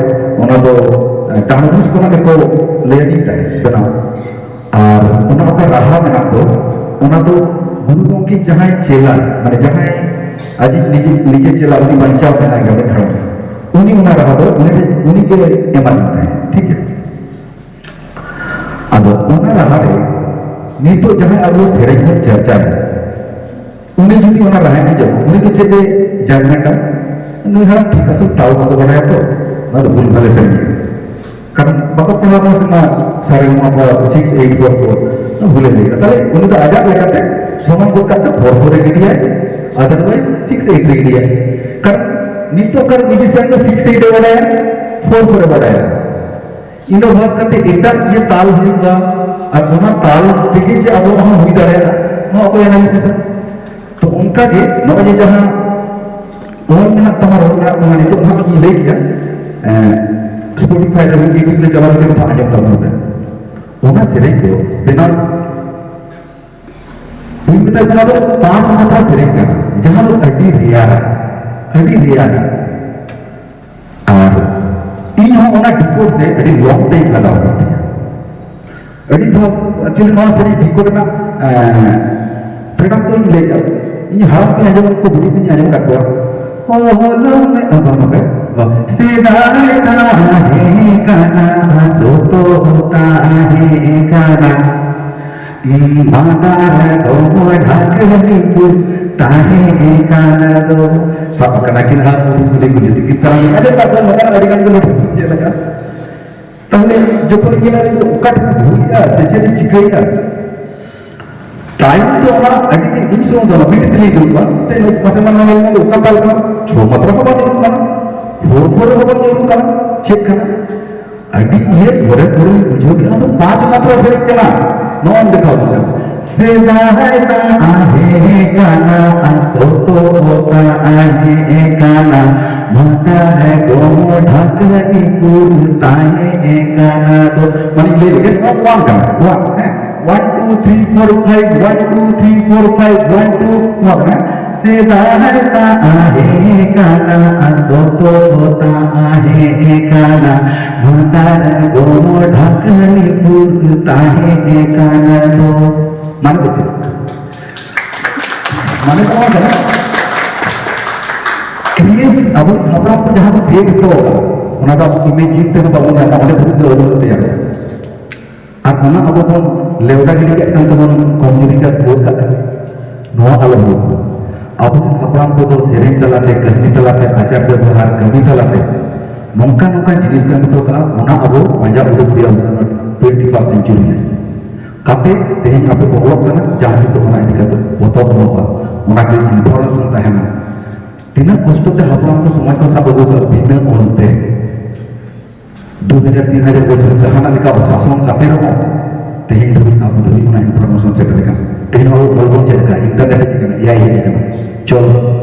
ᱚᱱᱟ ᱫᱚ, ᱮ, ᱰᱟᱸᱰᱵᱳᱥ ᱠᱷᱚᱱᱟᱜ ᱜᱮᱠᱚ ᱞᱟᱹᱭ ᱟᱹᱫᱤᱧ ᱛᱟᱦᱮᱸᱫ ᱵᱮᱱᱟᱣ᱾ ᱟᱨ ᱚᱱᱟ ᱚᱠᱟ ᱨᱟᱦᱟ ᱢᱮᱱᱟᱜ ᱫᱚ, ᱚᱱᱟ ᱫᱚ ᱜᱩᱨᱩ ᱜᱚᱢᱠᱮ ᱡᱟᱦᱟᱸᱭ ᱪᱮᱞᱟ, ᱢᱟᱱᱮ ᱡᱟᱦᱟᱸᱭ ᱟᱡᱤᱡ ᱱᱤᱡᱮ, ᱱᱤᱡᱮ ᱪᱮᱞᱟ, ᱩᱱᱤ ᱵᱟᱧᱪᱟᱣ ᱥᱟᱱᱟᱭ ᱠᱟᱱᱟ ᱢᱤᱫ ᱦᱚᱲ, ᱩᱱᱤ ᱚᱱᱟ ᱨᱟᱦᱟ ᱫᱚ ᱩᱱᱤ, ᱩᱱᱤ ᱜᱮ ᱮᱢᱟᱫᱤᱧ ᱛᱟᱦᱮᱸᱫ, ᱴᱷᱤᱠ ᱜᱮᱭᱟ᱾ ᱟᱫᱚ ᱚᱱᱟ ᱨᱟᱦᱟ ᱨᱮ ᱱᱤᱛᱚᱜ ᱡᱟᱦᱟᱸᱭ ᱟᱵᱚ ᱥᱮᱨᱮᱧ ᱵᱚᱱ ᱪᱟᱨᱪᱟᱭᱟ, ᱩᱱᱤ ᱡᱩᱫᱤ ᱚᱱᱟ ᱨᱟᱦᱟᱭ ᱟᱸᱡᱚᱢᱟ, ᱩᱱᱤ ᱫᱚ ᱪᱮᱫ ᱮ ᱡᱟᱡᱽᱢᱮᱱᱴᱟ? ᱱᱩᱭ ᱦᱟᱲᱟᱢ ᱴᱷᱤᱠ ᱟᱥᱮ ᱛᱟᱣ ᱵᱟᱠᱚ ᱵᱟᱲᱟᱭᱟ ᱛᱚ, ᱱᱚᱣᱟ ᱫᱚ ᱵᱷᱩᱞ ᱵᱷᱟᱞᱮ ᱥᱮᱨᱮᱧ᱾ ᱠᱟᱨᱚᱱ ᱵᱟᱠᱚ ᱯᱟᱲᱦᱟᱣ ᱠᱟᱱᱟ ᱥᱮ ᱱᱚᱣᱟ ᱥᱟᱨᱮ ᱜᱟᱢᱟ ᱯᱟ ᱥᱤᱠᱥ ᱮᱭᱤᱴ ᱯᱷᱳᱨ ᱯᱷᱳᱨ, ᱵᱷᱩᱞᱮ ᱞᱟᱹᱭ ᱠᱟᱫᱟ᱾ ᱛᱟᱦᱞᱮ ᱩᱱᱤ ᱫᱚ ᱟᱡᱟᱜ ᱞᱮᱠᱟᱛᱮ ᱥᱚᱢᱟᱱ ᱜᱚᱫ ᱠᱟᱛᱮ ᱯᱷᱳᱨ ᱯᱷᱳᱨ ᱮ ᱜᱤᱰᱤᱭᱟᱭ, ᱟᱫᱟᱨᱣᱟᱭᱤᱡ ᱥᱤᱠᱥ ᱮᱭᱤᱴ ᱨᱮ ᱜᱤᱰᱤᱭᱟᱭ᱾ ᱠᱟᱨᱚᱱ ᱱᱤᱛᱚᱜ ᱠᱟᱨ ᱢᱤᱭᱩᱡᱤᱥᱤᱭᱟᱱ ᱫᱚ ᱥᱤᱠᱥ ᱮᱭᱤᱴ ᱮ ᱵᱟᱲᱟᱭᱟ, ᱯᱷᱳᱨ ᱯᱷᱳᱨ ᱮ ᱵᱟᱲᱟᱭᱟ᱾ ᱤᱱᱟᱹ ᱵᱟᱫ ᱠᱟᱛᱮ ᱮᱴᱟᱜ ᱡᱮ ᱛᱟᱞ ᱦᱩᱭᱩᱜᱼᱟ, ᱟᱨ ᱚᱱᱟ ᱛᱟᱞ ᱛᱮᱜᱮ ᱡᱮ ᱟᱵᱚᱣᱟᱜ ᱦᱚᱸ ᱦᱩᱭ ᱫᱟᱲᱮᱭᱟᱜᱼᱟ, ᱱᱚᱣᱟ ᱚᱠᱚᱭ ᱮᱱᱟᱞᱤᱥᱤᱥᱟ? ᱛᱚ ᱚᱱᱠᱟ ᱜᱮ ᱱᱚᱜᱼᱚᱭ ᱡᱮ ᱡᱟᱦᱟᱸ ᱚᱞ ᱢᱮᱱᱟᱜ ᱛᱟᱢᱟ, ᱨᱚᱲ ᱢᱮᱱᱟᱜ ᱛᱟᱢᱟ, ᱱᱤᱛᱚᱜ ᱱᱟᱦᱟᱜ ᱤᱧ ᱞᱟᱹᱭ ᱠᱮᱫᱟ, ᱮᱸ, Spotify ᱨᱮ, YouTube ᱨᱮ ᱪᱟᱞᱟᱣ ᱠᱟᱛᱮ ᱱᱤᱛᱚᱜ ᱟᱸᱡᱚᱢ ᱛᱟᱵᱚᱱ ᱯᱮ᱾ ᱚᱱᱟ ᱥᱮᱨᱮᱧ ᱫᱚ ᱵᱮᱱᱟᱣ ᱤᱧ ᱢᱮᱛᱟᱭ ᱠᱟᱱᱟ, ᱫᱚ ᱯᱟᱸᱪ ᱠᱟᱛᱷᱟ ᱥᱮᱨᱮᱧ ᱠᱟᱱᱟ, ᱡᱟᱦᱟᱸ ᱫᱚ ᱟᱹᱰᱤ ᱨᱮᱭᱟᱨ, ᱟᱹᱰᱤ ᱨᱮᱭᱟᱨ᱾ ᱟᱨ ᱤᱧ ᱦᱚᱸ ᱚᱱᱟ ᱰᱤᱠᱳᱰ ᱛᱮ ᱟᱹᱰᱤ ᱞᱚᱝ ᱴᱟᱭᱤᱢ ᱞᱟᱜᱟᱣ ᱠᱟᱱ ᱛᱤᱧᱟ᱾ ᱟᱹᱰᱤ ᱫᱷᱟᱣ, actually ᱱᱚᱣᱟ ᱥᱮᱨᱮᱧ ᱰᱤᱠᱳᱰ ᱨᱮᱱᱟᱜ, ᱮᱸ, ᱯᱷᱮᱰᱟᱛ ᱫᱚᱧ ᱞᱟᱹᱭᱮᱫᱼᱟ᱾ ᱤᱧ ᱦᱟᱲᱟᱢ ᱠᱚᱧ ᱟᱸᱡᱚᱢ ᱠᱚ, ᱵᱩᱰᱷᱤ ᱠᱚᱧ ᱟᱸᱡᱚᱢ ᱠᱟᱜ ᱠᱚᱣᱟ᱾ ᱚᱞᱚᱜ ᱢᱮ, ᱵᱟᱝ, ᱵᱟᱝ, ᱵᱟᱝ᱾ ᱥᱮᱫᱟᱭ ᱛᱟᱦᱮᱸ ᱠᱟᱱᱟ, ᱥᱚᱛᱚ ᱛᱟᱦᱮᱸ ᱠᱟᱱᱟ, ᱢᱟᱫᱟᱨ ᱫᱚ ᱰᱷᱟᱠᱱᱤ ᱠᱚ ᱛᱟᱦᱮᱸ ᱠᱟᱱᱟ ᱫᱚ᱾ ᱥᱟᱵ ᱟᱠᱟᱱᱟ ᱠᱤᱱ ᱦᱟᱸᱜ, ᱠᱩᱞᱤ ᱠᱩᱞᱤ ᱠᱩᱞᱤ ᱛᱮᱠᱤᱱ ᱛᱟᱲᱟᱢ ᱮᱫᱟ᱾ ᱟᱹᱰᱤ ᱛᱟᱠᱚ ᱢᱮᱱᱟᱜᱼᱟ, ᱟᱹᱰᱤ ᱜᱟᱱ ᱜᱮ ᱪᱮᱫ ᱞᱮᱠᱟ᱾ ᱛᱟᱦᱞᱮ ᱡᱚᱠᱷᱚᱱ ᱤᱧ ᱧᱮᱞᱟ, ᱚᱠᱟᱴᱟᱜ ᱵᱷᱩᱞᱮᱜᱼᱟ ᱥᱮ ᱪᱮᱫ ᱤᱧ ᱪᱤᱠᱟᱹᱭᱮᱫᱟ? ᱴᱟᱭᱤᱢ ᱫᱚ ᱚᱱᱟ ᱟᱹᱰᱤ ᱫᱤᱱ ᱤᱧ ᱥᱚᱢᱚᱭ ᱫᱚ ᱚᱱᱟ ᱵᱤᱱᱤᱰ ᱛᱮᱞᱤᱧ ᱫᱩᱲᱩᱵᱼᱟ᱾ ᱛᱮ ᱢᱟᱥᱮ ᱢᱟ ᱱᱚᱣᱟ ᱧᱮᱞ ᱢᱮ, ᱚᱠᱟ ᱛᱟᱞ ᱠᱟᱱᱟ? ᱪᱷᱚ ᱢᱟᱛᱨᱟ ᱦᱚᱸ ᱵᱟᱝ ᱧᱮᱞᱚᱜ ᱠᱟᱱᱟ, ᱯᱷᱳᱨ ᱯᱷᱳᱨ ᱦᱚᱸ ᱵᱟᱝ ᱧᱮᱞᱚᱜ ᱠᱟᱱᱟ, ᱪᱮᱫ ᱠᱟᱱᱟ? ᱟᱹᱰᱤ ᱤᱭᱟᱹ ᱯᱚᱨᱮ ᱯᱚᱨᱮᱧ ᱵᱩᱡᱷᱟᱹᱣ ᱠᱮᱫᱟ, ᱚᱱᱟ ᱫᱚ ᱯᱟᱸᱪ ᱢᱟᱛᱨᱟ ᱥᱮᱨᱮᱧ ᱠᱟᱱᱟ᱾ ᱱᱚᱜᱼᱚᱭ ᱫᱮᱠᱷᱟᱣ ᱫᱚ᱾ ᱥᱮᱫᱟᱭ ᱛᱟᱦᱮᱸ ᱠᱟᱱᱟ, ᱥᱚᱛᱚ ᱛᱟᱦᱮᱸ ᱠᱟᱱᱟ, ᱢᱟᱫᱟᱨ ᱜᱚᱢ ᱰᱷᱟᱠᱱᱤ ᱠᱚ ᱛᱟᱦᱮᱸ ᱠᱟᱱᱟ ᱫᱚ᱾ ᱢᱟᱱᱮ ᱞᱟᱹᱭ ᱞᱮᱜᱮ, ᱱᱚᱣᱟ ᱚᱣᱟᱱ ᱠᱟᱱᱟ, ᱚᱣᱟᱱ, ᱦᱮᱸ? One two three four five, one two three four five, one two, ᱱᱚᱣᱟ ᱠᱟᱱᱟ᱾ ᱥᱮᱫᱟᱭ ᱛᱟᱦᱮᱸ ᱠᱟᱱᱟ, ᱥᱚᱛᱚ ᱛᱟᱦᱮᱸ ᱠᱟᱱᱟ, ᱢᱟᱫᱟᱨ ᱜᱚᱢ ᱰᱷᱟᱠᱱᱤ ᱠᱚ ᱛᱟᱦᱮᱸ ᱠᱟᱱᱟ ᱫᱚ᱾ ᱢᱟᱱᱮ ᱫᱚ ᱪᱮᱫ? ᱢᱟᱱᱮ ᱫᱚ ᱱᱚᱣᱟ ᱠᱟᱱᱟ, ᱠᱨᱤᱭᱮᱥ ᱟᱵᱚ ᱦᱟᱯᱲᱟᱢ ᱠᱚ ᱡᱟᱦᱟᱸ ᱠᱚ ᱠᱨᱤᱭᱮᱴ ᱦᱚᱴᱚ ᱠᱟᱫᱟ, ᱚᱱᱟ ᱫᱚ ᱟᱵᱚ ᱤᱢᱮᱡᱤᱱ ᱛᱮᱦᱚᱸ ᱵᱟᱵᱚᱱ ᱧᱟᱢᱟ, ᱚᱸᱰᱮ ᱠᱷᱚᱱ ᱫᱚ ᱵᱟᱵᱚᱱ ᱛᱮᱭᱟᱨᱟ᱾ ᱟᱨ ᱚᱱᱟ ᱟᱵᱚ ᱵᱚᱱ ᱞᱮᱣᱰᱟ ᱜᱤᱰᱤ ᱠᱟᱜ ᱠᱟᱱ ᱛᱮᱵᱚᱱ ᱠᱚᱢᱡᱩᱨᱤ ᱠᱟᱜ ᱵᱷᱩᱞ ᱠᱟᱜ ᱠᱟᱱᱟ᱾ ᱱᱚᱣᱟ ᱟᱞᱚ ᱦᱩᱭᱩᱜ ᱢᱟ᱾ ᱟᱵᱚ ᱦᱟᱯᱲᱟᱢ ᱠᱚᱫᱚ ᱥᱮᱨᱮᱧ ᱛᱟᱞᱟᱛᱮ, ᱠᱟᱹᱦᱱᱤ ᱛᱟᱞᱟᱛᱮ, ᱟᱪᱟᱨ ᱵᱮᱵᱚᱦᱟᱨ, ᱠᱟᱹᱢᱤ ᱛᱟᱞᱟᱛᱮ ᱱᱚᱝᱠᱟ ᱱᱚᱝᱠᱟ ᱡᱤᱱᱤᱥ ᱠᱟᱹᱢᱤ ᱦᱚᱴᱚ ᱠᱟᱜᱼᱟ, ᱚᱱᱟ ᱟᱵᱚ ᱯᱟᱸᱡᱟ ᱩᱰᱩᱠ ᱦᱩᱭᱩᱜᱼᱟ ᱴᱩᱭᱮᱱᱴᱤ ᱯᱷᱟᱨᱥᱴ ᱥᱮᱱᱪᱩᱨᱤ ᱨᱮ᱾ ᱠᱟᱛᱮ ᱛᱮᱦᱮᱧ ᱟᱵᱚ ᱚᱞᱚᱜ ᱠᱟᱱᱟ, ᱡᱟᱦᱟᱸ ᱛᱤᱥ ᱚᱱᱟ ᱤᱫᱤ ᱠᱟᱛᱮ ᱯᱚᱛᱚᱵ ᱚᱞᱚᱜᱼᱟ, ᱚᱱᱟ ᱜᱮ ᱤᱱᱯᱷᱚᱨᱢᱮᱥᱚᱱ ᱛᱟᱦᱮᱱᱟ᱾ ᱛᱤᱱᱟᱹᱜ ᱠᱚᱥᱴᱚ ᱛᱮ ᱦᱟᱯᱲᱟᱢ ᱠᱚ ᱥᱚᱢᱟᱡᱽ ᱠᱚ ᱥᱟᱵ ᱟᱹᱜᱩ ᱠᱟᱜᱼᱟ ᱵᱤᱱᱟᱹ ᱚᱞ ᱛᱮ᱾ ᱫᱩ ᱦᱟᱡᱟᱨ ᱛᱤᱱ ᱦᱟᱡᱟᱨ ᱵᱚᱪᱷᱚᱨ ᱡᱟᱦᱟᱸ ᱞᱮᱠᱟ ᱥᱟᱥᱚᱱ ᱠᱟᱛᱮ ᱨᱮᱦᱚᱸ ᱛᱮᱦᱮᱧ ᱫᱷᱟᱹᱵᱤᱡ ᱟᱵᱚ ᱫᱷᱟᱹᱵᱤᱡ ᱚᱱᱟ ᱤᱱᱯᱷᱚᱨᱢᱮᱥᱚᱱ ᱥᱮᱴᱮᱨ ᱟᱠᱟᱱᱟ᱾ ᱛᱮᱦᱮᱧ ᱟᱵᱚ ᱢᱚᱞ ᱵᱚᱱ ᱪᱮᱫ ᱞᱮᱠᱟ, ᱤᱱᱴᱟᱨᱱᱮᱴ ᱦᱮᱡ ᱟᱠᱟᱱᱟ, ᱮ ᱟᱭ ᱦᱮᱡ ᱟᱠᱟᱱᱟ, ᱪᱚᱞ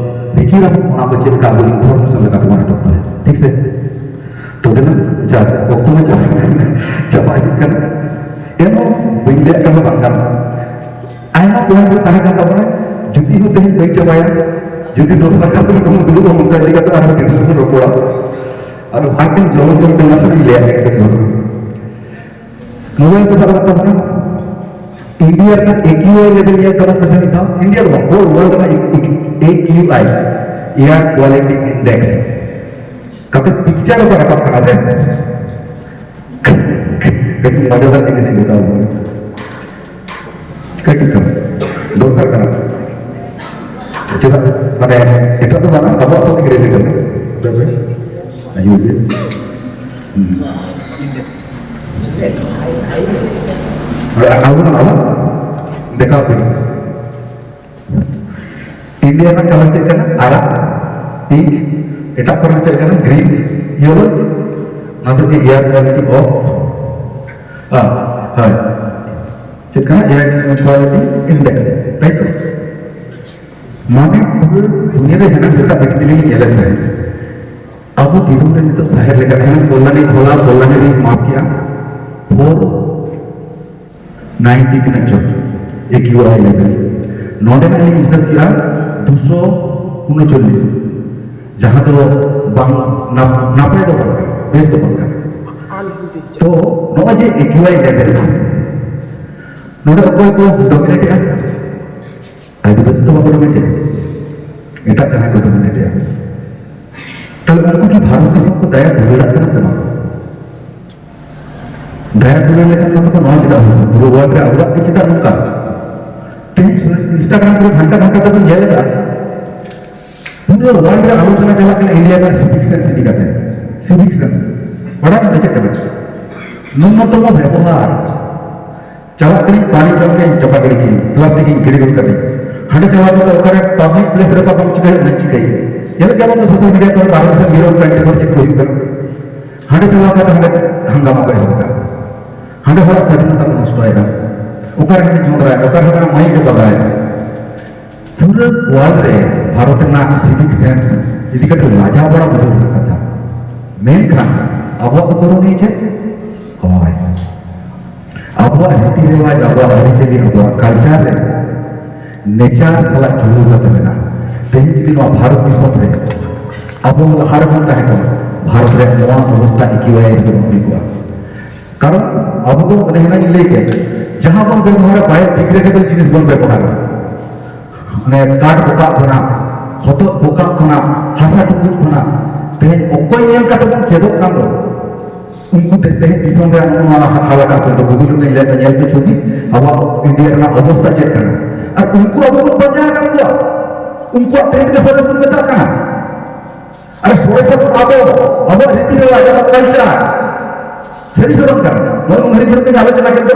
ᱨᱤᱠᱤ ᱨᱟᱵᱚᱱ ᱚᱱᱟ ᱠᱚ ᱪᱮᱫ ᱞᱮᱠᱟ ᱟᱵᱚ ᱤᱱᱯᱷᱚᱨᱢᱮᱥᱚᱱ ᱞᱮᱠᱟ ᱛᱮᱵᱚᱱ ᱮᱛᱚᱦᱚᱵ ᱫᱟᱲᱮᱭᱟᱜᱼᱟ, ᱴᱷᱤᱠ ᱥᱮ? ᱛᱚᱵᱮ ᱱᱟ ᱡᱟ ᱚᱠᱛᱚ ᱢᱟ ᱪᱟᱵᱟ ᱦᱤᱡᱩᱜ ᱠᱟᱱᱟ, ᱪᱟᱵᱟ ᱦᱤᱡᱩᱜ ᱠᱟᱱᱟ, ᱮᱱᱦᱚᱸ ᱵᱟᱹᱧ ᱞᱟᱹᱭᱟᱜ ᱠᱟᱱᱟ ᱵᱟᱝ ᱜᱟᱱᱚᱜᱼᱟ᱾ ᱟᱭᱢᱟ ᱯᱚᱭᱮᱱᱴ ᱨᱮ ᱛᱟᱦᱮᱸ ᱠᱟᱱ ᱛᱟᱵᱚᱱᱟ, ᱡᱩᱫᱤ ᱦᱚᱸ ᱛᱮᱦᱮᱧ ᱵᱟᱹᱧ ᱪᱟᱵᱟᱭᱟ, ᱡᱩᱫᱤ ᱫᱚᱥᱨᱟ ᱠᱟᱛᱮ ᱠᱚ ᱫᱩᱲᱩᱵᱼᱟ, ᱚᱱᱠᱟ ᱤᱫᱤ ᱠᱟᱛᱮ ᱟᱨᱦᱚᱸ ᱰᱤᱴᱮᱞ ᱵᱚᱱ ᱨᱚᱯᱚᱲᱟ᱾ ᱟᱫᱚ ᱟᱨ ᱢᱤᱫᱴᱮᱱ ᱡᱚᱞᱚᱱ ᱡᱚᱞᱚᱱ ᱛᱮ ᱱᱟᱥᱮ ᱤᱧ ᱞᱟᱹᱭᱟ ᱮᱠᱴᱩ ᱡᱚᱞᱚᱱ᱾ ᱢᱳᱵᱟᱭᱤᱞ ᱠᱚ ᱥᱟᱵ ᱨᱟᱠᱟᱵ ᱛᱟᱵᱚᱱᱟ᱾ ᱤᱱᱰᱤᱭᱟ ᱨᱮᱱᱟᱜ ᱮ ᱠᱤᱭᱩ ᱟᱭ ᱞᱮᱵᱮᱞ ᱧᱮᱞ ᱛᱟᱵᱚᱱ ᱯᱮᱥᱮ ᱢᱤᱫ ᱫᱷᱟᱣ᱾ ᱤᱱᱰᱤᱭᱟ ᱫᱚ ᱵᱟᱝ, ᱦᱳᱞ ᱣᱟᱨᱞᱰ ᱨᱮᱱᱟᱜ ᱮ ᱠᱤᱭᱩ ᱟᱭ᱾ Air Quality Index ᱠᱟᱛᱮ ᱯᱤᱠᱪᱟᱨ ᱨᱮᱠᱚ ᱨᱟᱠᱟᱵ ᱠᱟᱱᱟ ᱥᱮ? ᱠᱟᱹᱴᱤᱡ ᱢᱟᱡᱟᱫᱟᱨ ᱡᱤᱱᱤᱥ ᱤᱧ ᱢᱮᱛᱟᱣ ᱵᱚᱱᱟ᱾ ᱠᱟᱹᱴᱤᱡ ᱫᱚ ᱫᱚᱨᱠᱟᱨ ᱠᱟᱱᱟ᱾ ᱪᱮᱫᱟᱜ? ᱢᱟᱱᱮ, ᱮᱴᱟᱜ ᱫᱚ ᱵᱟᱝ, ᱟᱵᱚᱣᱟᱜ ᱥᱟᱶ ᱛᱮᱜᱮ ᱨᱤᱞᱮᱴᱮᱰ᱾ ᱟᱭᱩᱨᱵᱮᱫ᱾ ᱦᱩᱸ᱾ ᱟᱵᱚ, ᱟᱵᱚ ᱫᱮᱠᱷᱟᱣ ᱯᱮ᱾ ᱤᱱᱰᱤᱭᱟ ᱨᱮᱱᱟᱜ ᱠᱟᱞᱟᱨ ᱪᱮᱫ ᱠᱟᱱᱟ? ᱟᱨᱟᱜ, ᱯᱤᱝᱠ᱾ ᱮᱴᱟᱜ ᱠᱚᱨᱮ ᱪᱮᱫ ᱠᱟᱱᱟ? Green, yellow. ᱚᱱᱟ ᱫᱚ ᱪᱮᱫ? Air quality of, ᱦᱮᱸ, ᱦᱳᱭ, ᱪᱮᱫ ᱠᱟᱱᱟ? Air quality index, ᱛᱟᱭ ᱛᱚ? ᱢᱟᱱᱮ ᱯᱩᱨᱟᱹ ᱫᱩᱱᱤᱭᱟᱹ ᱨᱮ ᱡᱟᱦᱟᱸ ᱥᱮᱛᱟᱜ ᱵᱮᱨᱮᱫ ᱛᱮᱞᱤᱧ ᱧᱮᱞᱮᱫ ᱛᱟᱦᱮᱸᱫ, ᱟᱵᱚ ᱫᱤᱥᱚᱢ ᱨᱮ ᱱᱤᱛᱚᱜ ᱥᱟᱦᱮᱨ ᱞᱮᱠᱟ ᱛᱟᱦᱮᱱᱟ, ᱠᱚᱞᱞᱟᱱᱤ ᱫᱷᱚᱞᱟ, ᱠᱚᱞᱞᱟᱱᱤ ᱨᱤᱧ ᱢᱟᱯ ᱠᱮᱜᱼᱟ, ᱯᱷᱳᱨ ᱱᱟᱭᱤᱱᱴᱤ ᱛᱤᱱᱟᱹᱜ ᱪᱚ, ᱮ ᱠᱤᱭᱩ ᱟᱭ ᱞᱮᱵᱮᱞ᱾ ᱱᱚᱰᱮ ᱱᱟᱜ ᱤᱧ ᱦᱤᱥᱟᱹᱵ ᱠᱮᱜᱼᱟ, ᱫᱩᱥᱚ ᱩᱱᱩᱪᱚᱞᱞᱤᱥ, ᱡᱟᱦᱟᱸ ᱫᱚ ᱵᱟᱝ ᱱᱟᱯ-, ᱱᱟᱯᱟᱭ ᱫᱚ ᱵᱟᱝ ᱠᱟᱱᱟ, ᱵᱮᱥ ᱫᱚ ᱵᱟᱝ ᱠᱟᱱᱟ᱾ ᱛᱚ ᱱᱚᱜᱼᱚᱭ ᱡᱮ ᱮ ᱠᱤᱭᱩ ᱟᱭ ᱞᱮᱵᱮᱞ, ᱱᱚᱰᱮ ᱚᱠᱚᱭ ᱠᱚ ᱰᱚᱢᱤᱱᱮᱴᱮᱜᱼᱟ? ᱟᱹᱫᱤᱵᱟᱹᱥᱤ ᱫᱚ ᱵᱟᱠᱚ ᱰᱚᱢᱤᱱᱮᱴᱮᱜᱼᱟ, ᱮᱴᱟᱜ ᱡᱟᱦᱟᱸᱭ ᱠᱚ ᱰᱚᱢᱤᱱᱮᱴᱮᱜᱼᱟ᱾ ᱛᱟᱦᱞᱮ ᱩᱱᱠᱩ ᱠᱤ ᱵᱷᱟᱨᱚᱛ ᱫᱤᱥᱚᱢ ᱠᱚ ᱫᱟᱭᱟ ᱫᱩᱞᱟᱹᱲᱟᱜ ᱠᱟᱱᱟ ᱥᱮ ᱵᱟᱝ? ᱫᱟᱭᱟ ᱫᱩᱞᱟᱹᱲ ᱞᱮᱠᱷᱟᱱ ᱢᱟᱛᱚ ᱠᱚ ᱱᱚᱣᱟ ᱪᱮᱫᱟᱜ ᱦᱩᱭᱩᱜᱼᱟ? ᱯᱩᱨᱟᱹ ᱣᱟᱨᱞᱰ ᱨᱮ ᱟᱵᱚᱣᱟᱜ ᱜᱮ ᱪᱮᱫᱟᱜ ᱱᱚᱝᱠᱟ? ᱛᱮᱦᱮᱧ ᱤᱱᱥᱴᱟᱜᱨᱟᱢ ᱠᱚᱨᱮ ᱜᱷᱟᱱᱴᱟ ᱜᱷᱟᱱᱴᱟ ᱛᱮᱵᱚᱱ ᱧᱮᱞ ᱮᱫᱟ, ᱯᱩᱨᱟᱹ ᱣᱟᱨᱞᱰ ᱨᱮ ᱟᱞᱳᱪᱚᱱᱟ ᱪᱟᱞᱟᱜ ᱠᱟᱱᱟ ᱤᱱᱰᱤᱭᱟ ᱨᱮᱱᱟᱜ ᱥᱤᱵᱷᱤᱠ ᱥᱮᱱᱥ ᱤᱫᱤ ᱠᱟᱛᱮ᱾ ᱥᱤᱵᱷᱤᱠ ᱥᱮᱱᱥ ᱵᱟᱲᱟᱭ ᱢᱮ ᱪᱮᱫ ᱠᱟᱱᱟ? ᱱᱩᱱᱱᱚᱛᱚᱢᱚ ᱵᱮᱵᱚᱦᱟᱨ᱾ ᱪᱟᱞᱟᱜ ᱠᱟᱹᱱᱟᱹᱧ, ᱯᱟᱱᱤ ᱡᱚᱢ ᱠᱟᱹᱧ ᱪᱟᱯᱟ ᱜᱤᱰᱤ ᱠᱤᱧ, ᱯᱞᱟᱥᱴᱤᱠ ᱤᱧ ᱜᱤᱰᱤ ᱜᱚᱫ ᱠᱟᱹᱧ᱾ ᱦᱟᱸᱰᱮ ᱪᱟᱞᱟᱣ ᱠᱟᱛᱮ ᱚᱠᱟᱨᱮ ᱯᱟᱵᱽᱞᱤᱠ ᱯᱞᱮᱥ ᱨᱮ ᱯᱟᱯᱟᱢ ᱪᱤᱠᱟᱹᱭᱟ, ᱚᱱᱟᱧ ᱪᱤᱠᱟᱹᱭᱟ? ᱧᱮᱞᱮᱫ ᱜᱮᱭᱟ ᱵᱚᱱ ᱛᱚ ᱥᱳᱥᱟᱞ ᱢᱤᱰᱤᱭᱟ ᱠᱚᱨᱮ ᱵᱟᱨᱦᱮ ᱫᱤᱥᱚᱢ ᱦᱤᱨᱳ ᱠᱚ ᱪᱮᱫ ᱠᱚ ᱦᱩᱭᱩᱜ ᱠᱟᱱᱟ᱾ ᱦᱟᱸᱰᱮ ᱪᱟᱞᱟᱣ ᱠᱟᱛᱮ ᱦᱟᱸᱰᱮ ᱦᱟᱝᱜᱟᱢᱟ ᱠᱚ ᱮᱦᱚᱵ ᱮᱫᱟ, ᱦᱟᱸᱰᱮ ᱦᱚᱲᱟᱜ ᱥᱟᱹᱫᱷᱤᱱᱚᱛᱟ ᱠᱚ ᱱᱚᱥᱴᱚᱭᱮᱫᱟ, ᱚᱠᱟᱨᱮ ᱦᱟᱸᱰᱮ ᱡᱚᱸᱰᱨᱟᱭᱟ, ᱚᱠᱟᱨᱮ ᱦᱟᱸᱰᱮ ᱢᱟᱹᱭᱤᱠ ᱮ ᱵᱟᱜᱟᱣᱮᱫᱟ᱾ ᱯᱩᱨᱟᱹ ᱣᱟᱨᱞᱰ ᱨᱮ ᱵᱷᱟᱨᱚᱛ ᱨᱮᱱᱟᱜ ᱥᱤᱵᱷᱤᱠ ᱥᱮᱱᱥ ᱤᱫᱤ ᱠᱟᱛᱮ ᱞᱟᱡᱟᱣ ᱵᱟᱲᱟ ᱵᱩᱡᱷᱟᱹᱣ ᱨᱮᱱᱟᱜ ᱠᱟᱛᱷᱟ᱾ ᱢᱮᱱᱠᱷᱟᱱ ᱟᱵᱚᱣᱟᱜ ᱫᱚ ᱠᱚᱨᱚᱱᱤᱭᱟ ᱪᱮᱫ? ᱦᱳᱭ, ᱟᱵᱚᱣᱟᱜ ᱨᱤᱛᱤ ᱨᱮᱣᱟᱡᱽ, ᱟᱵᱚᱣᱟᱜ ᱟᱹᱨᱤᱪᱟᱹᱞᱤ, ᱟᱵᱚᱣᱟᱜ ᱠᱟᱞᱪᱟᱨ ᱨᱮ ᱱᱮᱪᱟᱨ ᱥᱟᱞᱟᱜ ᱡᱩᱲᱟᱹᱣ ᱠᱟᱛᱮ ᱢᱮᱱᱟᱜᱼᱟ᱾ ᱛᱮᱦᱮᱧ ᱡᱩᱫᱤ ᱱᱚᱣᱟ ᱵᱷᱟᱨᱚᱛ ᱫᱤᱥᱚᱢ ᱨᱮ ᱟᱵᱚ ᱞᱟᱦᱟ ᱨᱮᱵᱚᱱ ᱛᱟᱦᱮᱸ ᱠᱚᱜᱼᱟ, ᱵᱷᱟᱨᱚᱛ ᱨᱮ ᱱᱚᱣᱟ ᱚᱵᱚᱥᱛᱟ ᱮᱠᱤ ᱣᱟᱭ ᱫᱚ ᱵᱟᱝ ᱦᱩᱭ ᱠᱚᱜᱼᱟ᱾ ᱠᱟᱨᱚᱱ ᱟᱵᱚ ᱫᱚ ᱚᱱᱮ ᱦᱮᱱᱟᱜ ᱤᱧ ᱞᱟᱹᱭ ᱠᱮᱫ, ᱡᱟᱦᱟᱸ ᱵᱚᱱ ᱵᱮᱵᱚᱦᱟᱨᱟ, ᱵᱟᱭᱳᱰᱤᱜᱨᱮᱰᱮᱵᱚᱞ ᱡᱤᱱᱤᱥ ᱵᱚᱱ ᱵᱮᱵᱚᱦᱟᱨᱟ᱾ ᱚᱱᱮ ᱠᱟᱴ ᱵᱚᱠᱟᱜ ᱵᱚᱱᱟ, ᱦᱚᱛᱚᱫ ᱵᱚᱠᱟᱜ ᱠᱷᱚᱱᱟᱜ, ᱦᱟᱥᱟ ᱴᱩᱠᱩᱡ ᱠᱷᱚᱱᱟᱜ ᱛᱮᱦᱮᱧ ᱚᱠᱚᱭ ᱧᱮᱞ ᱠᱟᱛᱮ ᱵᱚᱱ ᱪᱮᱫᱚᱜ ᱠᱟᱱ ᱫᱚ? ᱩᱱᱠᱩ ᱛᱮ-, ᱛᱮᱦᱮᱧ ᱫᱤᱥᱚᱢ ᱨᱮ ᱱᱚᱜᱼᱚ ᱱᱚᱣᱟ ᱦᱟᱞᱟᱠᱟ ᱠᱚ ᱜᱩᱜᱩᱞ ᱨᱮ ᱧᱮᱞ ᱯᱮ, ᱧᱮᱞ ᱯᱮ ᱪᱷᱚᱵᱤ, ᱟᱵᱚᱣᱟᱜ ᱤᱱᱰᱤᱭᱟ ᱨᱮᱱᱟᱜ ᱚᱵᱚᱥᱛᱟ ᱪᱮᱫ ᱠᱟᱱᱟ᱾ ᱟᱨ ᱩᱱᱠᱩ ᱟᱵᱚ ᱵᱚᱱ ᱯᱟᱸᱡᱟ ᱟᱠᱟᱫ ᱠᱚᱣᱟ, ᱩᱱᱠᱩᱣᱟᱜ ᱴᱨᱮᱱᱰ ᱜᱮ ᱥᱚᱨᱮᱥ ᱵᱚᱱ ᱢᱮᱛᱟᱜ ᱠᱟᱱᱟ᱾ ᱟᱨ ᱥᱚᱨᱮᱥ ᱟᱵᱚ, ᱟᱵᱚ, ᱟᱵᱚᱣᱟᱜ ᱨᱤᱛᱤ ᱨᱮᱣᱟᱡᱽ, ᱟᱵᱚᱣᱟᱜ ᱠᱟᱞᱪᱟᱨ, ᱥᱟᱹᱨᱤ ᱥᱮ ᱵᱟᱝ ᱠᱟᱱᱟ? ᱱᱚᱜᱼᱚᱭ ᱱᱩᱱ ᱜᱷᱟᱹᱲᱤᱡ ᱫᱷᱚᱨᱮ ᱜᱮ ᱟᱞᱳᱪᱚᱱᱟ ᱠᱮᱫ ᱫᱚ᱾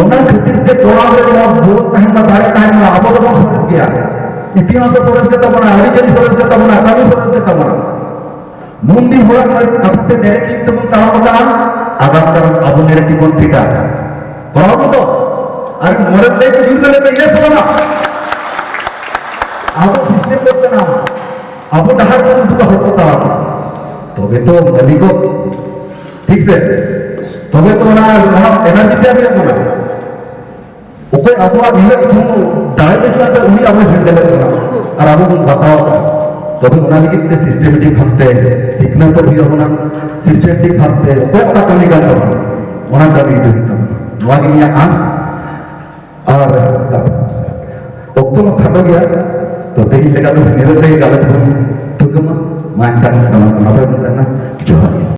ᱚᱱᱟ ᱠᱷᱟᱹᱛᱤᱨ ᱛᱮ ᱠᱚᱲᱟ ᱦᱚᱲ ᱱᱚᱣᱟ ᱵᱚᱞ ᱛᱟᱦᱮᱱ ᱢᱟ, ᱫᱟᱲᱮ ᱛᱟᱦᱮᱱ ᱢᱟ, ᱟᱵᱚ ᱫᱚᱵᱚᱱ ᱥᱚᱨᱮᱥ ᱜᱮᱭᱟ᱾ ᱤᱛᱤᱦᱟᱥ ᱦᱚᱸ ᱥᱚᱨᱮᱥ ᱜᱮ ᱛᱟᱵᱚᱱᱟ, ᱟᱹᱨᱤᱪᱟᱹᱞᱤ ᱥᱚᱨᱮᱥ ᱜᱮ ᱛᱟᱵᱚᱱᱟ, ᱠᱟᱹᱢᱤ ᱥᱚᱨᱮᱥ ᱜᱮ ᱛᱟᱵᱚᱱᱟ᱾ ᱱᱩᱱ ᱫᱤᱱ ᱦᱚᱲᱟᱜ ᱠᱟᱛᱷᱟ ᱛᱮ ᱱᱮᱨᱮᱴᱤᱵᱷ ᱛᱮᱵᱚᱱ ᱛᱟᱲᱟᱢ ᱟᱠᱟᱫᱼᱟ, ᱟᱜᱟᱢ ᱫᱟᱨᱟᱢ ᱟᱵᱚ ᱱᱮᱨᱮᱴᱤᱵᱷ ᱵᱚᱱ ᱯᱷᱤᱴᱟ᱾ ᱠᱚᱲᱟ ᱦᱚᱯᱚᱱ ᱠᱚ, ᱟᱨ ᱢᱚᱬᱮ ᱛᱟᱹᱨᱤᱠᱷ ᱡᱩᱨ ᱫᱟᱲᱮ ᱯᱮ, ᱤᱭᱟᱹ ᱥᱮ ᱵᱟᱝᱟ? ᱟᱵᱚ ᱥᱤᱥᱴᱮᱢ ᱵᱚᱱ ᱵᱮᱱᱟᱣᱟ, ᱟᱵᱚ ᱰᱟᱦᱟᱨ ᱵᱚᱱ ᱩᱫᱩᱜᱟ ᱦᱚᱲ ᱠᱚ ᱛᱟᱲᱟᱢᱟ᱾ ᱛᱚᱵᱮ ᱛᱚ ᱢᱟᱹᱞᱤᱠᱚ, ᱴᱷᱤᱠ ᱥᱮ? ᱛᱚᱵᱮ ᱛᱚ ᱚᱱᱟ, ᱚᱱᱟ ᱮᱱᱟᱨᱡᱤ ᱛᱮ ᱦᱩᱭᱩᱜ ᱠᱟᱱᱟ᱾ ᱚᱠᱚᱭ ᱟᱵᱚᱣᱟᱜ ᱱᱤᱱᱟᱹᱜ ᱥᱚᱢᱚᱭ ᱫᱟᱲᱮ ᱵᱟᱹᱪᱩᱜ ᱟᱱ ᱛᱟᱭ, ᱩᱱᱤ ᱟᱵᱚᱭ ᱦᱮᱱᱰᱮᱞᱮᱫ ᱵᱚᱱᱟ ᱟᱨ ᱟᱵᱚ ᱵᱚᱱ ᱵᱟᱛᱟᱣ ᱠᱟᱱᱟ᱾ ᱛᱚᱵᱮ ᱚᱱᱟ ᱞᱟᱹᱜᱤᱫ ᱛᱮ ᱥᱤᱥᱴᱮᱢᱮᱴᱤᱠ ᱵᱷᱟᱵᱛᱮ ᱥᱤᱠᱷᱱᱟᱹᱛ ᱦᱩᱭ ᱟᱵᱚᱱᱟ, ᱥᱤᱥᱴᱮᱢᱮᱴᱤᱠ ᱵᱷᱟᱵᱛᱮ ᱚᱠᱚᱭᱟᱜ ᱚᱠᱟ ᱠᱟᱹᱢᱤ ᱠᱟᱱ ᱛᱟᱵᱚᱱᱟ, ᱚᱱᱟ ᱠᱟᱹᱢᱤ ᱤᱫᱤ ᱦᱩᱭᱩᱜ ᱛᱟᱵᱚᱱᱟ᱾ ᱱᱚᱣᱟ ᱜᱮ ᱤᱧᱟᱹᱜ ᱟᱸᱥ᱾ ᱟᱨ ᱚᱠᱛᱚ ᱢᱟ ᱠᱷᱟᱴᱚ ᱜᱮᱭᱟ, ᱛᱚ ᱛᱮᱦᱮᱧ ᱞᱮᱠᱟ ᱫᱚ ᱱᱤᱨᱟᱹ ᱛᱮᱜᱮ ᱜᱟᱞᱚᱪ ᱵᱚᱱ ᱛᱷᱩᱠᱟᱹᱢᱟ᱾ ᱢᱟ ᱮᱱᱠᱷᱟᱱ ᱥᱟᱱᱟᱢ ᱠᱚ ᱱᱟᱯᱟᱭ ᱵᱚᱱ ᱛᱟᱦᱮᱱᱟ᱾ ᱡᱚᱦᱟᱨ᱾